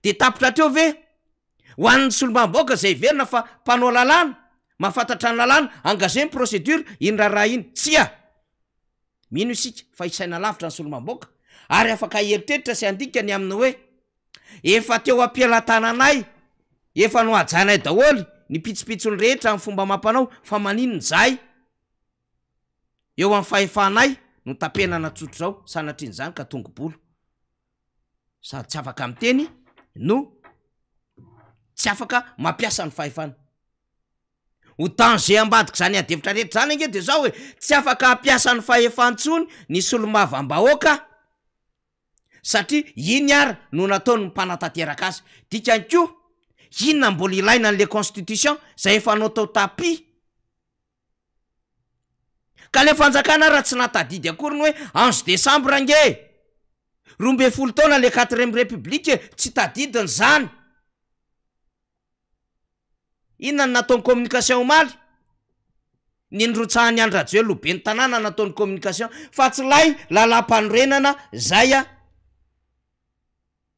De tapitra hatreo ve? Ho an'ny solombavambahoaka izay heverina fa mpanao lalàna, mahafantatra ny lalàna, engager ny procédure iny raharaha iny? Tsia! Mino isika fa hisaina lavitra ny solombavambahoaka ary afaka hieritreritra sy handika ny amin'ny hoe, Efa teo am-pelatananay, efa nohajainay daholo ny pitsopitsony rehetra amin'ny fomba amam-panao fa maninona izahay eo amin'ny fahefanay no tapenana tsotr'izao sanatrian'izany ka tongo-bolo. Sady tsy afaka miteny no tsy afaka mampiasa ny fahefana. Ho danger ambadik'izany adihevitra rehetra izany ange dia izao e, tsy afaka hampiasa ny fahefany intsony ny solombavambahoaka satria iny ary no nataon'ny mpanatanteraka azy. Dikany koa, inona mbola ilaina an'le constitution izay efa natao tapis? Ka le fanjakana ara tsy nahatadidy akory ny hoe onze décembre ange e! 12 taona le quatrième république e! Tsy tadidiny zany! Inona no nataony communication omaly? Ny nirotsahan'i Andry Rajoelina ho ben'ny tanàna nataony communication fa tsy lay lalam-panorenana zay a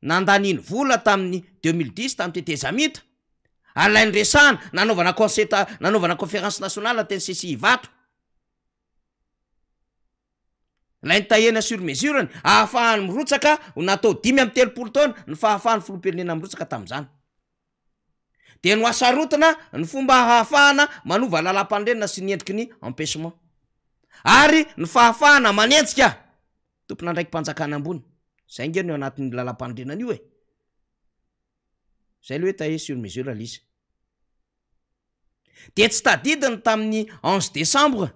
nandaniany vola tamin'ny 2010 tamin'ny tetezamita ary ilay niresahana nanaovana concert nanaovana conférence nationale teny CCI Ivato ilay nitahena sur mesure-ny ahafahany mirotsaka ho natao 35 taona ny fahafahan'ny filoham-pirenena mirotsaka tamin'izany dia nohasarotina ny fomba ahafahana manova lalam-panorenana sy ny endriky ny empêchement ary ny fahafahana manenjika Tompon'andraiki-panjakana ambony. Zay nge no eo anatin'io lalam-panorenana io e! Zay le hoe taillé sur mesure lisa. Dia tsy tadidiny tamin'ny onze décembre,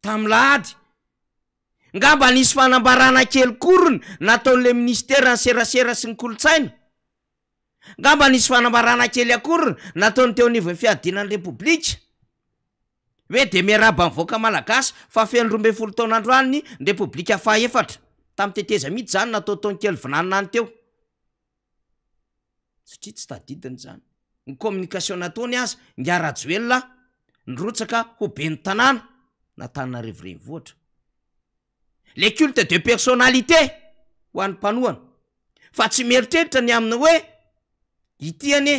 tamin'ny lahady. Ngamba nisy fanambarana kely korony nataon'le minisiteran'ny serasera sy ny kolontsaina. Ngamba nisy fanambarana kely akoriny nataon'ny teo anivon'ny fiadiana ny Repoblika. Hoe dia miarahaba ny vahoaka malagasy fa feno 12 taona androany ny Repoblika fahaefatra. Tamin'ny tetezamita izany natao taon kely vinaninany teo. Satria tsy tadidiny izany. Ny communication nataony aza, Ingahy Rajoelina nirotsaka ho ben'ny tanàna n'Antananarivo renivohitra. Le culte de personnalité ho an'ny mpanohana fa tsy mieritreritra ny amin'ny hoe ity anie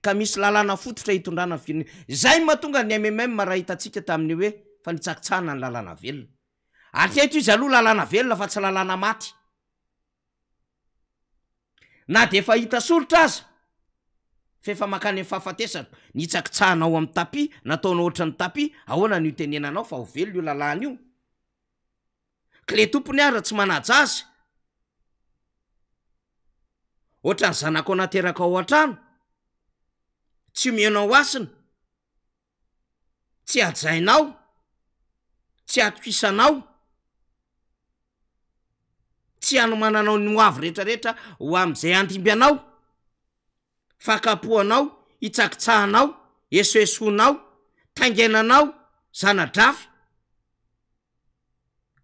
ka misy lalàna fototra hitondrana ny firenena. Izay no mahatonga ny MMM raha hitantsika tamin'ny hoe fanitsakitsahana ny lalàna velona. Hatreto izy aloha lalàna velona fa tsy lalàna maty. Na dia efa hita soritra aza fa efa mankany amin'ny fahafatesana, ny hitsakitsahanao amin'ny tapis, nataonao ohatran'ny tapis, ahoana no hitenenanao fa ho velona io lalàna io? Kle tompony ara tsy manaja azy. Ohatran'ny zanakao naterakao ao an-trano. Tsy omenao hasina. Tsy hajainao. Tsy atokisanao. Tsy anomananao ny ho avy rehetrarehetra ho amin'izay handimby anao. Fa kapohanao, hitsakitsahanao, esoesoinao, taingainanao, zana-drafy.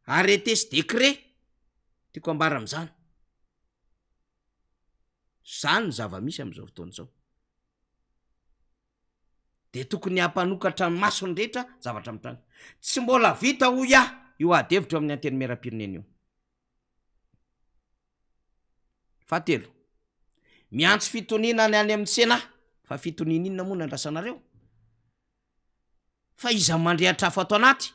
Arrêté sy décret tiako ambara amin'izany. Zany ny zava-misy amin'izao fotoana izao. De tokony hampanokatra ny masony rehetra zavatra mitranga. Tsy mbola vita hoy aho io ady hevitra eo amin'ny antenimierampirenena io. Fahatelo, miantso fitoniana ny any amin'ny Sénat, fa fitoniana inona moa no andrasanareo? Fa iza mandrehitra afo ato anaty?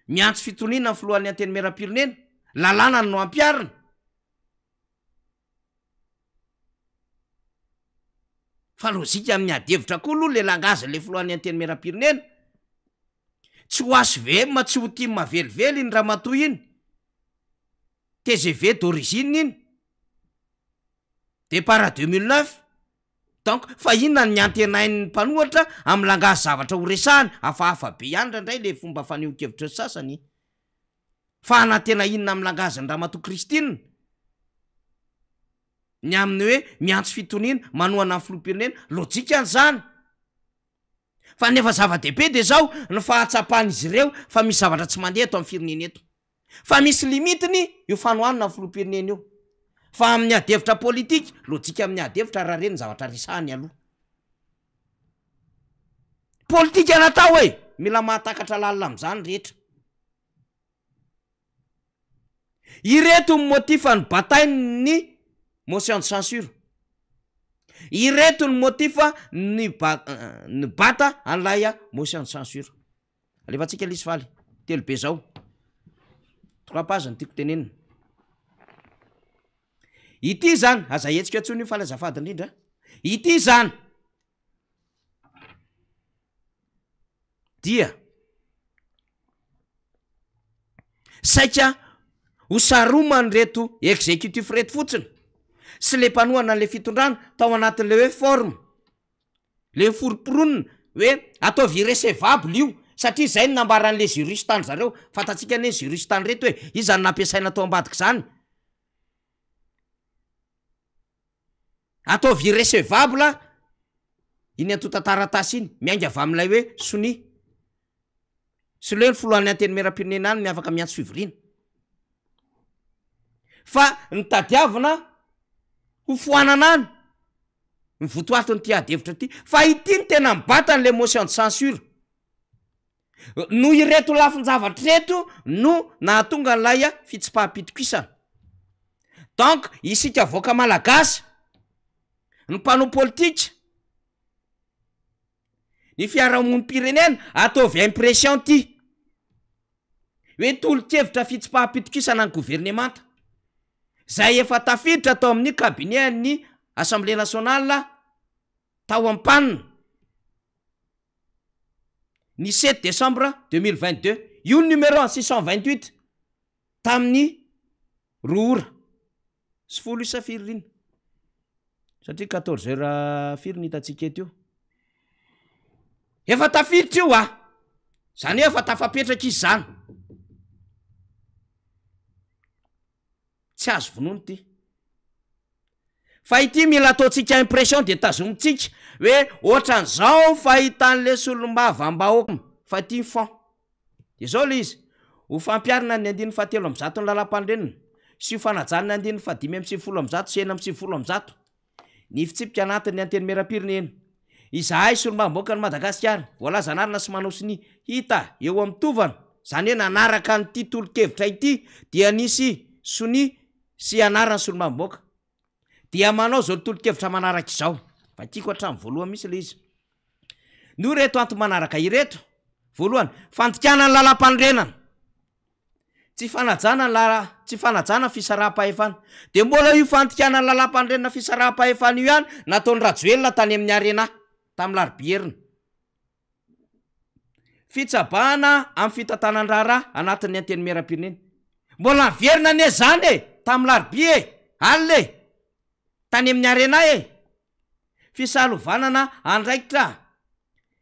Miantso fitoniana ny filohan'ny antenimierampirenena, lalàna no ampiharina. Fa lojika amin'ny ady hevitra koa aloha le langage le filohan'ny antenimierampirenena. Tsy ho HVM tsy ho tim velively iny ramatoa iny. Tgv d'origine iny. Départ 2009. Donc fa inona ny antenain'ny mpanohatra amin'ny langage zavatra ho resahany? Hafahafa be ihany indraindray le fomba fanehoan-kevitry ny sasany. Fa hanantena inona amin'ny langage-n'i Ramatoa Christine? Ny amin'ny hoe miantso fitoniana, manohana ny filoham-pirenena, lojika an'izany. Fa ny efa zava-dehibe dia izao, ny fahatsapan'izy ireo fa misy zavatra tsy mandeha eto amin'ny firenena eto. Fa misy limite-ny io fanohanana ny filoham-pirenena io. Fa amin'ny ady hevitra politika, lojika amin'ny ady hevitra raha re ny zavatra resahany aloha. Politika natao e! Mila mahatakatra lalina amin'izany ny rehetra. Ireto ny motif nibatainy ny motion de censure. Ireto ny motif nibata an'ilay motion de censure. Alefantsika lesy faly. Telo be zao. Trois pages no tiako tenenina. Ity zany, aza ahetsika intsony io faly azafady indrindra. Ity zany dia saika ho saroman'ireto executif reto fotsiny sy le mpanohana an'le fitondrana tao anatin'le hoe forme. Le noforomporonina hoe ataovy irrecevable io satria zay no nambaran'le juriste an-dry zareo, fantatsika anie ny juriste an'ireto e, iza no nampiasaina tao ambadik'izany? Ataovy irrecevable iny antontan-taratasy iny, miainga avy amin'ilay hoe sonia sy le hoe ny filohan'ny antenimierampirenena any no afaka miantso fivoriana, fa ny tadiavina ho foanana any. ny votoatin'ity ady hevitra ity fa ity no tena mibata an'le motion de censure. Noho ireto lafin-javatra ireto no nahatonga an'ilay fitsipaham-pitokisana. Donc isika vahoaka malagasy, ny mpanao politika, ny fiarahamonim-pirenena, ataovy impression ity hoe tolo-kevitra fitsipaham-pitokisana ny governemanta zay efa tafiditra tao amin'ny cabinet an'ny assemblée nationale tao Ampanina ny sept décembre 2022, io ny numéro en 628 tamin'ny roa ora sy folo isa firy iny satria quatorze heures firy ny hitantsika eto io, efa tafiditra io ah, zany hoe efa tafapetraka izy zany, tsy azo vonoina ity. Fa ity mila ataontsika impression de tazomintsika hoe ohatran'izao fahitan'le solombavambahoaka fa ity ny fond. De zao le izy, ho fampiharana ny andininy fahatelo ambizaton'ny lalàmpanorenana sy ho fanajana ny andininy fahadimy amby sivifolo ambizato sy 196 ny fitsipika anatin'ny Antenimierampirenena, izahay solombavambahoakan'i Madagasikara, voalaza anarana sy manao sonia hita eo amin'ny tovana, izany hoe nanaraka an'ity tolo-kevitra ity dia nisy sonia sy anaran'ny solombavambahoaka dia manao izao tolo-kevitra manaraka izao, vakiko hatramin'ny voalohany mihitsy ilay izy. Noho ireto antony manaraka ireto, voalohany, fandikana ny lalàmpanorenana, tsy fanajana ny lala, tsy fanajana ny fisaraham-pahefana. Dia mbola io fandikana ny lalàmpanorenana fisaraham-pahefana io ihany nataon'i Rajoelina tany amin'ny Arena, tamin'ny larobia heriny. Fitsabahana amin'ny fitantanan-draharaha anatin'ny Antenimierampirenena. Mbola niverina anie izany e! Tamin'ny larobia e! Alina e! Tany amin'ny Arena e! Fisalovanana andraikitra,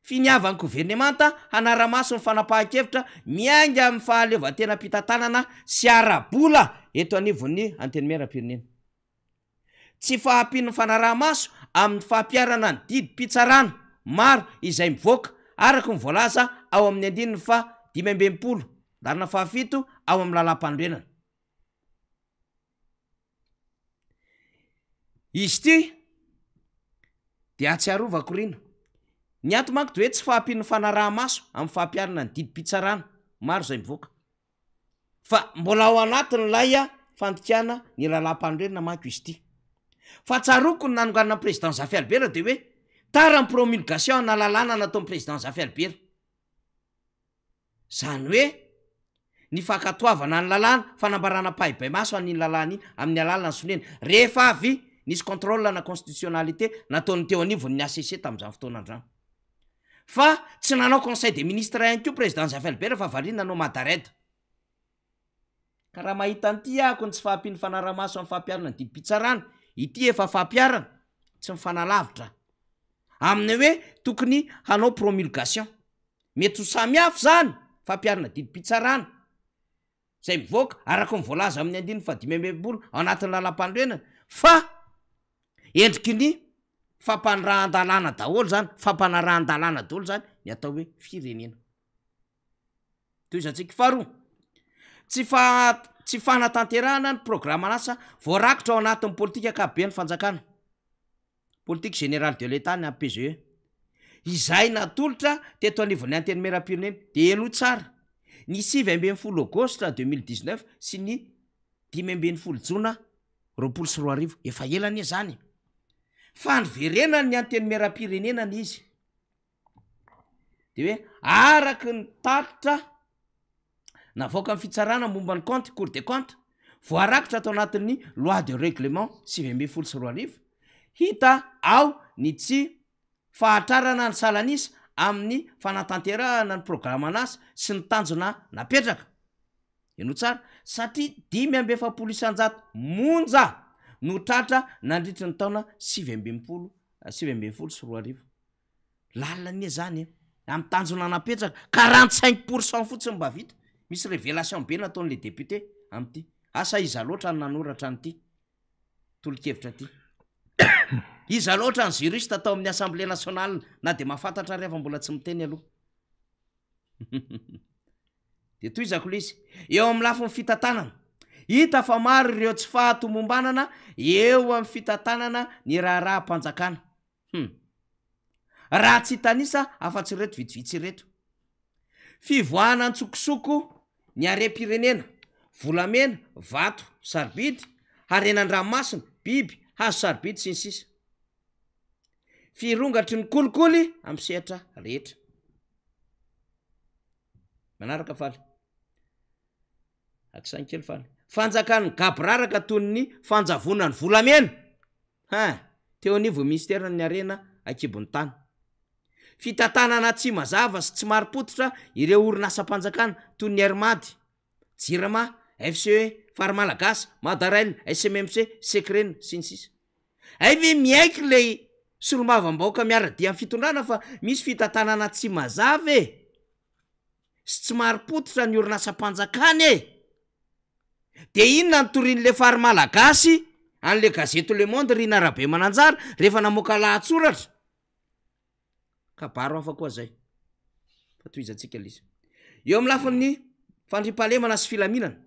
finiavan'ny governemanta hanara-maso ny fanapahan-kevitra miainga amin'ny fahaleovantenam-pitantanana sy ara-bola eto anivon'ny Antenimierampirenena. Tsy fahampian'ny fanaraha-maso amin'ny fampiharana ny didim-pitsarana maro izay mivoaka araka ny voalaza ao amin'ny andininy faha 65, lalana faha-7 ao amin'ny lalàmpanorenana. Izy ity dia ahatsiarovako rina. Ny antony manko dia hoe tsy fahampian'ny fanaraha-maso amin'ny fampiharana ny didim-pitsarana maro izay mivoaka. Fa mbola ao anatin'ilay fandikana ny lalàmpanorenana manko izy ity. Fa tsaroako ny nanonganana ny président Zafy Albert dia hoe tara ny promulgation ana lalàna nataon'ny président Zafy Albert. Izany hoe ny fankatoavana ny lalàna, fanambarana ampahibemaso an'iny lalàna iny amin'ny alalan'ny soniany rehefa avy nisy contrôle na constitutionnalité nataon'ny teo anivon'ny HCC tamin'izany fotoana izany. Fa tsy nanao conseil des ministres ihany koa président Zafy Albert fa variana nanao Madared. Ka raha mahita an'ity ahako ny tsy fahampian'ny fanarahamaso amin'ny fampiharana ny didim-pitsarana, ity efa fampiharana, tsy mifanalavitra amin'ny hoe tokony hanao promulgation. Mety ho samy hafa izany fampiharana didim-pitsarana izay mivoaka araka ny voalaza amin'ny andininy fahadimy amby enimpolo ao anatin'ny lalàmpanorenana fa. Endriky ny fampanarahan-dalàna daholo zany, fampanarahan-dalàna daholo zany ny atao hoe firenena. Tohizantsika faharoa, tsy faha- tsy fanatanterahana ny programan'asa voarakitra ao anatin'ny politika ankapoben'ny fanjakana, politique générale de l'Etat na PGE, izay natolotra teto anivon'ny Antenimierampirenena, dia henoy tsara, ny 19 aogositra 2019 sy ny 15 jona 2020, efa ela anie zany e! Fa niverenan'ny Antenimierampirenena ny izy. De hoe araky ny tatitra navoakan'ny fitsarana momba ny kaonty, cour des comptes, voarakitra ato anatin'ny loi de règlement 2019, hita ao ny tsy fahatrarana ny salan'isa amin'ny fanatanterahana ny programan'asa sy ny tanjona napetraka. Henoy tsara, satria 45% monja no tratra nandritry ny taona 2019. Lalina anie zany e! Amin'ny tanjona napetraka, 45 pour cent fotsiny mba vita. Misy révélation be nataon'le député amin'ity. Asa iza loatra no nanoratra an'ity tolo-kevitra ty. Iza loatra ny juriste tao amin'ny assemblée nationale na de mahafantatra ary aho fa mbola tsy miteny aloha. De tohizako le izy. Eo amin'ny lafiny fitantanana, hita fa maro ireo tsy fahatomombanana eo amin'ny fitantanana ny raharaham-panjakana. Hum. Raha tsy hitanisa afa-tsy ireto vitsivitsy ireto. Fivoahana an-tsokosoko ny harem-pirenena, volamena, vato sarobidy, harena an-dranomasina, biby, hazo sarobidy, sy ny sisa Firongatry ny kolikoly amin'ny sehatra rehetra. Manaraka faly. Akisainy kely faly. Fanjakan'ny gaboraraka toy ny fanjavonan'ny volamena. Hein! Teo anivon'ny minisiteran'ny harena an-kibon'ny tany. Fitantanana tsy mazava sy tsy marim-pototra ireo orinasam-panjakana toy ny Air Mad, Jirama, FCE, Fary Malagasy, Madarail, SMMC, Secren, sy ny sisa Hay ve miaiky ilay solombavambahoaka miara-dia amin'ny fitondrana fa misy fitantanana tsy mazava e! Sy tsy marim-pototra ny orinasam-panjakana e! De inona no torian'le fary malagasy an'le gazety le monde Rina Rabemananjara rehefa namoaka lahatsoratra? Kabaro hafa koa zay. Fa tohizantsika le izy. Eo amin'ny lafiny fandriampahalemana sy filaminana,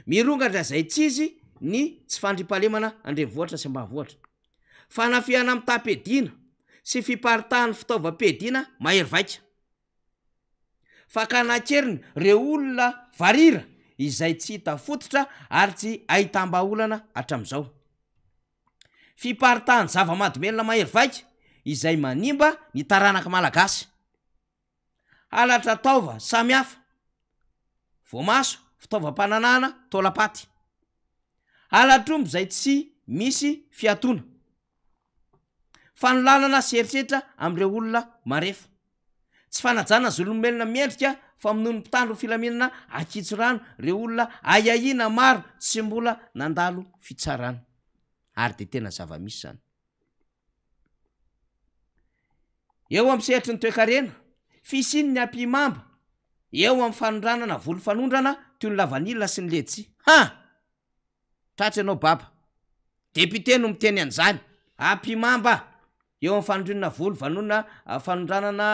mirongatra izay tsy izy ny tsy fandriampahalemana an-drenivohitra sy ambanivohitra. Fanafihana mitam-piadiana sy fiparitahan'ny fitaovam-piadiana mahery vaika. Fakana an-keriny ireo olona varira izay tsy hita fototra ary tsy ahitam-bahaolana hatramin'izao. Fiparitahan'ny zava-mahadomelina mahery vaika izay manimba ny taranaka malagasy. Halatra taova samihafa, voamaso, fitaovam-pananahana, taolam-paty. Halatr'omby izay tsy misy fiatoana. Fanolanana sy herisetra amin'ireo olona marefo. Tsy fanajana zon'olombelona miendrika famonoan'ny mpitandro ny filaminana ankitsirano ireo olona ahiahiana maro tsy mbola nandalo fitsarana. Ary dia tena zava-misy izany. Eo amin'ny sehatry ny toekarena, fisian'ny ampihimamba eo amin'ny fanondranana voly fanondrana toy ny lavanila sy ny letchi. Ha! Tratra ianao baba. Député no miteny an'izany. Ampihimamba eo amin'ny fanondrinana voly vanona fanondranana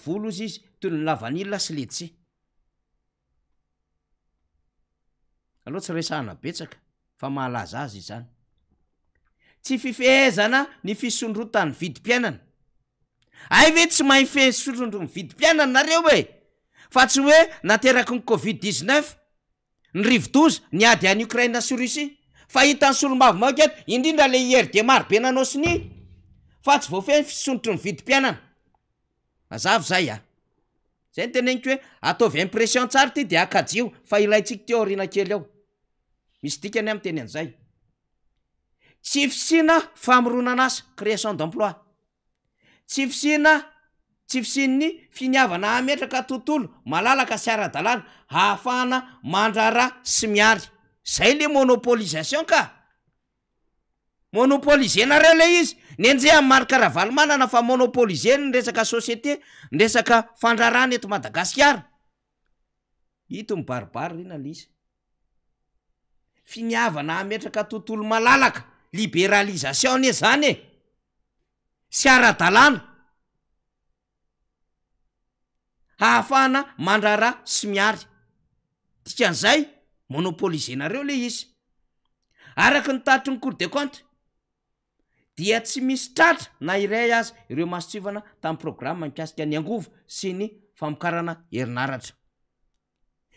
voly ozy izy toy ny lavanila sy letchi. Aleo tsy resahana betsaka fa mahalaza azy izany. Tsy fifehezana ny fisondrotan'ny vidim-piainana. Hay ve tsy mahay mifehy ny fisondrotan'ny vidim-piainana nareo e! Fa tsy hoe nateraky ny covid 19, ny rivodoza, ny ady any Ukraine sy Russie. Fa hitan'ny solombavambahoaka eto, indrindra le IRD maro be nanao sonia, fa tsy voafehy ny fisondrotry ny vidim-piainana. Mazava izay a! Zay no teneniko hoe ataovy impression tsara ity de akajio fa ilaintsika ity aoriana kely ao. Misy dikany aho miteny an'izay. Tsy fisiana famoronan'asa, création d'emploi. Tsy fisiana tsy fisian'ny finiavana hametraka tontolo malalaka sy ara-dalàna hahafahana mandraharaha sy mihary. Zay le monopolisation ka! Monopoliser-nareo ilay izy, nenjehan'i Marc Ravalomanana fa monopoliser-ny ny resaka société, ny resaka fandraharahana eto Madagasikara. Ito mibaribary ry na ilay izy. Finiavana hametraka tontolo malalaka. Libéralisation anie zany e! Sy ara-dalàna hahafahana mandraharaha sy mihary. Dikan'izay, monopoliser-nareo le izy. Araka ny tatitry ny Cour des comptes, dia tsy misy tratra na iray aza ireo mason-tsivana tamin'ny programa mikasika ny angovo sy ny famokarana herinaratra.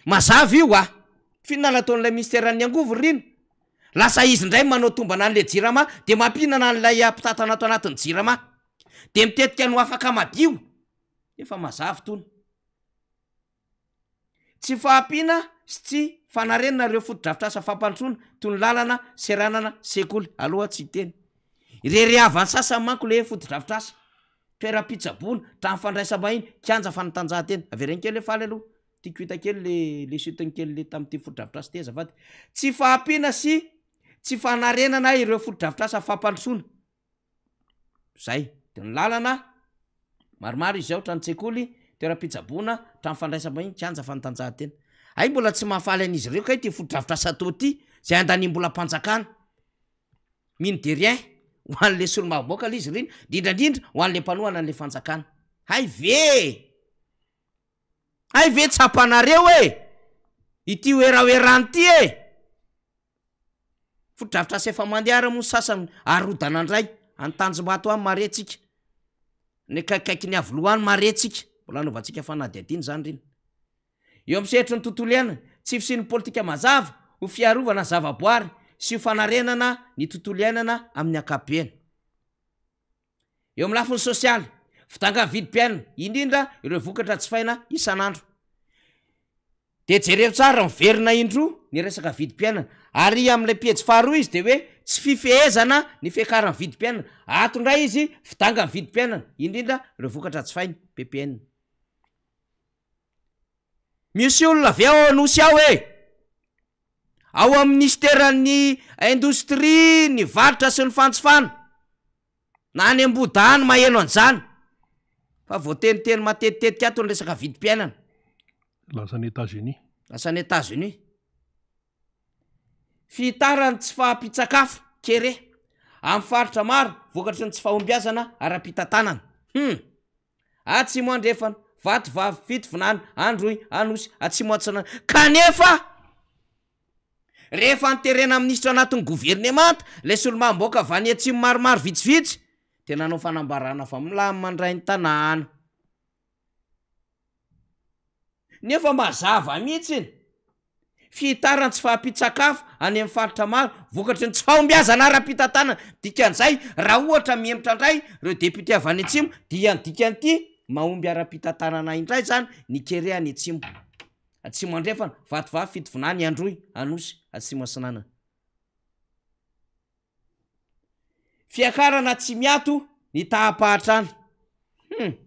Mazava io a! F'inona nataon'ilay minisiteran'ny angovo ry Rina? Lasa izy indray manao tombana an'ilay jirama dia mampihinana an'ilay mpitantana ato anatin'ny jirama. Dia mitetika ny ho afaka madio. Efa mazava itony. Tsy fahampiana sy tsy fanarenana ireo fotodrafitrasa fampandrosoana toy ny lalana, seranana, sekoly. Aloha tsy hiteny. Irerehavan'ny sasany manko le fotodrafitrasa, toeram-pitsaboana, trano fandraisam-bahiny, kianja fanatanjahantena. Avereno kely hoe faly aloha. Tiako hita kely le le chute-ny kely le tamin'ity fotodrafitrasa ity azafady. Tsy fahampiana sy tsy fanarenana ireo fotodrafitrasa fampandrosoana. Zay. De ny lalana, maromaro izy ao, tranon-tsekoly, toeram-pitsaboana, trano fandraisam-bahiny, kianja fanatanjahantena. Hay mbola tsy mahafaly an'izy ireo kay ity fotodrafitrasa atao ity, zay andaniam-bolam-panjakana. Mine de rien, ho an'le solombavambahoaka le izy ireny, indrindra indrindra ho an'le mpanohana an'le fanjakana. Hay ve e! Hay ve tsapanareo e! Ity werawera ity e! Fotodrafitrasa efa mandeha ary moa ny sasany arodana indray, any Tanjombato any mare tsika, any akaikikaikin'ny Iavoloha any mare tsika, mbola hanaovantsika fanadihadiana izany r'iny. Eo amin'ny sehatry ny tontolo iainana, tsy fisian'ny politika mazava ho fiarovana ny zavaboary sy ho fanarenana ny tontolo iainana amin'ny ankapobeny. Eo amin'ny lafiny sosialy, fidangan'ny vidim-piainana, indrindra ireo vokatra jifaina isan'andro. Dia jereo tsara, miverina indroa ny resaka vidim-piainana. Ary amin'ilay pejy faharoa izy dia hoe tsy fifehezana ny fiakaran'ny vidim-piainana. Ato indray izy, fidangan'ny vidim-piainana, indrindra ireo vokatra jifaina, ppn. Misy olona ve ao Anosy ao e? Ao amin'ny minisiteran'ny indostria, ny varotra sy ny fanjifana. Na any Ambohidahy any maheno an'izany. Fa voateniteny matetitetika ato ny resaka vidim-piainana. Lasa any Etats-Unis. Lasa any Etats-Unis. Fihitaran'ny tsy fahampian-tsakafo, kere, amin'ny faritra maro vokatry ny tsy fahombiazana ara-pitantanana. Hum! Atsimo Andrefana, Vatovavy, Fitovinany, Androy, Anosy, Atsimo Atsinanana. Kanefa, rehefa noterena minisitra anatin'ny governemanta ilay solombavambahoaka avy any Atsimo maromaro vitsivitsy, dia nanao fanambarana fa milamina indray ny tanàna. Nefa mazava mihitsy ny fihitaran'ny tsy fahampian-tsakafo any amin'ny faritra maro vokatry ny tsy fahombiazana ara-pitantanana. Dikan'izay, raha ohatra mihemotra indray ireo député avy any Atsimo dia ny dikan'ity, mahomby ara-pitantanana indray izany ny kere any Atsimo. Atsimo Andrefana, Vatovavy, Fitovinany, Androy, Anosy, Atsimo Atsinanana. Fiakarana tsy miato ny taham-pahantrana. Hum.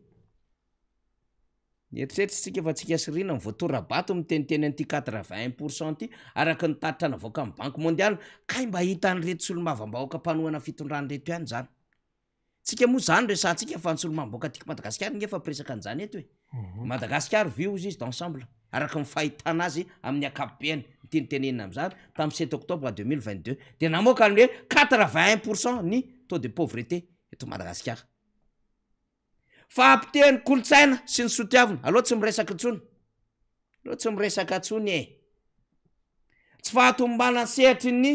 Mieritreritra isika fa tsika sy Rina no voatora-bato miteniteny an'ity 81 pour cent ity araka ny tatitra navoakan'ny Banky Mondiale. Kay mba hitan'ireto solombavambahoaka mpanohana fitondrana ireto ihany izany. Tsika moa zany resahantsika fa ny solombavambahoaka tiako Madagasikara nge efa mpiresaka an'izany eto e. Madagasikara vue hozy izy d'ensemble araka ny fahitana azy amin'ny ankapobeny ny tiany tenenina amin'izany tamin'ny sept octobre 2022 dia namoaka ny hoe 81 pour cent ny taux de pauvreté eto Madagasikara. Fahapotehan'ny kolontsaina sy ny sotiavina, aleo tsy miresaka intsony, aleo tsy miresaka intsony e. Tsy fahatomombanan'ny sehatry ny,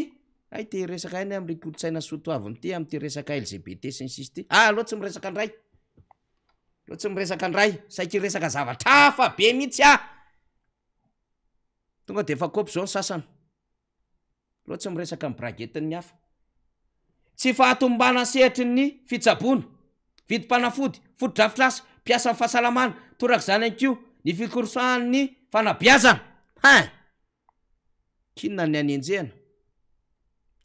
hay te hiresaka ihany amin'ry kolontsaina sy sotoavina ity amin'ity resaka LGBT sy ny sisa ity, ah aleo tsy miresaka indray, aleo tsy miresaka indray, saiky hiresaka zavatra hafa be mihitsy aho. Tonga de efa kopy zao ny sasany. Aleo tsy miresaka ny braguette-n'ny hafa. Tsy fahatomombanan'ny sehatry ny fitsaboana, vidim-panafody, fotodrafitrasa, mpiasan'ny fahasalamana, torak'izany ihany koa ny fikorosahan'ny fanabeazana. Hein! K'inona ny hanenjehana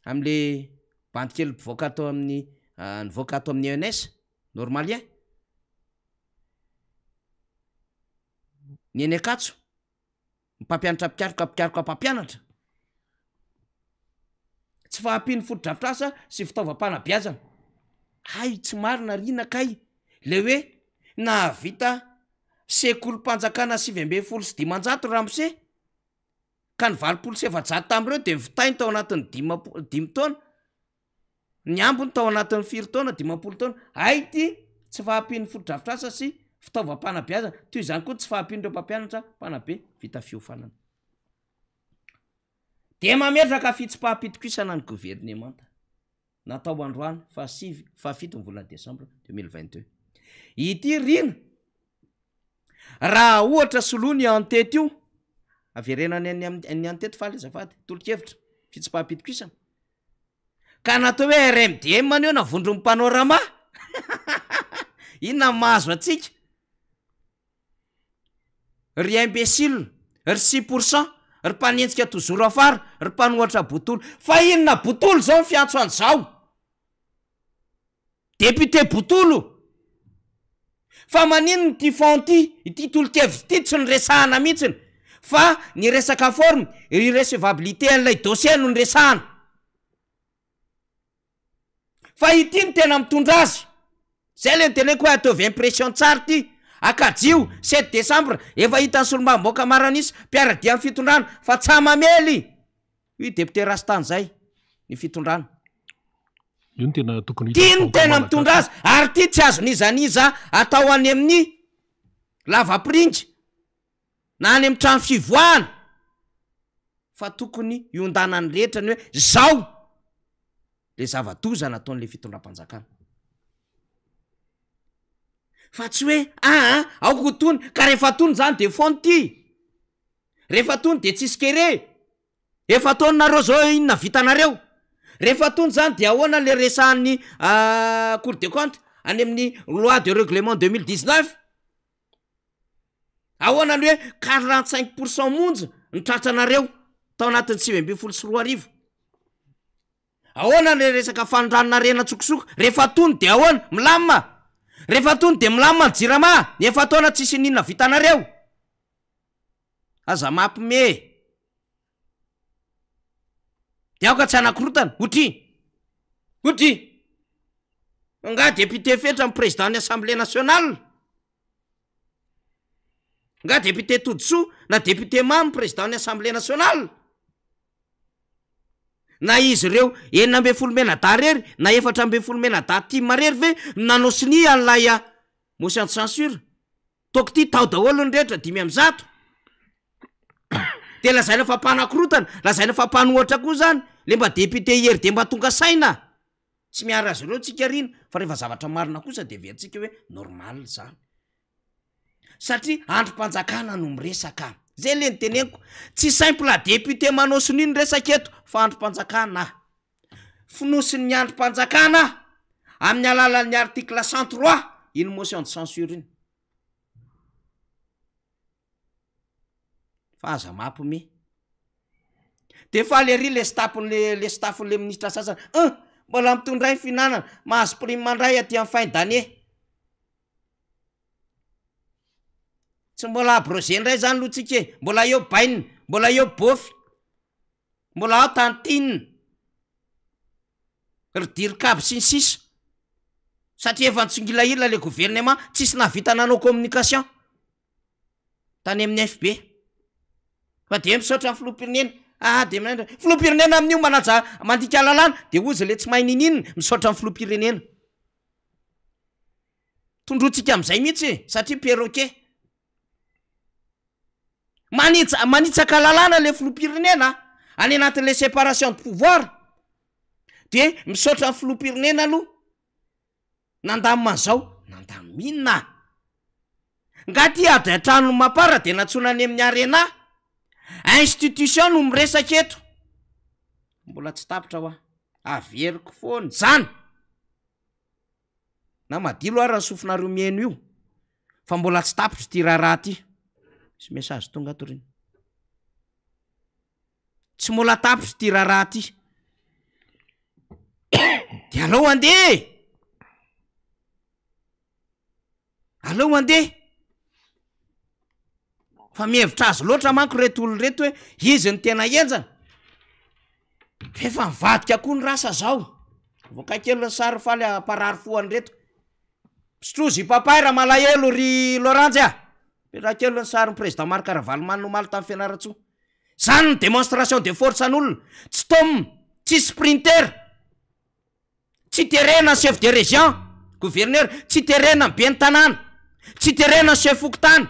amin'le bandy kely mpivoaka ato amin'ny nivoaka ato amin'ny ENS, normalien? Ny eny Ankatso? Mpampianatra mpikaroka mpikaroka mpampianatra. Tsy fahampian'ny fotodrafitrasa sy fitaovam-panabeazana. Hay tsy marina ry ina kay le hoe nahavita sekolim-panjakana 519 ramose ka ny 480 tamin'ireo dia nivitainy tao anatin'ny dimapolo dimy taona. Ny ambiny tao anatin'ny firy taona, 50 taona, hay ity tsy fahampian'ny fotodrafitrasa sy fitaovam-panabeazana, toy izany koa ny tsy fahampian'ireo mpampianatra mpanabe vita fiofanana. Dia mametraka fitsipaham-pitokisana ny governemanta natao androany fahasivy, fahafito ny volana desambra 2022. Ity Rina, raha ohatra soloina io en-tête io, averenana ny ny en-tête faly azafady, tolo-kevitra, fitsipaham-pitokisana. Ka natao hoe RMDM anie io na vondron'ny panorama. Inona no mahazo antsika? Ry imbécile, ry 6%, ry mpanenjika toujours afara, ry mpanohatra botolo. Fa inona botolo zao ny fiantso an'izao? Député botolo! Fa maninona ity fond ity, ity tolo-kevitra ity tsy noresahana mihitsiny fa ny resaka forme, irrecevabilité an'ilay dossier no noresahana. Fa ity no tena mitondra azy. Zay le noteneniko hoe ataovy impression tsara ity. Akajio, sept décembre, efa hitan'ny solombavambahoaka maro an'isa, mpiara-dia amin'ny fitondrana, fa tsa mamely! Hoy député Rastany zay, ny fitondrana. Io no tena tokony Ty no tena mitondra azy, ary ty tsy azon'iza n'iza atao any amin'ny lavapiringa na any amin'ny trano fivoahana fa tokony hiondanan'ny rehetra ny hoe zao le zava-doza nataon'le fitondram-panjakana. Fa tsy hoe aa aoka ho tony ka rehefa tony zany de foana ty, rehefa tony de tsisy kere. Efa ataony nareo zao inona vitanareo? Rehefa tony zany de ahoana le resahan'ny cour de compte any amin'ny loi de règlement 2019? Ahoana ny hoe 45 pour cent monja ny tratranareo tao anatin'ny 2019? Ahoana le resaka fanondranana harena an-tsokosoko? Rehefa tony de ahoana? Milamina? Rehefa tony de milamina ny jirama? Efa taona tsisy n'inona vitanareo? Aza mapme e! De aoka tsy hanakorotana, otri! Otri! Nga député Fetra ny président ny assemblée nationale? Nga député Todisoa na député Mamy président ny assemblée nationale? Na izy ireo 16 mianadahy rery na 14 mianadahy tim rery ve no nanao sonia an'ilay motion de censure? Toky ty tao daholo ny rehetra 105. De lazaina fa mpanakorotana, lazaina fa mpanohatra koa zany, le mba député IRD mba tonga saina. Tsy miaro azy ireo tsika rina, fa rehefa zavatra marina kosa de heverintsika hoe normal zany. Satria andrim-panjakana no miresaka. Zay le niteneniko, tsy simple député manao sonia ny resaka eto fa andrim-panjakana. Fonosin'ny andrim-panjakana amin'ny alalan'ny article 103 iny motion de censure iny. Fa aza mampime. De faly ery le staff-n'le le staff-n'le ministra sasany, un! Mbola mitondra ny fihinanana, mahazo prime ndray aty amin'ny fin d'année. Tsy mbola abrogé ndray zany aloha tsika e, mbola eo bainina, mbola eo bôfy. Mbola ao tantine, ry dircab sy ny sisa satria efa nitsingilahila le gouvernement tsisy nahavita nanao communication tany amin'ny FB fa de misaotra ny filoham-pirenena ah de mirindra filoham-pirenena amin'io manaja mandika lalàna de ozy le tsy mahay nininona misaotra ny filoham-pirenena tondrotsika am'izay mihitsy e satria perroquet Manitsa, manitsaka lalàna le filoham-pirenena a, any anatin'le séparation de pouvoir, de misaotra ny filoham-pirenena aloha nandamina an'izao, nandamina inona? Nga ty ady an-tranon'ny Mapar de nantsoina any amin'ny Arena? Institution no miresaka eto, mbola tsy tapitra hoa, averiko foana zany. Na madilo ara ny sofinareo mihaino io fa mbola tsy tapitra ity raharaha ity. Misy message tonga ato rina. Tsy mbola tapitra ity raharaha ity. De aleo andeha e! Aleo mandeha. Fa mihevitra azy loatra manko reto olona reto hoe izy no tena henjana. F'efa mivadika koa ny rasa zao. Avoakay kely ny sary faly hamparary fo an'ireto. Misotroa zipapay raha malahelo ry Loranjy a! Apetraho kely ny sarin'ny président Marc Ravalomanana omaly tany Fianarantsoa. Zany ny démonstration de force an'olona. Tsy Tom, tsy sprinter. Tsy terena ny chef de région, gouverneur, tsy terena ny ben'ny tanàna, tsy terena ny chef fokontany,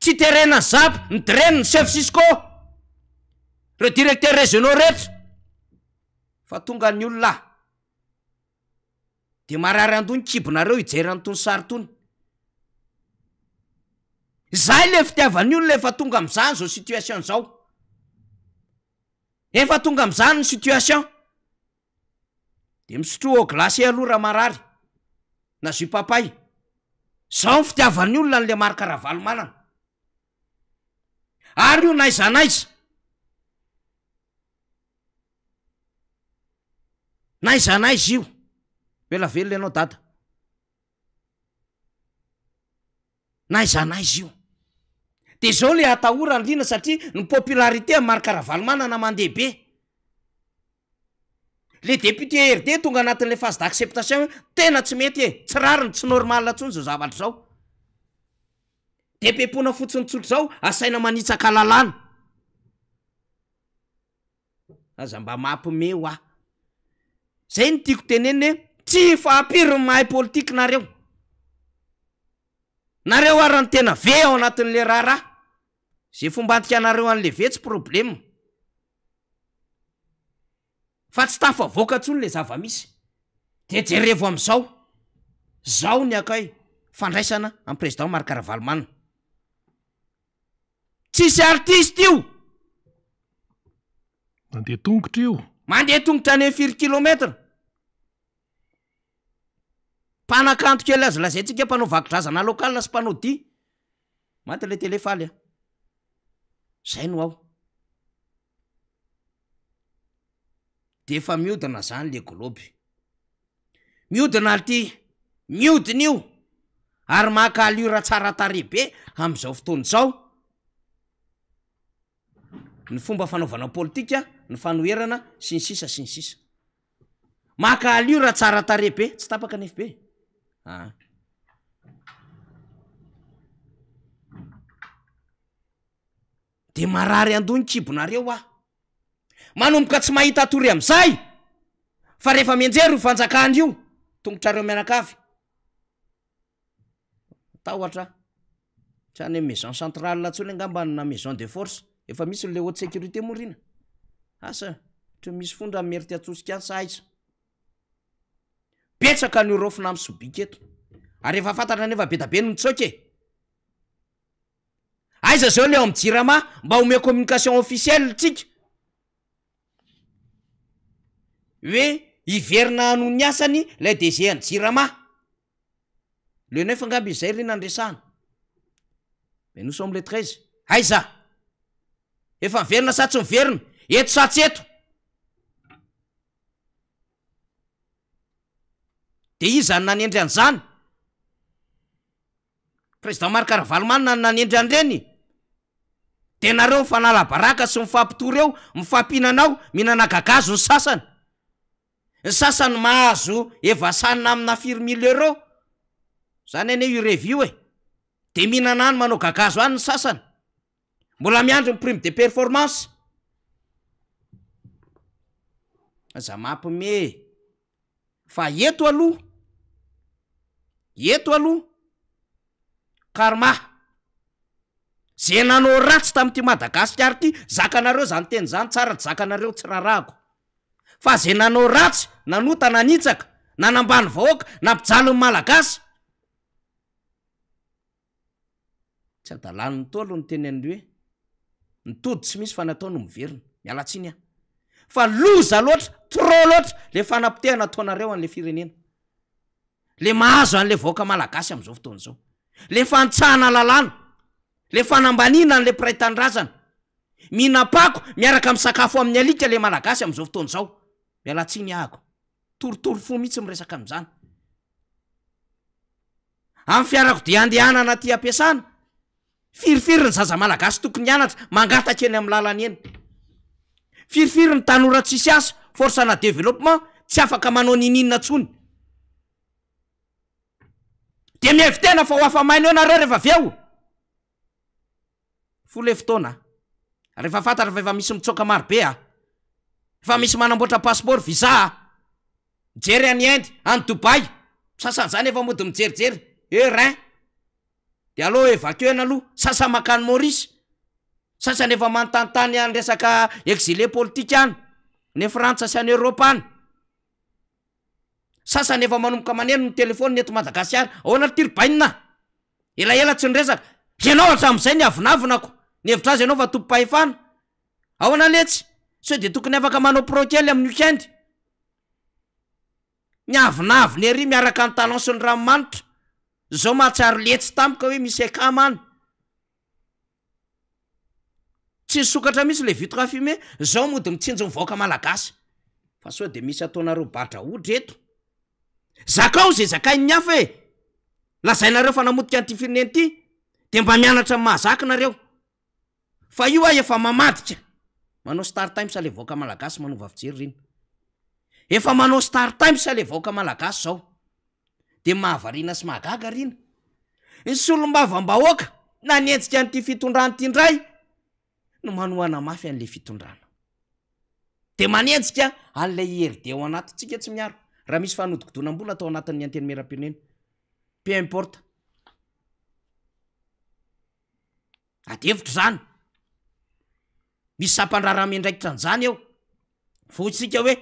tsy terena ny zap, ny dren, ny chef cisco, ireo directeurs régionaux rehetra fa tonga ny olona de marary andoha ny kibonareo hijery an'itony sary itony. Zay le fitiavan'ny olona efa tonga am'zany zao situation zao. Efa tonga am'zany ny situation. De misotroa eau glacée aloha raha marary, na jus papay. Zao ny fitiavan'ny olona an'le Marc Ravalomanana. Ary io n'aiza n'aiza. N'aiza n'aiza io. Ela velona ianao dada. N'aiza n'aiza io. De zao le atahorany Rina satria ny popularité an'i Marc Ravalomanana mandeha be. Le député RD tonga anatin'le phase d'acceptation hoe tena tsy mety e, tsy rariny, tsy normal intsony zao zavatra zao. De pepona fotsiny tsotra zao asaina manitsaka lalàna. Aza mba mampime hoa. Zay no tiako tenenina hoe tsy fahampiry ny mahay politique nareo. Nareo ara no tena ve ao anatin'le raharaha. Ze fomba andikanareo an'le ve tsy problème. Fa tsy tafavoaka intsony le zava-misy. De jerevo am'zao. Zao ny akay fandraisana an'i président Marc Ravalomanana. Tsisy artiste io! Mandeha tongotra io. Mandeha tongotra any firy kilomètre? Mpanakanto kely azo lazaintsika mpanao vakodrazana local sy mpanao dihy. Maty le télé faly a. Zay no ao. De efa miodina zany le globe. Miodina ity, miodina io ary maka allure tsara tarehy be amin'izao fotoana izao ny fomba fanaovana politika, ny fanoherana sy ny sisa sy ny sisa. Maka allure tsara tarehy be, tsy tapaka ny FB ah. De marary andoha ny kibonareo aho. Manomboka tsy mahita tory amizay fa rehefa mianjera io fanjakana io tongotrareo mianakavy. Tahotra tsy any am maison centrale tsony angamba na maison de force efa misy le haute sécurité moa rina asa ohatry ny misy fondra mérite atsosika any sa aiza. Betsaka ny orofina am sobika eto ary efa fantatra nefa be da be ny mitsoaka e. Aiza zao le ao am jirama mba omeo communication officielle tsika hoe hiverina hanohy ny asany lay DG an'i jirama. Le neuf angamba izy zay ry nandresahana. Mais nous sommes le 13. Aiza? Efa miverina sa tsy miverina? Eto sa tsy eto? De iza no nanendry an'izany? Président Marc Ravalomanana no nanendry an'ireny? De nareo mifanala baraka sy mifampitory eo, mifampihinana ao, mihinana gagazo ny sasany. Ny sasany mahazo evasanina amina firy mille euros. Zany anie io revy io e. De mihinana any manao gagazo any ny sasany. Mbola miandry ny prime de performance. Aza mampime e. Fa eto aloha, eto aloha, karma, ze nanao ratsy tamin'ity Madagasikara ity, zakanareo zany teny zany, tsara tsy zakanareo tsy rarahako, fa ze nanao ratsy, nanota, nanitsaka, nanambany vahoaka, nampijaly ny Malagasy, Tsy adalan'ny Ntaolo ny teny an'le hoe ny tody tsy misy fa ny atao no miverina. Miala tsiny aho. Fa loza loatra, trop loatra le fanapotehana ataonareo an'le firenena. Le mahazo an'le vahoaka malagasy amin'izao fotoana izao. Le fanitsahana lalàna, le fanambaniana an'le mpiray tanindrazana. Mihinam-pako miaraka misakafo amin'ny alika le malagasy amin'izao fotoana izao. Miala tsiny ahako. Torotoro fo mihitsy miresaka an'izany. Amin'ny fiarakodia andehanana aty am-piasana, firifiry ny zaza malagasy tokony hianatra mangataka eny amin'ny lalana eny? Firifiry ny tanora tsisy asa, force ana développement, tsy afaka manao niniana intsony? Dia mihevi-tena fa ho afa-maina eo nareo rehefa avy eo? Fo le fotoana a! Ary efa fantatra fa efa misy mitsoaka maro be a! Efa misy manamboatra passeport, visa a! Mijery any Inde, any Dubaï, sasany zany efa mody mijerijery eo rein, de aleo evacuer-na aloha, sasany mankany Maurice, sasany efa manontanintany any resaka exilé politique any, any Frantsa sy any Europe any, sasany efa manomboka maneno ny telephone eto Madagasikara, ahoana ry ty ry bainina a? Elaela tsy niresaka, ianao hatramin'izay niavonavonako, nihevitra azy ianao fa tompom-pahefana, Ahoana letsy? Sao dia tokony afaka manao pro kely amin'ny week-end? Miavonavona ery miaraka ny talon sy ny ranomanitra. Zao mahatsiaro letsy tampoka hoe misy akama any. Tsy nisokatra mihitsy le vitre à fumer, zao mody mitsinjo ny vahoaka malagasy. Fa sao dia misy ataonareo badrahodra eto. Zakao ze zakain'ny hafa e! Lazainareo fa namotika an'ity firenena ity, dia mba mianatra ny mahazaka nareo. Fa io ah efa mamadika. Manao star times le vahoaka malagasy manova fijery rina. Efa manao star times le vahoaka malagasy zao. De mahavariana sy mahagaga rina. Ny solombavambahoaka nanenjika an'ity fitondrana ity indray no manohana mafy an'le fitondrana. De manenjika an'ilay IRD ao anatintsika tsy miaro. Raha misy fanodikodonam-bola atao anatin'ny antenimierampirenena. Peu importe. Ady hevitra izany. Misy sampan-draharaha miandraikitra an'izany eo. Fa hoy tsika hoe,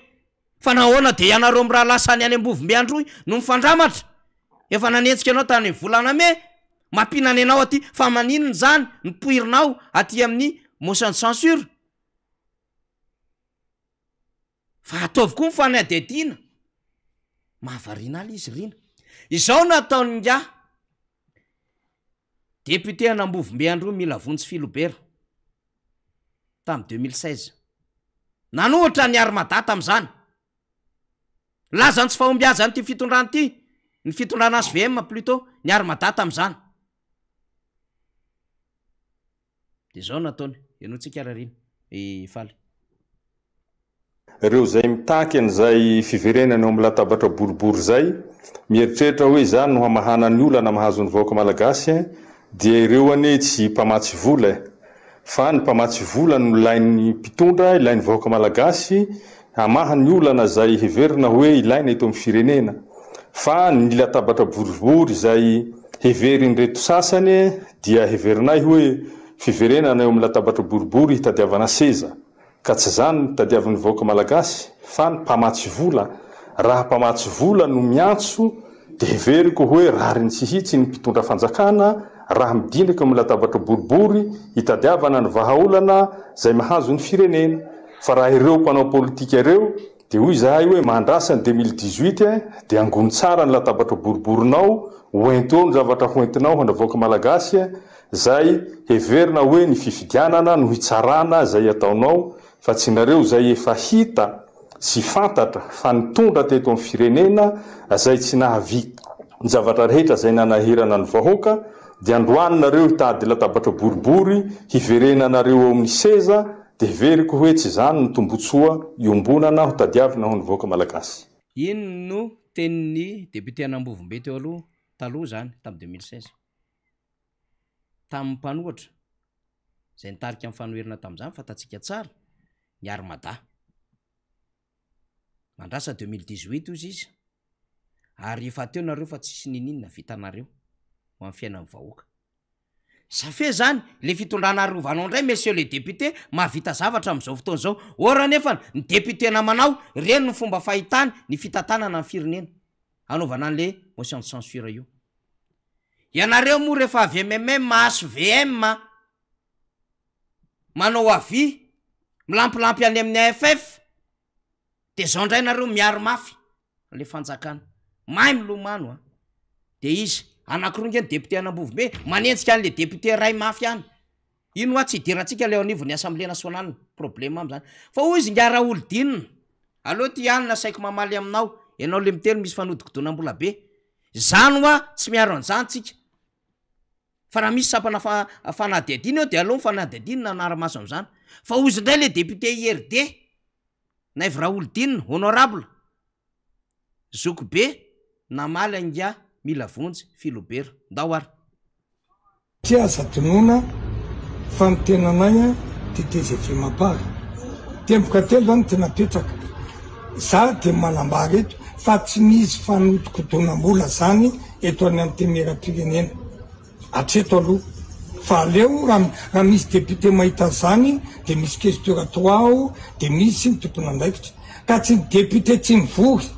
fa nahoana dia ianareo mirahalahy sany any Ambovombe Androy no mifandramatra? Efa nanenjika anao tany amin'ny volana mey, mampinana anao aty, fa maninona izany no poirinao aty amin'ny motion de censure? Fa ataovy koa ny fanadihadiana. Mahavariana ahy izy Rina. Izao no ataon'ingahy député an'Ambovombe Androy Mila Vonjy Philobert tamin'ny 2016. Nanohitra ny Armada tamin'izany. Nilaza ny tsy fahombiazan'ity fitondrana ity, ny fitondrana HVM plutôt, ny Armada tamin'izany. De zao no ataony, henointsika ary Rina i Faly. Ireo izay mitaky an'izay fiverenana eo amin'ny latabatra boribory izay, mieritreritra hoe izany no hamahana ny olana mahazo ny vahoaka malagasy dia ireo anie tsy mpamatsy vola e! Fa ny mpamatsy vola no ilain'ny mpitondra, ilain'ny vahoaka malagasy hamaha ny olana izay heverina hoe ilaina eto amin'ny firenena. Fa ny latabatra boribory izay heverin'ireto sasany dia heverinay hoe fiverenana eo amin'ny latabatra boribory hitadiavana seza. Ka tsy izany no tadiavin'ny vahoaka malagasy fa ny mpamatsy vola. Raha mpamatsy vola no miantso dia heveriko hoe rariny sy hitsiny ny mpitondra fanjakana raha midinika eo amin'ny latabatra boribory hitadiavana ny vahaolana izay mahazo ny firenena. Fa raha ireo mpanao politika ireo dia hoy izahay hoe mahandrasa ny 2018 dia angony tsara ny latabatra boriborinao, hoento eo ny zavatra hoentinao ho an'ny vahoaka malagasy izay heverina hoe ny fifidianana no hitsarana izay ataonao fa tsy nareo izay efa hita sy fantatra fa nitondra teto amin'ny firenena izay tsy nahavita ny zavatra rehetra izay nanahirana ny vahoaka dia androany nareo hitady latabatra boribory hiverenanareo eo amin'ny seza dia heveriko hoe tsy izany no tombotsoa iombonana ho tadiavina ho an'ny vahoaka malagasy. Iny no tenin'ny député an'Ambovombe teo aloha, taloha izany, tamin'ny 2016. Tamin'ny mpanohitra izay nitarika ny fanoherana tamin'izany, fantatsika tsara, ny Armada. Mandrasa 2018 hozy izy, ary efa teo nareo fa tsisy niniana vitanareo ho an'ny fiainan'ny vahoaka. Ça fait zany le fitondrana arovanao ndray monsieur le député mahavita zavatra amizao fotoana zao or anefa ny député namanao reny ny fomba fahitany ny fitantanana ny firenena anaovana anle motion de censure io. Ianareo moa rehefa avy mmm HVM manao avis milampilampy any amin'ny AFF de zao ndray nareo miaro mafy le fanjakana. Mahay milomano a! De izy anakiroa nge ny député an'Ambovombe manenjika an'le député ray mafy any. Ino hoa tsy hidirantsika le eo anivon'ny assemblée nationale, problème am'zany. Fa hoy izy ingahy Raholidinina, aleo ty ihany asaiko mamaly aminao, ianao le miteny misy fanodikodinam-bola be. Zany hoa tsy miaro an'zany tsika. Fa raha misy sampana fa fanadihadiana eo de aleo ny fanadihadiana hanara-maso an'zany. Fa hozy indray le député IRD, Naivo Raholidinina, honorable, zoky be namaly an'ingahy Mila Vonjy Philobert. Ndao ary. Tsy azo adinoina fa ny tenanay dia tgv Mapar. Teboka telo zany no tena apetraka. Za dia manambara eto fa tsy misy fanodikodonam-bola zany eto any Antenimierampirenena hatreto aloha fa aleo raha misy député mahita zany dia misy questeur trois ao dia misy ny tompon'andraikitra ka tsy ny député tsy mivory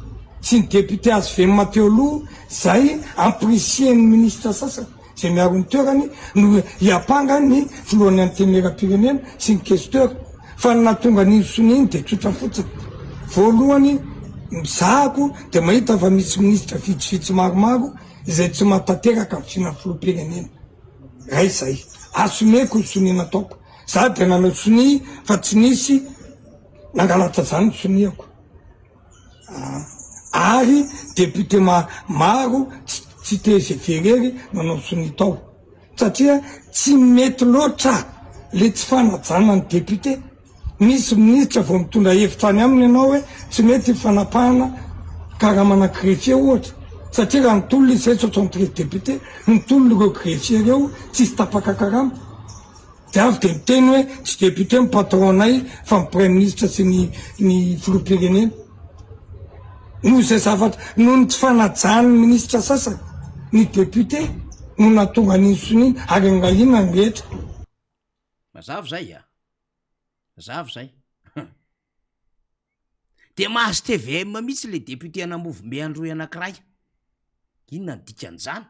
sy ny député hvm teo aloha zay ampirisihan'ny ministre sasany Izay miaro ny toerany no hiampanga ny filohan'ny Antenimierampirenena sy ny Questeur. Fa ny nahatonga an'iny sonia iny dia tsotra fotsiny. Voalohany, mizahako dia mahita fa misy minisitra vitsivitsy maromaro izay tsy mahatanteraka ny fihinan'ny filoham-pirenena. Iray izay. Assumeko ny sonia nataoko. Za dia nanao sonia fa tsy nisy nangalatra izany ny soniako. Ary député maro tsy tgv irery nanao sonia tao satria tsy mety loatra le tsy fanajana ny député. Misy minisitra vao mitondra hevitra any aminy ianao hoe tsy mety ny fanapahana karamana greffier ohatra satria raha nitolona izy zay 73 député nitolona ireo greffier ireo tsisy tapaka karama. Dia avy dia miteny hoe tsy député ny patron-nay fa ny praiminisitra sy ny ny filoham-pirenena. Noho izay zavatra, noho ny tsy fanajan'ny minisitra sasany ny député no nahatonga an'iny sonia iny ary nirahina ny rehetra. Mazava izay a! Mazava izay. Dia mahazo tvm mihitsy ilay député an'Ambovombe Androy anankiray. Inona ny dikan'izany?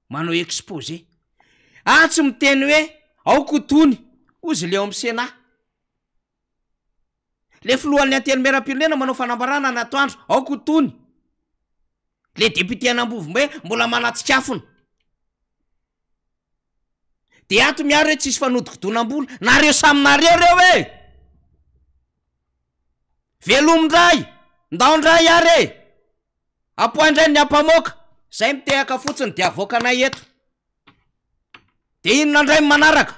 Manao exposé. Atsy miteny hoe aoka ho tony, hozy le ao amin'ny Sénat. Le filohan'ny antenimierampirenena manao fanambarana any atoandro, aoka ho tony. Le député an'Ambovombe mbola manatsikafona. De ato miaro hoe tsisy fanodikodonam-bola. Nareo samy nareo reo e! Velomy ndray! Ndao ndray ary e! Apoahy indray ny ampamoaka. Zay mitehaka fotsiny de avoakanay eto. De inona indray ny manaraka?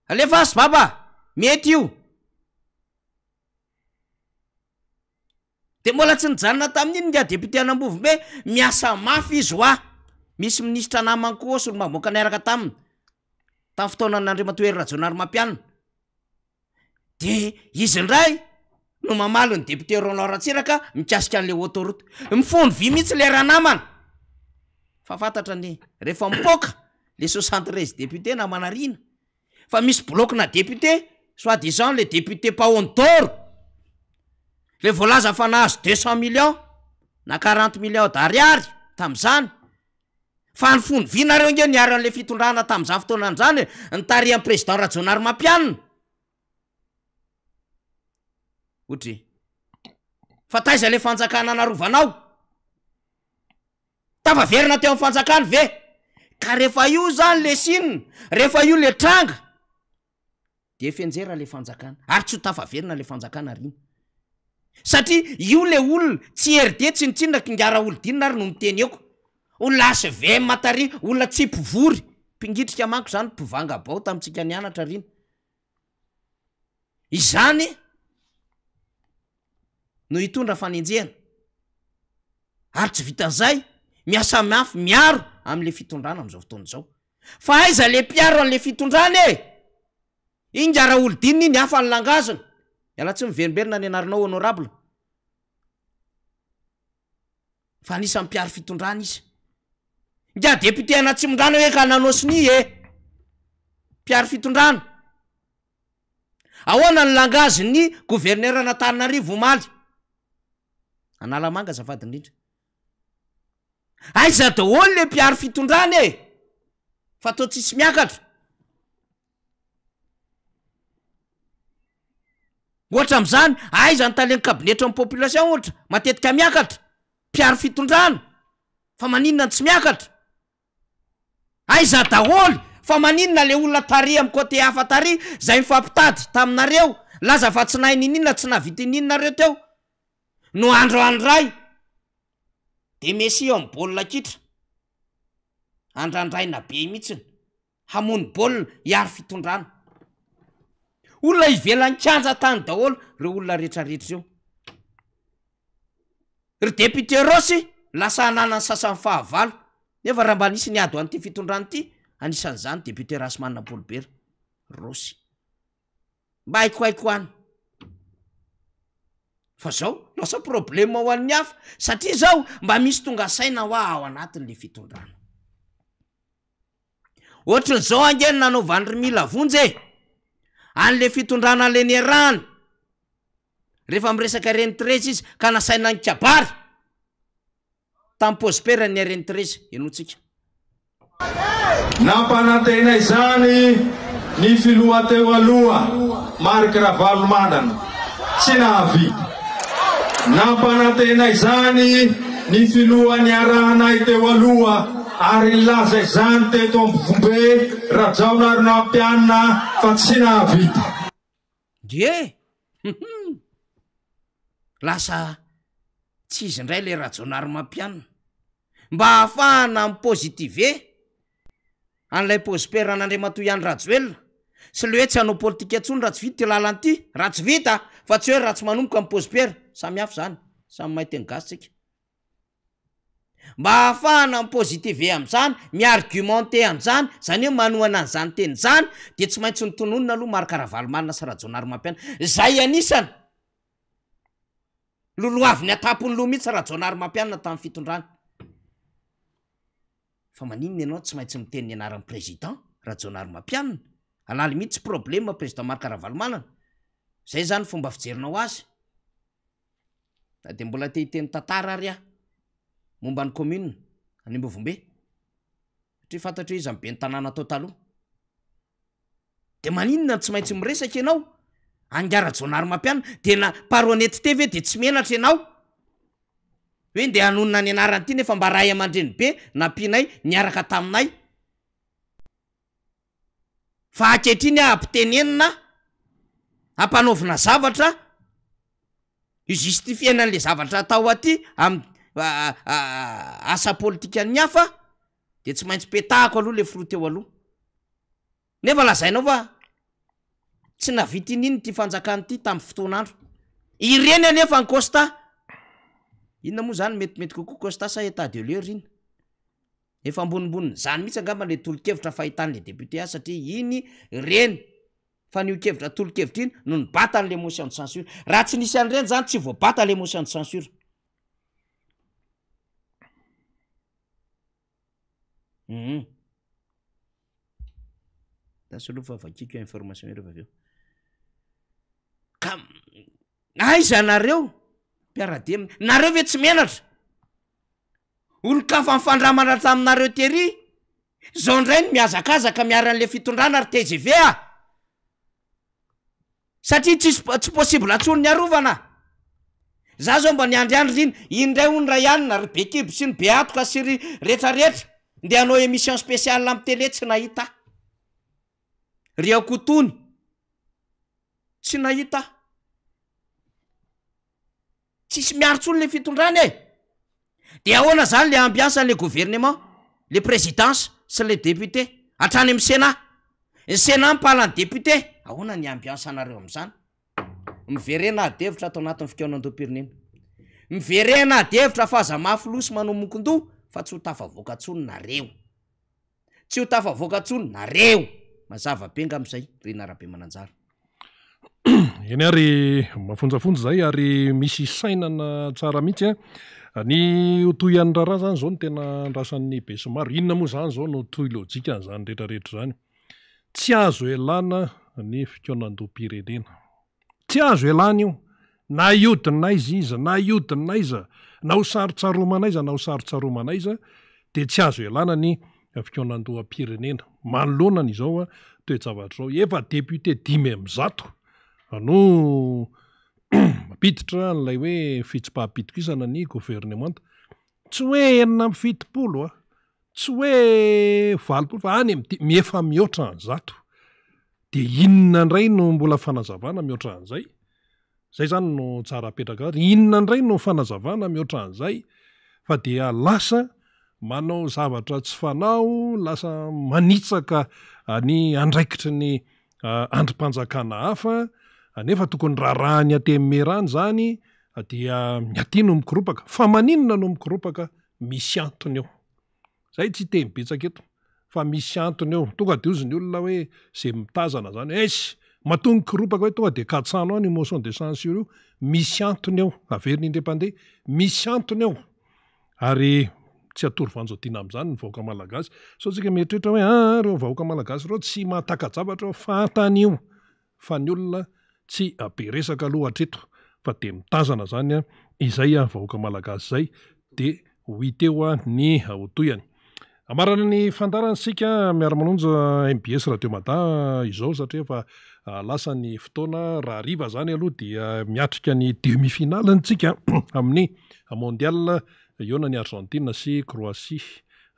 Alefaso baba a! Mety io. De mbola tsy nijanona tamin'iny ingahy député an'Ambovombe, miasa mafy izy hoa. Misy minisitra namany koa ao solombavambahoaka niaraka taminy, tamin'ny fotoanan'Andriamatoa Hery Rajaonarimampianina. De izy indray no mamaly ny député Roland Ratsiraka mikasika an'le autoroute. Mifono vy mihitsy le ranamana. Fa fantatra anie, rehefa mipoaka le 73 députés namana Rina, fa misy bloc-na député, soit disant le député Paon d'or, le voalaza fa nahazo 200 millions na 40 millions d'ariary tam'zany, Fa ny fony vy nareo nge niaro anle fitondrana tamzany fotoana zany e, nitarihan'ny président Rajaonarimampianina. Otry. Fa taiza le fanjakana narovanao? Tafaverina teo am fanjakana ve? Ka refa io zany le sina, refa io le tranga, de efa enjera le fanjakana ary tsy ho tafaverina le fanjakana ary iny satria io le olona tsy RD tsinontsinona kingara olodinina ary no miteny eoko olona HVM tary olona tsy mpivory mpingitrika manko zany mpivanga bao tamintsika nianatra ary iny izany no hitondra fanenjehana ary tsy vitan'izay miasa mafy miaro am'le fitondrana am'izao fotoana izao Fa aiza le mpiaro anle fitondrana e! Inga Raholidinina iny hafa ny langage-ny! Miala tsiny miverimberina ny anaranao honorable fa anisan'ny mpiaro fitondrana izy. Ingahy député an'Atsimondrano hoe ka nanao sonia e! Mpiaro fitondrana. Ahoana ny langage-n'ny gouverneur an'Antananarivo omaly? Analamanga azafady indrindra. Aiza daholo le mpiaro fitondrana e! Fa toa tsisy miakatra. Ohatra am'zany, aiza ny talen'ny kabinetran'ny population ohatra, matetika miakatra, mpiaro fitondrana, fa maninona no tsy miakatra? Aiza daholo, fa maninona le olona tary am côté hafa tary zay mifampitady taminareo, laza fa tsy nahay nininona tsy nahavita ininona nareo teo, no androany ray de Messi eo am baolina kitra, andrandraina be mihitsiny, hamono baolina, hiaro fitondrana. Olona ivelan'ny kianja tany daholo reo olona retraretra reo. Ry député Rossy lasa ananan'ny sasany fahavalo, nefa raha mba nisy niady ho an'ity fitondrana ity, anisan'izany député Rahasimanana Paul Bert, Rossy. Mba haikohaiko any. Fa zao lasa problème ho an'ny hafa satria zao mba misy tonga saina hoa ao anatin'le fitondrana. Ohatrin'izao ange ny nanaovan'i ry Mila Vonjy e! An'le fitondrana le niarahany rehefa miresaka reny Trezy izy ka nasaina nikabary tamin'ny Prospère ny reny Trezy. Henointsika. Nampanantena izany ny filoha teo aloha Marc Ravalomanana, tsy nahavita. Nampanantena izany ny filoha niarahanay teo aloha ary nilaza izany teto Ambovombe Rajaonarinampianina fa tsy nahavita. Ie! Hum! Lasa tsy izy indray ilay Rajaonarimampianina. Mba ahafahana mi-positiver an'ilay Prosper an'Andriamatoa Ihany Rajoelina sy ilay hoe tsy hanao politika intsony raha tsy vita ity lalana ity, raha tsy vita fa tsy hoe raha tsy manomboka ny Prosper, samy hafa izany, samy mahay teny gasy tsika. Mba ahafahana mi-positiver amin'izany, mi-argumenter an'izany, izany hoe manohana an'izany teny izany, dia tsy maintsy notononina aloha Marc Ravalomanana sy Rajaonarimampianina, izay anisany lolohaviny an-tampon'ny loha mihitsy Rajaonarimampianina tamin'ny fitondrany. Fa maninona ianao tsy maintsy miteny ny anaran'ny président Rajaonarimampianina? À la limite tsy problème président Marc Ravalomanana, zay zany fomba fijerinao azy. Na dia mbola te hiteny tantara ary aho momba ny commune any Ambovombe satria fantatro hoe iza ny ben'ny tanàna tao taloha. Dia maninona no tsy maintsy miresaka ianao? Angaha Rajaonarimampianina dia na par honnêteté ve dia tsy menatra ianao hoe ndeha hanonona ny anarany ity nefa mba ray aman-dreny be nampianay niaraka taminay? Fa ankehitriny aho ampitenenina, ampanaovina zavatra hi-justifier-na an'le zavatra atao aty am asa politikan'ny hafa de tsy maintsy petahako aloha le filoha teo aloha. Nefa lazainao fa tsy nahavita inin ity fanjakana ity tamin'ny fotoan'andro. Ireny anefa ny constat. Inona moa zany metimety kokoa constat sa état de lieu ry ina? Efa ambonimbonin'izany mihitsy angamba ilay tolo-kevitra fahitan'ilay député azy satria iny ireny fanehoan-kevitra tolo-kevitra iny no nibata an'ilay motion de censure. Raha tsy nisy an'ireny izany tsy voabata ilay motion de censure. Hum. Lasa aloha fa vakiko information io rehefa avy eo. Ka aiza nareo mpiara-dia aminy? Nareo ve tsy menatra? Olon-kafa nifandramana taminareo tery, zao ndray no mihazakazaka miaro an'le fitondrana ry tgv a! Satria tsisy tsy possible intsony ny arovana. Za zao mba niandry andry iny, iny ndray hono ray alina ry be kibo sy ny be hatoka sy ry retraretra ndeha hanao émission spéciale am télé tsy nahita ahy. Ry Akotony tsy nahita ahy. Tsisy miaro tsony le fitondrana e! De ahoana zany le ambiance an'le gouvernement, le présidence sy le député, hatrany amin'ny sénat? Ny sénat mipala ny député, ahoana ny ambiance anareo am'zany? Miverena ady hevitra ato anatin'ny fikaonandoham-pirenena. Miverena ady hevitra fa aza mafy loha sy manao mokon-doha fa tsy ho tafavoaka tsony nareo. Tsy ho tafavoaka tsony nareo! Mazava be ngamba izay ry Narabemananjara. Eny ary, mafonjafonja izay ary misy isainana tsara mihitsy an. Ny ho tohian'ny raharaha izany izao no tena andrasan'ny besinimaro. Inona moa izany izao no tohy lojikan'izany rehetrarehetra izany? Tsy azo ialana ny fikaonandoham-pirenena. Tsy azo ialana io. Na hiodina aiza iza, na hiodina aiza, na ho sarotsaromana aiza na ho sarotsaromana aiza, dia tsy azo ialana ny fikaonandoham-pirenena. Manoloana an'izao toe-javatra izao, efa député 105 no mampiditra an'ilay hoe fitsipaham-pitokisana ny governemanta. Tsy hoe 76 a, tsy hoe 80 fa any amin'ny efa mihoatra ny zato. Dia inona indray no mbola fanazavana mihoatra an'izay? Izay izany no tsara apetraka ary. Inona indray no fanazavana mihoatra an'izay? Fa dia lasa manao zavatra tsy fanao, lasa manitsaka ny andraikitry ny andrim-panjakana hafa, nefa tokony raharahan'ny Antenimiera any izany, dia ny aty no mikoropaka. Fa maninona no mikoropaka? Misy antony eo. Zay tsy hiteny betsaka eto fa misy antony eo. Tonga de ozy ny olona hoe ze mitazana zany hoe eish! Matoa nikoropaka hoe tonga dia katsahano any io motion de censure io, misy antony ao, averina indray mpandeha, misy antony ao. Ary tsy atoro vanjo-tiana amin'izany ny vahoaka malagasy. Sao tsika mieritreritra hoe aa ireo vahoaka malagasy ireo tsy mahataka-javatra, fantany io fa ny olona tsy be resaka aloha hatreto fa dia mitazana izany izay vahoaka malagasy izay dia ho hita eo ny ho tohiny. Hamarana ny fandaharana isika miara-manonja mbs Radio Mada izao satria efa lasa ny fotoana, rahariva izany aloha dia miatrika ny demi finale isika amin'ny mondial hihaona ny Argentine sy Croatie.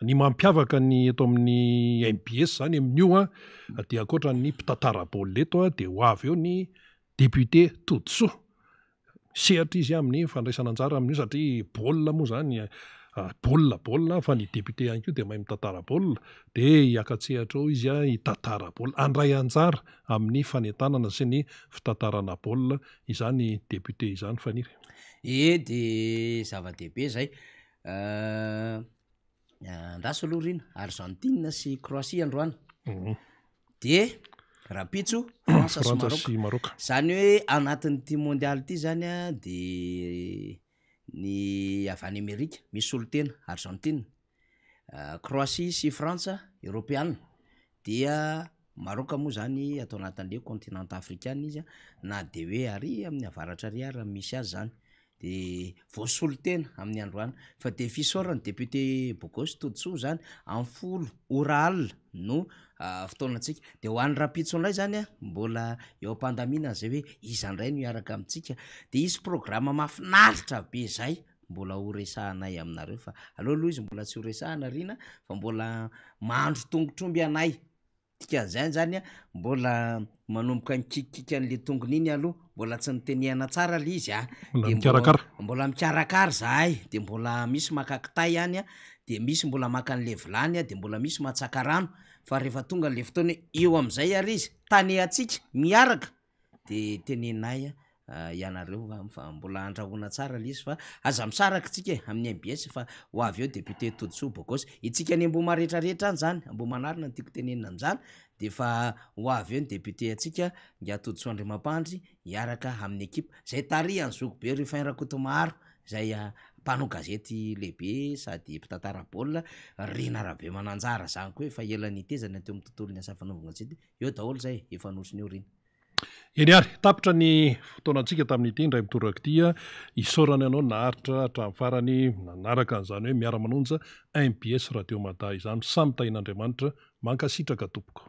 Ny mampiavaka ny eto amin'ny mbs izany amin'io dia ankoatra ny mpitantara baolina eto dia ho avy eo ny député Todisoa. Sehatra izy amin'ny fandraisana anjara amin'io satria baolina moa izany baolina baolina fa ny député ihany koa dia mahay mitantara baolina dia hiaka-tsehatra ao izy hitantara baolina, handray anjara amin'ny fanentanana sy ny fitantarana baolina izany député izany Faniry. Ie dia zava-dehibe izay. Andraso aloha Rina, Argentine sy Croatie androany. De rahampitso France sy Frantsa sy Maroc. Maroc. Zany hoe anatin'ity mondial ity zany a de ny avy any Amerika misy solontena Argentine, Croatie sy Frantsa eoropeana, dia Maroc moa zany atao anatin'le continent afrikana izy a, na de hoe ary amin'ny avaratra ary ary misy azy zany. de voasolo tena amin'ny androany fa de fisaorana député Bogosy Todisoa zany amin'ny folo ora alina no fotoanantsika de ho an'ny rahampitso indray zany a mbola eo am-pandaminana zay hoe iza indray no hiaraka amintsika de hisy programme mahafinaritra be zay mbola ho resahanay aminareo fa aleo aloha izy mbola tsy ho resahana Rina fa mbola mahandro tongotr'omby anay. Dikan'izany zany a, mbola manomboka mikikiky an'le tongony iny aloha, mbola tsy nitenehana tsara le izy a, Mbola de mbo- mikarakara. mbola mikarakara zahay, de mbola misy maka kitay any a, de misy mbola maka an'le vilany a, de mbola misy matsaka rano, fa rehefa tonga le fotoana hoe eo am'zay ary izy, tanehantsika miaraka, de teneninay ianareo fa mbola andrahoina tsara le izy fa aza misaraka tsika e amin'ny mbs fa ho avy eo député Todisoa Bogosy, itsika any Ambohimara rehetra rehetra any zany, Ambohimanarina no tiako tenenina amin'izany de efa ho avy eo ny député antsika ingahy Todisoa Andriamampandry hiaraka amin'ny ekipa zay tarihan'i zokibe Rufin Rakotomaharo zay mpanao gazety lehibe sady mpitantara baolina, Rina Rabemananjara zany koa efa ela nitezana teo amin'ny tontolon'ny asa fanaovana gazety, eo daholo zay efa nosony eo Rina. Eny ary, tapitra ny fotoanantsika tamin'ity indray mitoraka ity. Isaorana ianao naharitra hatramin'ny farany nanaraka an'izany hoe miara-manonja mbs Radio Mada izany. Samy tahian'Andriamanitra. Mankasitraka tompoko.